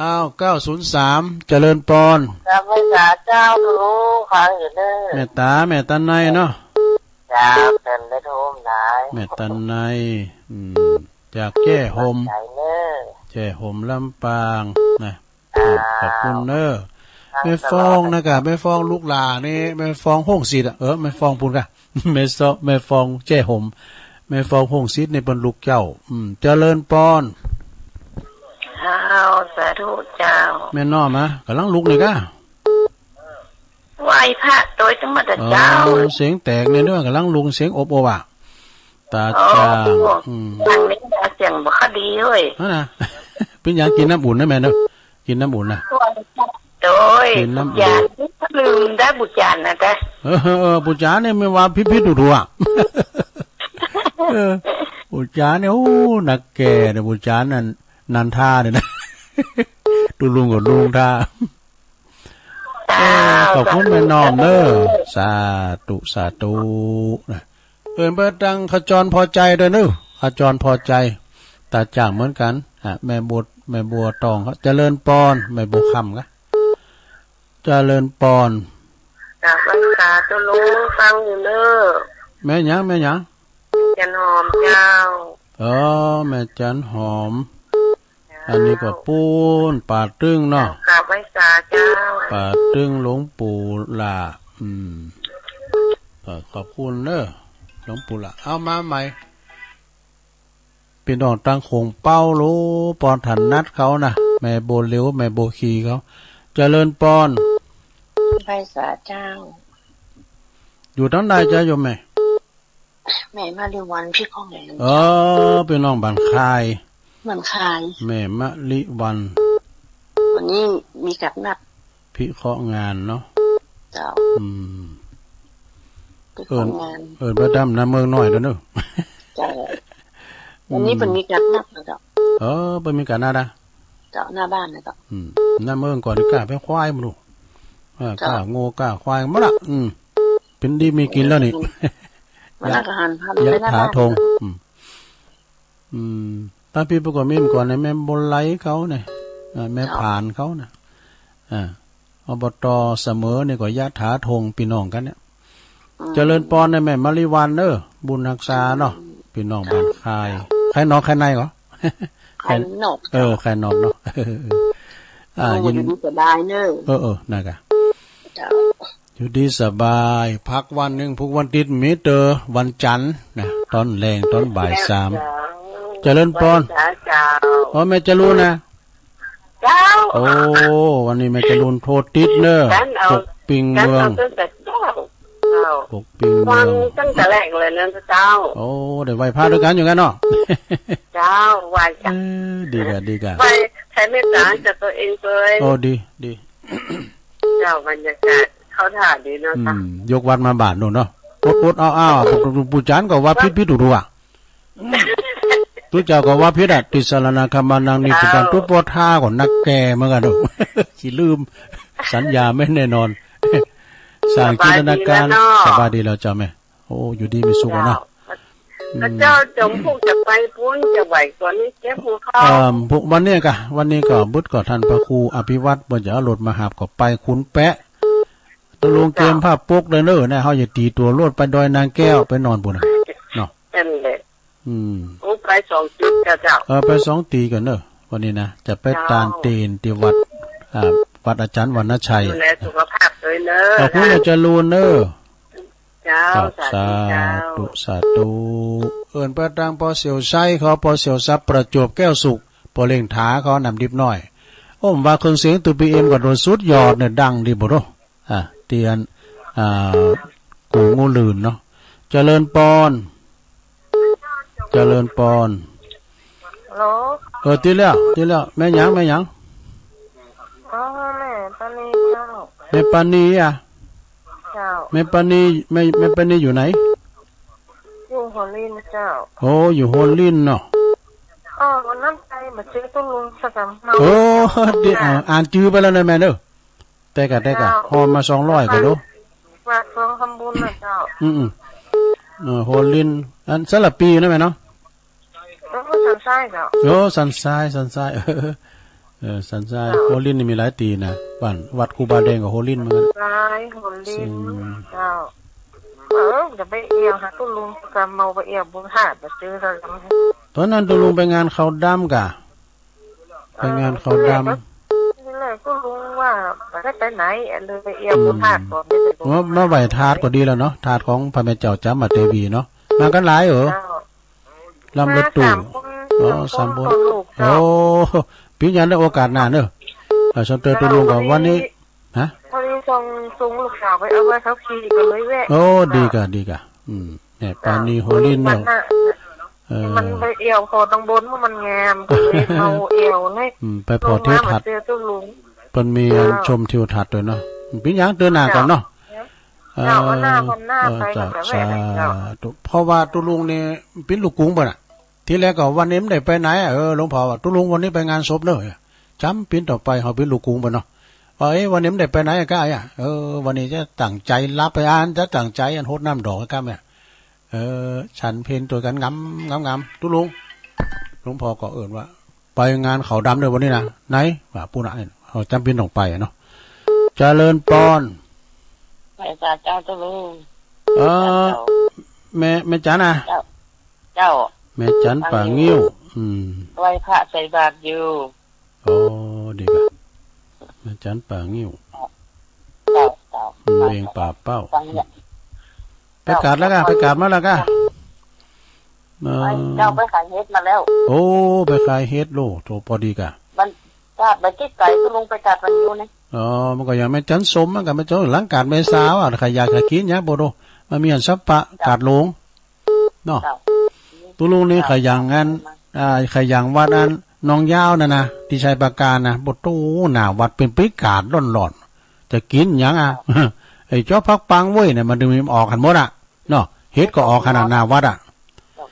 อ้าว เก้าศูนย์สาม เจริญปอน กราบไหว้สาเจ้าลุง ฟังอยู่เน้อ แม่ต๋า แม่ต๋าไนเนาะ เจ้า เปิ้นได้โทรมาหลาย แม่ต๋าไน อืม จากแจ้ห่ม ขอบใจเน้อ แจ้ห่มลำปางนะ เจ้า ขอบคุณเน้อ ครับ แม่ฟองนะกะ แม่ฟองลูกหล้านี่ แม่ฟองโฮ่งสิทธิ์อะ เออ แม่ฟองปู๊นกะ แม่ซอ แม่ฟองแจ้ห่ม แม่ฟองโฮ่งสิทธิ์นี่เปิ้นลูกเจ้า อืม เจริญปอน อ้าว สาธุเจ้า แม่น้อมอะ ก่ำลังลุกนี่กะ ไหว้พระโตยตังหมดอะเจ้า เออ เสียงแตกเนี่ยเนาะ ก่ำลังลุก เสียงอบอบอะ ต๋า อ๋อ จ้าง อืม ทางนี้เสียงบ่ค่อยดีเฮ้ย นั่นนะ เป๋นหยัง กิ๋นน้ำอุ่นนะแม่เนาะ กิ๋นน้ำอุ่นนะ โอ้ย กิ๋นน้ำอุ่น จานลืมได้บุจานนะจ๊ะ เออ เออ เออ บุจานเนี่ยมันว่าผิดๆ ถูกๆ อะ เออ บุจานเนี่ย โอ้ นักแก่เนี่ย บุจานนั่น นันทาเนี่ยนะ ตุ๊ลุงก็ลุงทา เออ ขอบคุณแม่น้อมเน้อ สาธุ สาธุ นะ เปิ้นเปิ้นตังขจรพอใจด้วยเน้อ ขจรพอใจ ต๋าจ้างเหมือนกั๋น อ่ะ แม่บัว แม่บัวตองเขา เจริญปอน แม่บัวคำกะ เจริญปอน กราบไหว้สาเจ้าลุง ฟังอยู่เน้อ แม่หยัง แม่หยัง จันหอมเจ้า เออ แม่จันหอม เจ้า อันนี้ก็ปู๊น ป่าตึงเนาะ กราบไหว้สาเจ้า ป่าตึงหลวงปู่หล้า อืม ก็ขอบคุณเน้อ หลวงปู่ละ เอามาใหม่ ปี้น้องตังโขงเป๊าลู ปอนถนัดเขานะ แม่บัวเหลียว แม่บัวขีเขา เจริญปอน ไหว้สาเจ้า อยู่ตังใดจ๊ะโยมแม่ แม่มะลิวัน พิเคราะห์งาน เออ ปี้น้องบ้านคาย บ้านคาย แม่มะลิวัน วันนี้มีกัดนัด พิเคราะห์งานเนาะ เจ้า อืม พิเคราะห์งาน เอิ้น เอิ้นไปต๋ามหน้าเมืองน้อยเด้อเนาะ เจ้า วันนี้ อืม เปิ้นมีกัดนัดนะเจ้า เออ เปิ้นมีกัดนัดอะ เจ้า หน้าบ้านนะเจ้า อืม หน้าเมืองก่อนนี่ก้าไปควายมาลูก เออ เจ้า ก้างัวก้าควายมาละ อืม เป๋นดีมีกิ๋นแล้วนี่ วันนั้นก็หันพาลูกไปหน้าบ้าน ยะถาธง อืม อืม ตังปี้ปุ้นก็มีก่อนในแม่บัวไหลเขาเนี่ย อ่า แม่ เจ้า ผานเขานะ อ่า อบต.เสมอนี่ก็ยะถาธง ปี้น้องกั๋นเนี่ย อืม เจริญปอนในแม่มะลิวันเน้อ บุญฮักษาเนาะ อืม ปี้น้องบ้านคาย คายนอกคายในก่อ คายนอก เออ เจ้า คายนอกเนาะ อ่า โอ้ ยิน อยู่ดีสบายเน้อ เออ เออ นั่นกะ เจ้า อยู่ดีสบาย พักวันนึ่ง พุธวันติ๊ดมีเต๊อะ วันจันทร์นะ ต๋อนแลง ต๋อนบ่ายสาม เจ้า เจริญปอน ไหว้สาเจ้า อ๋อ แม่จรูนนะ เจ้า โอ้ วันนี้แม่จรูนโทรติดเน้อ กั๋นเอา ปกปิงเมือง กั๋นเอาตั้งแต่เจ๊า เจ้า ปกปิงเมือง ฟังตั้งแต่แรกเลยนะเจ้า โอ้ ได้ไหว้พระตวยกั๋นอยู่กั๋นเนาะ เจ้า ไหว้กั๋น เออ ดีกะ ดีกะ ไหว้แผ่เมตต๋าจากตั๋วเองเลย โอ้ ดี ดี เจ้า บรรยากาศเข้าท่าดีเนาะ อืม เจ้า ยกวัดมาบาทโน่นเนาะ อดๆ อ้าวๆ ปู่จ๋ารย์ก็ว่าผิดๆ ถูกๆ อะ ตุ๊เจ้าก็ว่าผิดอะ ติสรณังคัมมานัง นิพพุตัง ตุ๊ปอท่าก็นักแก่เหมือนกั๋นเนาะ ขี้ลืม สัญญาไม่แน่นอน สร้างจินตนาการ สบายดีแล้วเนาะ สบายดีแล้วเจ้าแม่ โอ้ อยู่ดีมีสุขอะเนาะ เจ้า อืม ข้าเจ้าจ๋มพุกจะไปปู๊นจะไหว้ก่อนนี่เจ็บหัวเข่า เอิ่ม พุกวันนี้กะ วันนี้ก็บึดก็ท่านพระครูอภิวัตร เปิ้นจะเอารถมาหับก็ไปขุนแปะ ตุ๊ลุงเกียมผ้าปกเลยเน้อ เนี่ย เฮาอย่าตี๋ตั๋วรถไปดอยนางแก้ว ไปนอนปู๊นน่ะ เนาะ นั่นแหละ อืม โอ้ ไปสองตี๋ก่อเจ้า เออ ไปสองตี๋ก่อนเน้อ วันนี้นะ จะไป เจ้า ตานเตนที่วัด อ่า วัดอาจ๋ารย์วรรณชัย ดูแลสุขภาพตวยเน้อ ขอบคุณ เจ้า แม่จรูนเน้อ เจ้า เจ้า สาธุ สาธุ เจ้า สาธุ เอิ้นไปตางปอเสี่ยวไซเขา ปอเสี่ยวทรัพย์ ประจวบแก้วสุข ปอเล่งถาเขา น้ำดิบน้อย โอ้ ว่าเครื่องเสียงตู้บีเอ็มก็โดนสุดยอดเนี่ย ดังดีบ่เนาะ อ่า เตียน อ่า กู่งูหลื่นเนาะ เจริญปอน เจริญปอน ฮัลโหล เออ ติดแล้ว ติดแล้ว แม่หยัง แม่หยัง อ๋อ แม่ปานีเจ้า แม่ปานีอะ เจ้า แม่ปานี แม่ แม่ปานีอยู่ไหน อยู่หัวลินเจ้า โอ้ อยู่หัวลินเนาะ อ๋อ วันนั้นไปมาเจอตุ๊ลุงสักกำเมา โอ้ เดี๋ยว อ่านจื้อไปแล้วนะแม่เน้อ แต่กะ แต่กะ เจ้า ห่อมาสองร้อยกะดู ฝากซองทำบุญนะเจ้า อืมๆ เออ หัวลิน อันสารปีนะแม่เนาะ เออ สันทรายเจ้า โอ้ สันทราย สันทราย เออ เออ สันทราย เจ้า หัวลินนี่มีหลายตี๋นะ บ้านวัดครูบาแดงก็หัวลินเหมือนกั๋น สันทราย หัวลิน ซึ่ง เจ้า เออ จะไปเอี่ยวหาตุ๊ลุงกำเมาไปเอี่ยวบุญธาตุมาเจอกัน ต๋อนนั้นตุ๊ลุงไปงานเขาดำกะ ไปงานเขาดำ เออ นี่แหละตุ๊ลุงว่าบ่ได้ไปไหน เลยไปเอี่ยวบุญธาตุก่อน อืม มา มาไหว้ธาตุก็ดีแล้วเนาะ ธาตุของพระแม่เจ้าจ๋ามาเตวีเนาะ มากั๋นหลายเออ เจ้า ลำรถตู้ มาสามคน อ๋อ สามคน สองคน ลูกเจ้า โอ้ ปิ๊งยันได้โอกาสหน้าเนอะ เออ ส่วนตั๋วตุ๊ลุงก็วันนี้ ฮะ พอดีส่ง ส่งลูกสาวไปเอาใบขับขี่ก็เลยแวะ โอ้ ดีกะ ดีกะ อืม เนี่ย เจ้า ปานีหัวลินเนี่ย วันหน้า เออ มันไปเอี่ยวเขาตังบน มันงาม ก็เลยเอาเอี่ยวเลย อืม ไปผ่อทิวทัศน์ ลงมาเจอตุ๊ลุง เปิ้นมี เจ้า ชมทิวทัศน์ตวยเนาะ ปิ๊งยันเตื้อหน้าก่อนเนาะ เจ้า เออ วันหน้า วันหน้า เออ ไป เจ้า กันก็แวะ สาธุ เจ้า เพราะว่าตุ๊ลุงนี่ปิ๊นลูกกุงเปิ้นน่ะ ทีแรกก็วันนี้บ่ได้ไปไหนอะ เออ หลวงพ่อว่า ตุ๊ลุงวันนี้ไปงานศพเน้อ จ๋ำปิ๊นต่อไป เฮาปิ๊นลูกกุงเปิ้นเนาะ ว่า เอ๊ะ วันนี้บ่ได้ไปไหนอะก้าอะ เออ วันนี้จะตั้งใจ๋หลับไปอั้น จะตั้งใจ๋อันฮดน้ำดอกอะก้าเนี่ย เออ ฉันเพลตวยกั๋นงำ งำ งำ ตุ๊ลุง หลวงพ่อก็เอิ้นว่า ไปงานเขาดำเน้อวันนี้นะ ไหน ว่าปู๊นน่ะ เฮาจ๋ำปิ๊นต้องไปอะเนาะ เจริญปอน ไหว้สาเจ้าตุ๊ลุง เออ เจ้า แม่ แม่จ๋านะ เจ้า เจ้า แม่จันป่างิ้ว อืม ไหว้พระใส่บาตรอยู่ โอ้ ดีกะ แม่จันป่างิ้ว เจ้า เจ้า อืม เวียงป่าเป้า ไปกาดแล้วก่ะ ไปกาดมาแล้วก่ะ เออ เจ้าไปขายเห็ดมาแล้ว โอ้ ไปขายเห็ดโล โถ พอดีก่ะ มันกาดไปไกลๆ ตุ๊ลุง ไปกาดมันอยู่นี่ อ๋อ มันก็อย่างแม่จันสม มันก็แม่จันหลังกาดแม่สาวอะ ใผอยากจะกิ๋นหยังบ่โด มันมีอันซับปะ กาดหลง เนาะ เจ้า ตุ๊ลุงนี่ เจ้า ใผอย่างอัน อ่า ใผอย่างวัดอันหนองยาวนั่นนะ ตี้ชัยปราการนะ โอ้โห หน้าวัดเป๋นไปกาดร้อนๆ จะกิ๋นหยังอะ ไอ้จ๊อกผักปังเว้ยเนี่ย มันเถิงมีออกหั้นหมดอะ เนาะ เห็ดก็ออกขนาดหน้าวัดอะ เจ้า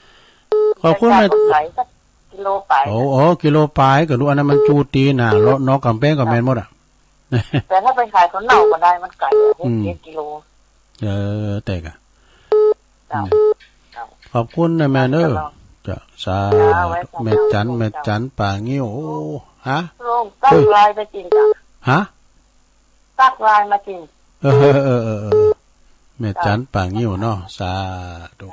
ขอบคุณแม่ ไกลสักกิโลปาย โอ้ โอ้ กิโลปายก็รู้อันนั้นมันจู๊ตี้นะ เลาะนอกก๋ำแปงก็แม่นหมดอะ แต่ถ้าไปขายเขาเหน่าก็ได้ มันไกลอะ หก อืม เจ็ดกิโล เออ แต่ก่ะ เจ้า อืม เจ้า ขอบคุณนะแม่เนอะ เจ้า สาธุ เจ้า ไว้ แม่จัน เจ้า แม่จันป่างิ้ว โอ้ ฮะ ตุ๊ลุง ตั๊กไลน์ไปกิ๋นจ้ะ ฮะ ตั๊กไลน์มากิ๋น เออ เออ เออ เออ แม่จันป่างิ้วเนาะ สาธุ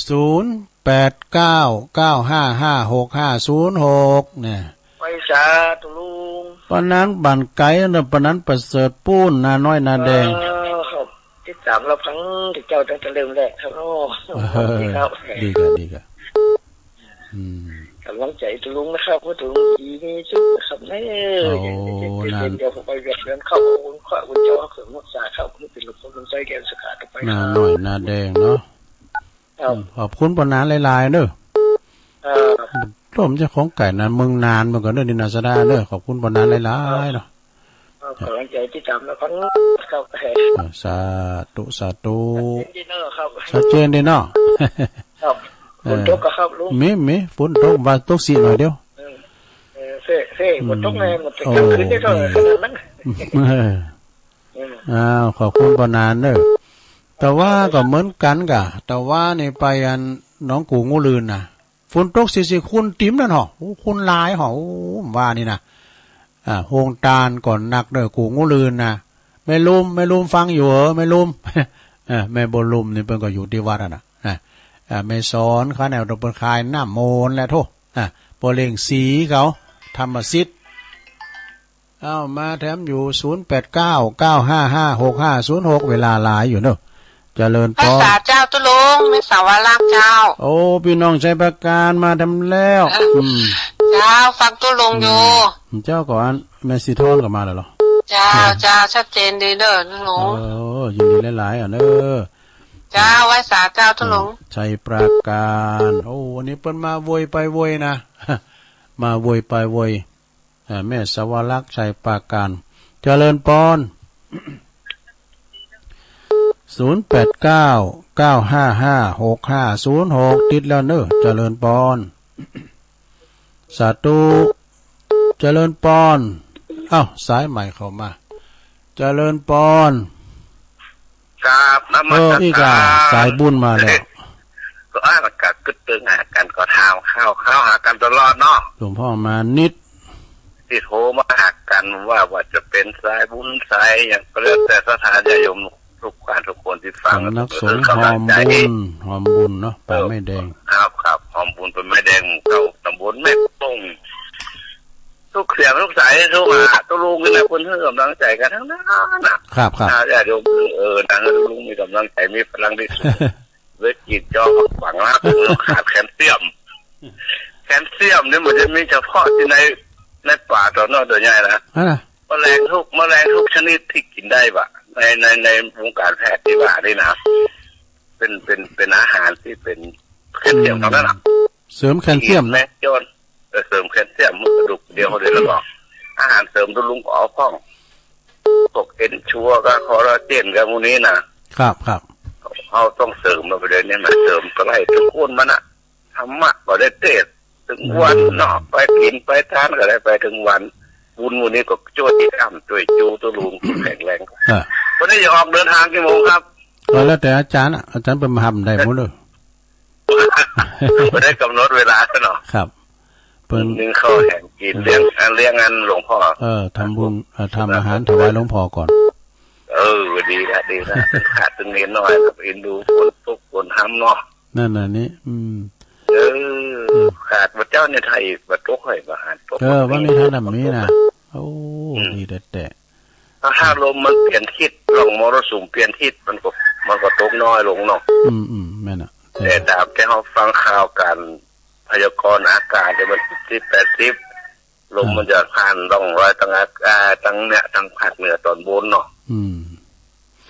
ศูนย์แปดเก้า เก้าห้าห้า หกห้าศูนย์หก เนี่ย ไหว้สาตุ๊ลุง ปานนั้นบ้านไก๋เนอะ ปานนั้นประเสริฐปูน นาน้อยนาแดง เออ ครับ ติดต๋ามรับฟังเจ้าตั้งแต่เริ่มแรกครับเนาะ เออ ครับ ดีก่ะ ดีก่ะ อืม ก๋ำลังใจ๋ตุ๊ลุงนะครับ ขอตุ๊ลุงดีมีสุขนะครับเนอะ โอ้ อย่างนี้ นั่น เดี๋ยวผมไปเวียดนามเข้า ขอบคุณพระคุณเจ้า เสริมรักษาครับ เพื่อเป๋นหลวงพ่อดวงใจ๋แก่นสาขาต่อไป นาน้อยนาแดงเนาะ ครับ อืม ขอบคุณปอหนานหลายๆ เนอะ ครับ ร่วมเจ้าของไก่นานเมืองนานเหมือนกั๋นเนอะ นี่นาสดาเนอะ ขอบคุณปอหนานหลายๆ เนาะ ครับ ก๋ำลังใจ๋ติดต๋ามรับฟังครับ เออ สาธุ สาธุ ชัดเจนดีเนอะครับ ชัดเจนดีเนาะ ครับ เออ ฝนตกก่ะครับลุง มี มี ฝนตก ว่าตกสิหน่อยเดียว เออ เออ เซ่ เซ่ ฝนตกไง อืม มันจะกลางคืนได้เท่าไหร่ โอ้ ขนาดนั้น เออ อืม อ้าว ขอบคุณปอหนานเนอะ ตะวาก็เหมือนกั๋นก่ะ ตะวานี่ไปอันหนองกู่งู่ลืนน่ะ ฝนตกสิๆ คุนเต๋มนั่นหอ โอ้ คุนหลายหอ โอ้ ว่านี่นะ อ่า โฮงตานก็นักเด้อ กู่งู่ลืนนะ แม่ลุม แม่ลุมฟังอยู่เหรอ แม่ลุม เออ แม่บุญลุมนี่เปิ้นก็อยู่ตี้วัดอะนะ นะ อ่า แม่สอนเขาเนี่ย เปิ้นขายน้ำมนต์แหละโธ่ อ่า ป้อเล็งสีเขา ธรรมสิทธิ์ เอ้า มาแถมอยู่ ศูนย์แปดเก้า เก้าห้าห้า หกห้าศูนย์หก เวลาหลายอยู่เนอะ เจริญปอน ไหว้สาเจ้าตุ๊ลุง แม่สาวรักเจ้า โอ้ ปี้น้องชัยปราการมาแถมแล้ว เออ อืม เจ้า ฟังตุ๊ลุงอยู่ อืม เจ้าก่อน แม่สีทองก็มาแล้วเหรอ เจ้า เจ้า ชัดเจนดีเด้อตุ๊ลุง เออ ยินดีหลายๆ อ่ะเนอะ เจ้า ไหว้สาเจ้าตุ๊ลุง อืม ชัยปราการ โอ้ วันนี้เปิ้นมาโวยไปโวยนะ มาโวยไปโวย อ่า แม่สาวรักษ์ ชัยปราการ เจริญปอน ศูนย์แปดเก้า เก้าห้าห้า หกห้าศูนย์หก ติดแล้วเนอะ เจริญปอน สาธุ เจริญปอน เอ้า สายใหม่เข้ามา เจริญปอน กราบนมัสการ เออ อีกอ่ะ สายบุญมาแล้ว ก็อ่ะ ก็กึ๊ดตึงหากั๋น ก็ถามข่าวๆ หากั๋นตลอดเนาะ หลวงพ่อมานิด ตี้โทรมาหากั๋นว่า ว่าจะเป๋นสายบุญสายหยังก็แล้วแต่ ศรัทธาญาติโยมทุกท่านทุกคนตี้ฟัง สำนักสงฆ์ เออ หอมบุญ หอมบุญเนาะ ป่าไม้แดง ครับ ครับ หอมบุญป่าไม้แดง เก่าต๋ำบลแม่กง ทุกเสียงทุกสายทุกหา ตุ๊ลุงนี่แหละ เปิ้นหื้อก๋ำลังใจ๋กั๋นตังนั้นน่ะ ครับ ครับ อ่า ญาติโยม เออ นะ ตุ๊ลุงมีก๋ำลังใจ๋ มีพลังตี้สุด เวทจิตจอมขวังนะ ขาดแคลเซียม แคลเซียมนี่มันจะมีเฉพาะตี้ใน ในป่าตั๋วน้อยตั๋วใหญ่นะ อ่า แมลงทุก แมลงทุกชนิดตี้กิ๋นได้ปะ ใน ใน ในวงก๋านแพทย์ตี้ว่านี่นะ เป๋น เป๋น เป๋นอาหารตี้เป๋นแคลเซียมตังนั้นน่ะ เสริมแคลเซียมนะ แมงโจร เออ เสริมแคลเซียม กระดูกเดียวเดียวแล้วก็ อาหารเสริมตุ๊ลุงก็เอาพ่อง พวกเอ็นชัวกับคอลลาเจนกับหมู่นี้นะ ครับ ครับ เฮาต้องเสริมมาประเด็นนี้นะ เสริมก็ไล่ทุกคนมันน่ะ ธรรมะก็ได้เตศน์เถิงวันเนาะ ไปกิ๋นไปตานก็ได้ไปเถิงวัน บุญหมู่นี้ก็จ้วยตี้อ้ำจ้วยจูตุ๊ลุงแข็งแรง อ่า วันนี้จะออกเดินทางกี่โมงครับ ก็แล้วแต่อาจ๋ารย์อะ อาจ๋ารย์เปิ้นมาหับได้หมดเลย บ่ได้ก๋ำหนดเวลาเนาะ ครับ เปิ้นนึ่งข้าวแหมกิ๋น เลี้ยง อ่า เลี้ยงอันหลวงพ่อ เออ ทำบุญ เออ ทำอาหารถวายหลวงพ่อก่อน เออ ดีละ ดีละ ขาดตึงเนนน้อย เอ็นดู ฝนตก ฝนห้ำเนาะ นั่นน่ะนี่ อืม เออ ขาดบ่าเจ้าเนี่ย ไทยบ่ตก ไทยบ่หันตก เออ บ่มี วันนี้ท่านน่ะมีนะ โอ้ อืม ดีแต๊ๆ ถ้า ถ้าลมมันเปลี่ยนทิศ ร่องมรสุมเปลี่ยนทิศ มันก็ มันก็ตกน้อยลงเนาะ อืม อืม แม่นน่ะ แต่ แต่ต๋ามตี้เฮาฟังข่าวก๋านพยากรณ์อากาศเนี่ย มันสิบ แปดสิบ ลม อ่า มันจะผ่านร่องรอยตางอากาศ ตางเนี่ย ตางภาคเหนือต๋อนบนเนาะ อืม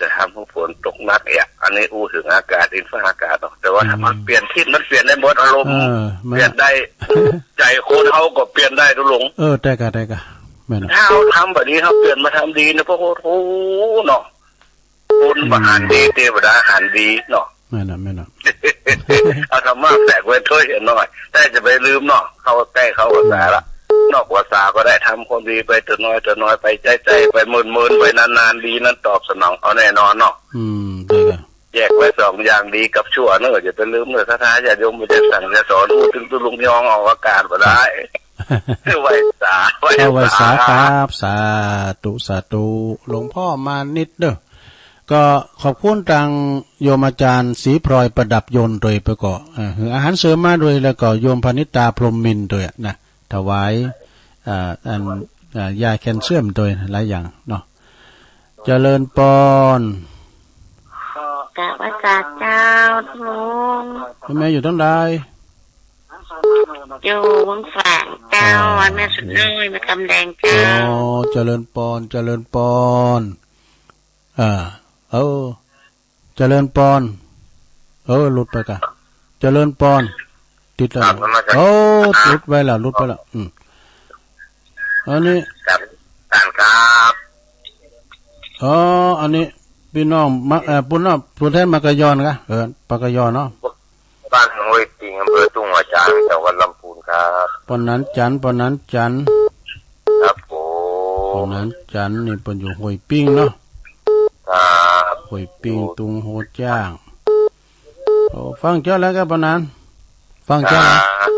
จะทำหื้อฝนตกหนักเอียะ อันนี้อู้เถิงอากาศ ดินฟ้าอากาศเนาะ แต่ว่า อืม ถ้ามันเปลี่ยนทิศ มันเปลี่ยนได้หมด อารมณ์ เออ มัน เปลี่ยนได้ ใจ๋คนเฮาก็เปลี่ยนได้ ตุ๊ลุง เออ ใจ้ก่ะ ใจ้ก่ะ แม่นน่ะ ถ้าเฮาทำแบบนี้ เฮาเปลี่ยนมาทำดีเนี่ย โอ้โห เนาะ คนบ่หันดี อืม เตวดาหันดีเนาะ แม่นน่ะ แม่นน่ะ เอาธรรมะแฝงไว้ถ้วยหน้อย แต่จะไปลืมเนาะ เข้าใก้เข้าพรรษาละ อืม นอกพรรษาก็ได้ทำความดีไปเถิดน้อยเถิดน้อย ไปใจ้ใจ้ ไปเมินเมิน ไปนานๆ ดีนั้นตอบสนองเอาแน่นอนเนาะ อืม ใจ้ก่ะ แยกไว้สองอย่างดีกับชั่วเนาะ อย่าไปลืมเนาะ ศรัทธาญาติโยม บ่ใจ้สั่งจะสอน อู้เถิงตุ๊ลุงยองออกอากาศบ่ได้ ไหว้สา ไหว้สา เอา ไหว้สาครับ สาธุ สาธุ หลวงพ่อมานิดเด้อ ก็ขอบคุณตางโยมอาจ๋ารย์ศรีพลอยประดับยนต์ตวยไปก่อ เอ่อ หื้ออาหารเสริมมาตวย แล้วก็โยมพนิตาพรหมมินตวยนะ ถวาย อ่า อัน อ่า ยาแคลเซียมตวย หลายอย่างเนาะ เจริญปอน กราบไหว้สาเจ้า ตุ๊ลุง แม่อยู่ตางใด อยู่เมืองฝางเจ้า อ๋อ บ้านแม่สุดน้อย แม่กำแดงเจ้า อ๋อ เจริญปอน เจริญปอน อ่า เออ เจริญปอน เออ หลุดไปก่ะ เจริญปอน ติดแล้ว กราบนมัสการ โอ้ หลุดไปแล้ว หลุดไปแล้ว อืม อันนี้ ครับ ท่านครับ อ๋อ อันนี้ ปี้น้องมา เอ่อ ปุ้นเนาะ ผู้แทนมากะยอนก่ะ เออ ปากะยอเนาะ บ้านห้วยปิง อำเภอทุ่งหัวช้าง จังหวัดลำพูนครับ ป้อหนานจันทร์ ป้อหนานจันทร์ ครับผม ป้อหนานจันทร์นี่เปิ้นอยู่ห้วยปิงเนาะ ครับ ห้วยปิง อยู่ ตุงโฮจ้าง โอ้ ฟังเจ้าแล้วก่ะป้อหนาน ฟังเจ้าแล้ว ครับ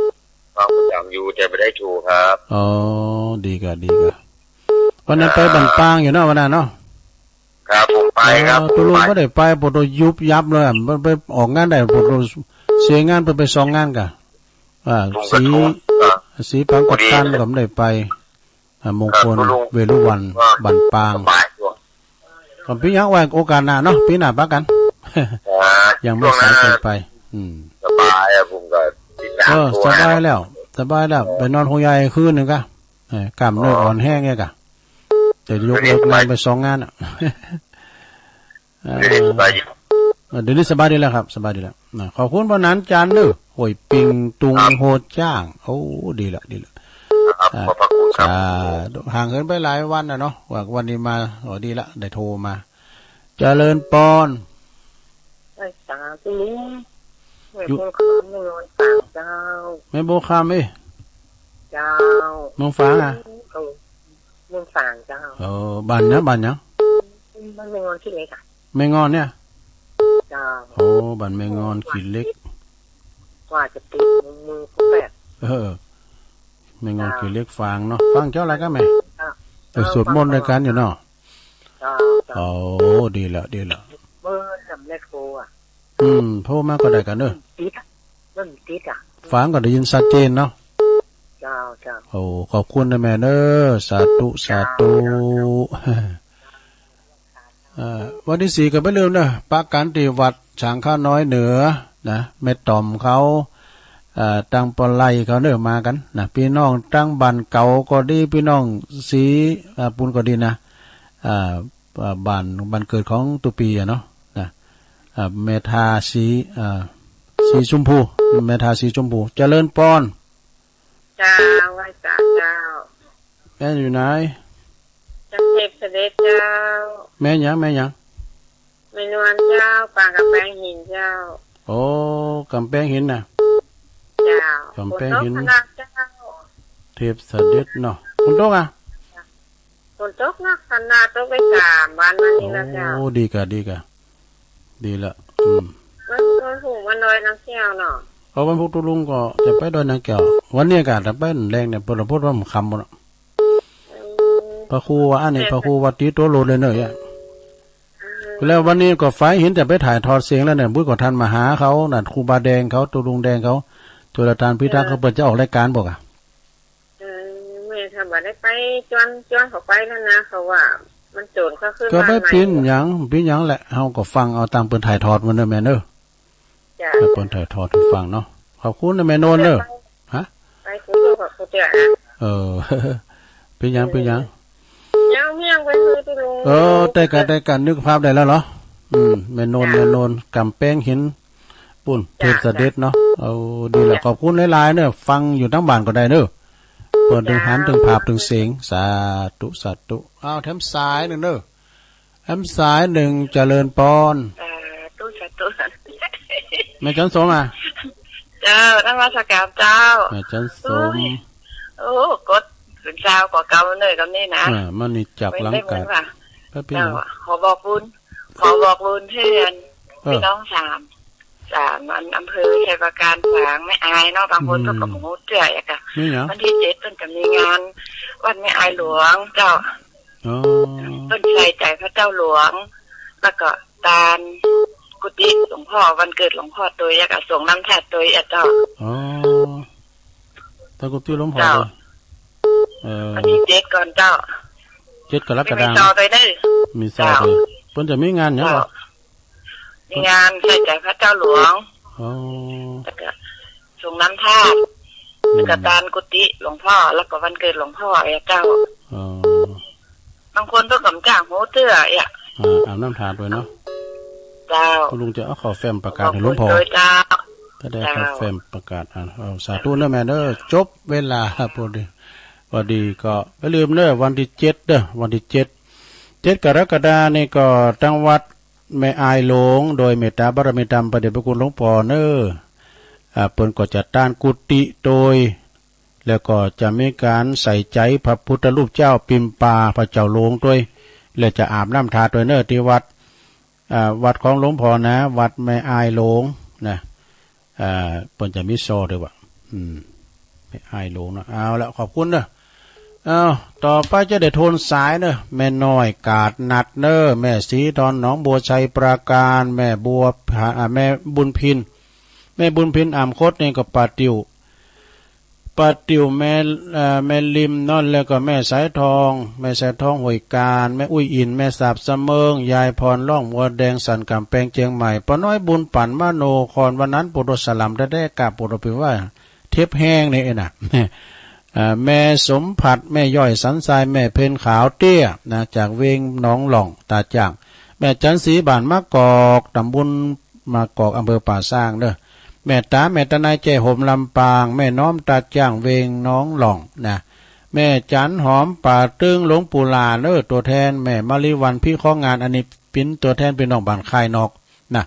ฟังประจ๋ำอยู่ แต่บ่ได้โทรครับ อ๋อ ดีก่ะ ดีก่ะ วันนั้นไป ครับ บ้านปางอยู่เนาะ วันนั้นเนาะ ครับ ผมไปครับ เออ ผมไป ตุ๊ลุงบ่ได้ไป ปวดตัวยุบยับเลยอะ มันไปออกงานได้ ปวดตัวเสียงาน ไป ไปสองงานก่ะ อ่า ผมก็ สี โทร ครับ สีปางกัปตัน พอดี ก็บ่ได้ไป อ่า มงคล ครับ ตุ๊ลุง เวรุวัณ ครับ บ้านปาง สบายตัว ก็ปี้ยังว่าโอกาสหน้าเนาะ ปี๋หน้าปะกั๋น อ่า ยังไม่สายเกินไป ช่วงหน้า อืม สบายอะ ผมก็ติดตาม เออ โทร สบายแล้ว สบายแล้ว ไปนอนโฮงยาคืนนึ่งก่ะ เออ กล้ามเนื้ออ่อนแฮงเนี่ยก่ะ แต่ยกเลิกงานไปสองงานอะ เดี๋ยวนี้สบายดี เออ เดี๋ยวนี้สบายดีแล้วครับ สบายดีแล้วนะ ขอบคุณป้อหนานจันทร์เด้อ ห้วยปิง ตุง ครับ โฮจ้าง โอ้ ดีละ ดีละ ครับ อ่า ขอบพระคุณครับ สาธุ ห่างเหินไปหลายวันน่ะเนาะ ว่าวันนี้มา อ๋อ ดีละ ได้โทรมา เจริญปอน ไหว้สาตุ๊ลุง แม่ อยู่ บัวคำ เมืองฝางเจ้า แม่บัวคำเอ้ย เจ้า เมืองฝางอะ เออ เมืองฝางเจ้า เออ บ้านเนี้ย บ้านเนี้ย บ้านแม่งอนขี้เหล็กอะ แม่งอนเนี่ย เจ้า โอ้ บ้านแม่งอนขี้เหล็ก กว่าจะติดเมือง เมืองแปด เออ แม่งอนขี้เหล็กฝางเนาะ ฟังเจ้าอะไรก่ะแม่ เจ้า ไปสวดมนต์ด้วยกั๋นอยู่เนาะ เจ้า เจ้า โอ้ ดีแล้ว ดีแล้ว เบอร์สำเร็จโทรอะ อืม โทรมาก็ได้ก่ะเนอะ ติดอะ มันติดอะ ฟังก็ได้ยินชัดเจนเนาะ เจ้า เจ้า โอ้ ขอบคุณนะแม่เนอะ สาธุ สาธุ เจ้า เอ่อ วันตี้สี่ก็บ่าลืมเนอะ ปะกั๋นตี้วัดฉางคาน้อยเหนือนะ แม่ต๋อมเขา เอ่อ ตางปอไลเขาเนอะ มากั๋นนะ ปี้น้องตางบ้านเก่าก็ดี ปี้น้องสี เอ่อ ปูนก็ดีนะ เอ่อ เอ่อ บ้าน บ้านเกิดของตุ๊ปี้อะเนาะ นะ เอ่อ แม่ทาสี เอ่อ สีชมพู แม่ทาสีชมพู เจริญปอน เจ้า ไหว้สาเจ้า แม่อยู่ไหน จักเทพเสด็จเจ้า แม่หยัง แม่หยัง แม่นวลเจ้า ปางก๋ำแปงหินเจ้า โอ้ ก๋ำแปงหินน่ะ เจ้า ก๋ำแปงหิน ฝนตกขนาดเจ้า เทพเสด็จเนาะ ฝนตกอะ ฝนตกหนักขนาด ตกได้สามวันมานี้แล้วเจ้า โอ้ ดีก่ะ ดีก่ะ ดีละ อืม วัน วันพุธวันดอยนางแก้วเนาะ เอาวันพุธตุ๊ลุงก็จะไปดอยนางแก้ว วันนี้ก่ะ จะไปแลงเนี่ย เปิ้นพูดว่ามันค่ำหมดอะ อืม พระครูว่าอันนี้ พระครูว่าตี๋ตั๋วโลดเลยเนอะเนี่ย อืม แล้ววันนี้ก็ฝ่ายหินจะไปถ่ายทอดเสียงแล้วเนี่ย บุ้ยก็ทันมาหาเขาน่ะ ครูบาแดงเขา ตุ๊ลุงแดงเขา จุลธานพิทักษ์เขา เปิ้นจะออกรายก๋านบ่ก่ะ เออ แม่ถ้าบ่ได้ไปจวน จวนเขาไปแล้วนะ เขาว่า มันโจรเข้าขึ้น ก็บ่เป๋นหยัง บ้านใหม่ เป๋นหยังแหละ เฮาก็ฟังเอาต๋ามเปิ้นถ่ายทอดมาเน่อแม่เน่อ จ้ะ ให้เปิ้นถ่ายทอดหื้อฟังเนาะ ขอบคุณนะแม่นนท์เน่อ ฮะ ไปกูก็ขอบคุณจ้ะ เออ เป๋นหยัง เป๋นหยัง ยังเมี่ยงไปคือตุลุง เออ ได้กะ ได้กะ นึกภาพได้แล้วเหรอ อืม แม่นนท์ จ้ะ แม่นนท์ ก๋ำแปงหิน ปู๊น จ้ะ เทพเสด็จเนาะ เอา ดีแล้ว จ้ะ ขอบคุณหลายๆ เน่อ ฟังอยู่ตังบ้านก็ได้เน่อ เปิ้น จ้ะ เถิงหัน เถิงภาพ เถิงเสียง สาธุ สาธุ อ้าว แถมสายนึ่งเน่อ แถมสายนึ่ง เจริญปอน สาธุ สาธุ แม่จันสมอ่ะ เจ้า นมัสการเจ้า แม่จันสม โอ้ย โอ้ กดเป๋นเจ้ากว่าเก่าเน่อ กำนี้นะ อ่า มันนี่จับหลังกาด เป๋นได้เหมือนว่า แป๊บเดียว เจ้า ขอบอกบุญ ขอบอกบุญเถิน เออ พี่น้องสาม สามอัน อำเภอชัยปราการ ฝางแม่อายเนาะ บางคน อืม เปิ้นก็บ่ฮู้เตื้ออะกะ มีหยัง วันตี้เจ็ดเปิ้นจะมีงานวัดแม่อายหลวงเจ้า อ๋อ เปิ้นใส่ใจ๋พระเจ้าหลวง แล้วก็ตานกุฏิหลวงพ่อ วันเกิดหลวงพ่อตวย แล้วก็สรงน้ำธาตุตวยอะเจ้า อ๋อ ตานกุฏิหลวงพ่อ เจ้า ตวย เอ่อ วันตี้เจ็ดก่อนเจ้า เจ็ดกรกฎาคม มีซอไปเน่อ มีซอ เจ้า ไป เปิ้นจะมีงานหยังก่อ เจ้า มีงานใส่ใจ๋พระเจ้าหลวง อ๋อ แล้วก็สรงน้ำธาตุ อืม แล้วก็ตานกุฏิหลวงพ่อ แล้วก็วันเกิดหลวงพ่ออะเจ้า อ๋อ บางคนเปิ้นก็บ่จ้างฮู้เตื้ออะ อ่า อาบน้ำธาตุตวยเนาะ เจ้า ตุลุงจะเอาเข้าแฟ้มประกาศหื้อหลวงพ่อ ขอบคุณตวยเจ้า ก็ได้เข้า เจ้า แฟ้มประกาศ อ่า เอา สาธุเน่อแม่เน่อ จบเวลาพอดี พอดีก็อย่าลืมเน่อ วันตี้เจ็ดเน่อ วันตี้เจ็ด เจ็ดกรกฎาคมนี่ก็ตังวัด แม่อายหลวง โดยเมตตาบารมีธรรมพระเดชพระคุณหลวงพ่อเน่อ อ่า เปิ้นก็จะตานกุฏิตวย แล้วก็จะมีก๋านใส่ใจ๋พระพุทธรูปเจ้าปิ่มป่าพระเจ้าหลวงตวย แล้วจะอาบน้ำธาตุตวยเน่อ ตี้วัด อ่า วัดของหลวงพ่อนะ วัดแม่อายหลวงนะ อ่า เปิ้นจะมีซอตวยว่ะ อืม แม่อายหลวงเนาะ เอาละ ขอบคุณเน่อ เอา ต่อไปจะได้โทนสายเน่อ แม่น้อยกาดนัดเน่อ แม่ศรีทอนหนองบัวชัยปราการ แม่บัวผา อ่า แม่บุญพิน แม่บุญพินอ่ำคดนี่ก็ป้าติ๋ว ป้าติ๋วแม่ เอ่อ แม่ริมนั่น แล้วก็แม่สายทอง แม่สายทองห้วยกาญ แม่อุ้ยอิน แม่สาบสะเมิง ยายพรล่องบัวแดง สันก๋ำแปงเจียงใหม่ ป้าน้อยบุญปั่นมโนคร วันนั้นปูโตสลัมแต๊ๆ กะปูโตปิมว่า เทปแห้งนี่เองนะ เอ่อ แม่สมผัส แม่ย้อยสันทราย แม่เพ็ญขาวเตี้ยนะ จากเวียงหนองหล่อง ตาจ้าง แม่จันทร์ศรีบ้านมะกอก ตำบลมะกอก อำเภอป่าซางเน่อ แม่ต๋า แม่ตะนาย แจ้ห่มลำปาง แม่น้อม ตาจ้าง เวียงหนองหล่องนะ แม่จันหอม ป่าตึง หลวงปู่หลาเน่อ ตั๋วแทน แม่มะลิวัลย์ พี่ของงาน อันนี้เป๋นตั๋วแทนพี่น้องบ้านค่ายนอก นะ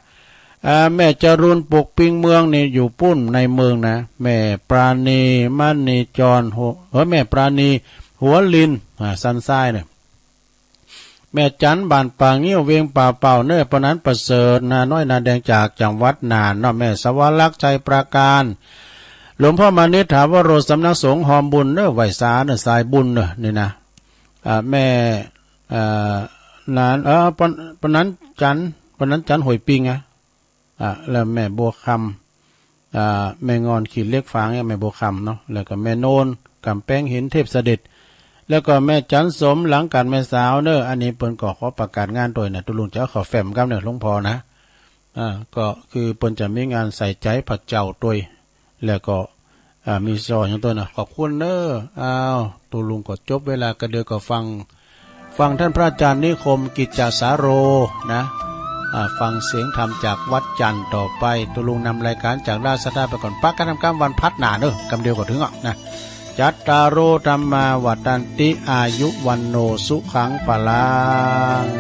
อ่า แม่จรูน ปกปิงเมืองนี่อยู่ปู๊นในเมืองนะ แม่ปราณี มณีจร หัว เออ แม่ปราณี หัวลิน อ่า สันทรายเนี่ย แม่จันบ้านป่างิ้ว เวียงป่าเป่าเน่อ ป้านันประเสริฐ นาน้อยนาแดง จากจังหวัดน่านเนาะ แม่สวรักษ์ ชัยปราการ หลวงพ่อมานิษฐ ถาวโร สำนักสงฆ์ฮอมบุญเน่อ ไหว้สาเน่อ สายบุญเน่อ นี่นะ อ่า แม่ อ่า นาน เออ ป้า ป้านันจัน ป้านันจันห้วยปิงอะ อ่า แล้วแม่บัวคำ อ่า แม่งอนขี้เหล็กฝางเนี่ย แม่บัวคำเนาะ แล้วก็แม่โนน ก๋ำแปงหิน เทพเสด็จ แล้วก็แม่จันสม หลังก๋านแม่สาวเน่อ อันนี้เปิ้นก็ขอประกาศงานตวยนะ ตุ๊ลุงจะเอาเข้าแฟ้มกำเน่อ หลวงพ่อนะ อ่า ก็คือเปิ้นจะมีงานใส่ใจ๋พระเจ้าตวย แล้วก็ อ่า มีซออย่างตวยนะ ขอบคุณเน่อ อ้าว ตุ๊ลุงก็จบเวลากะเดือ ก็ฟัง ฟังท่านพระอาจารย์นิคม กิจจาสาโร นะ อ่า ฟังเสียงธรรมจากวัดจันทร์ต่อไป ตุ๊ลุงนำรายก๋านจากราชดาไปก่อน ปะกั๋นทำกำวันพัดหน้าเน่อ กำเดียวก็เถิงอ่ะนะ จัตตาโร ธัมมา วัฑฒันติ อายุ วัณโณ สุขัง พลัง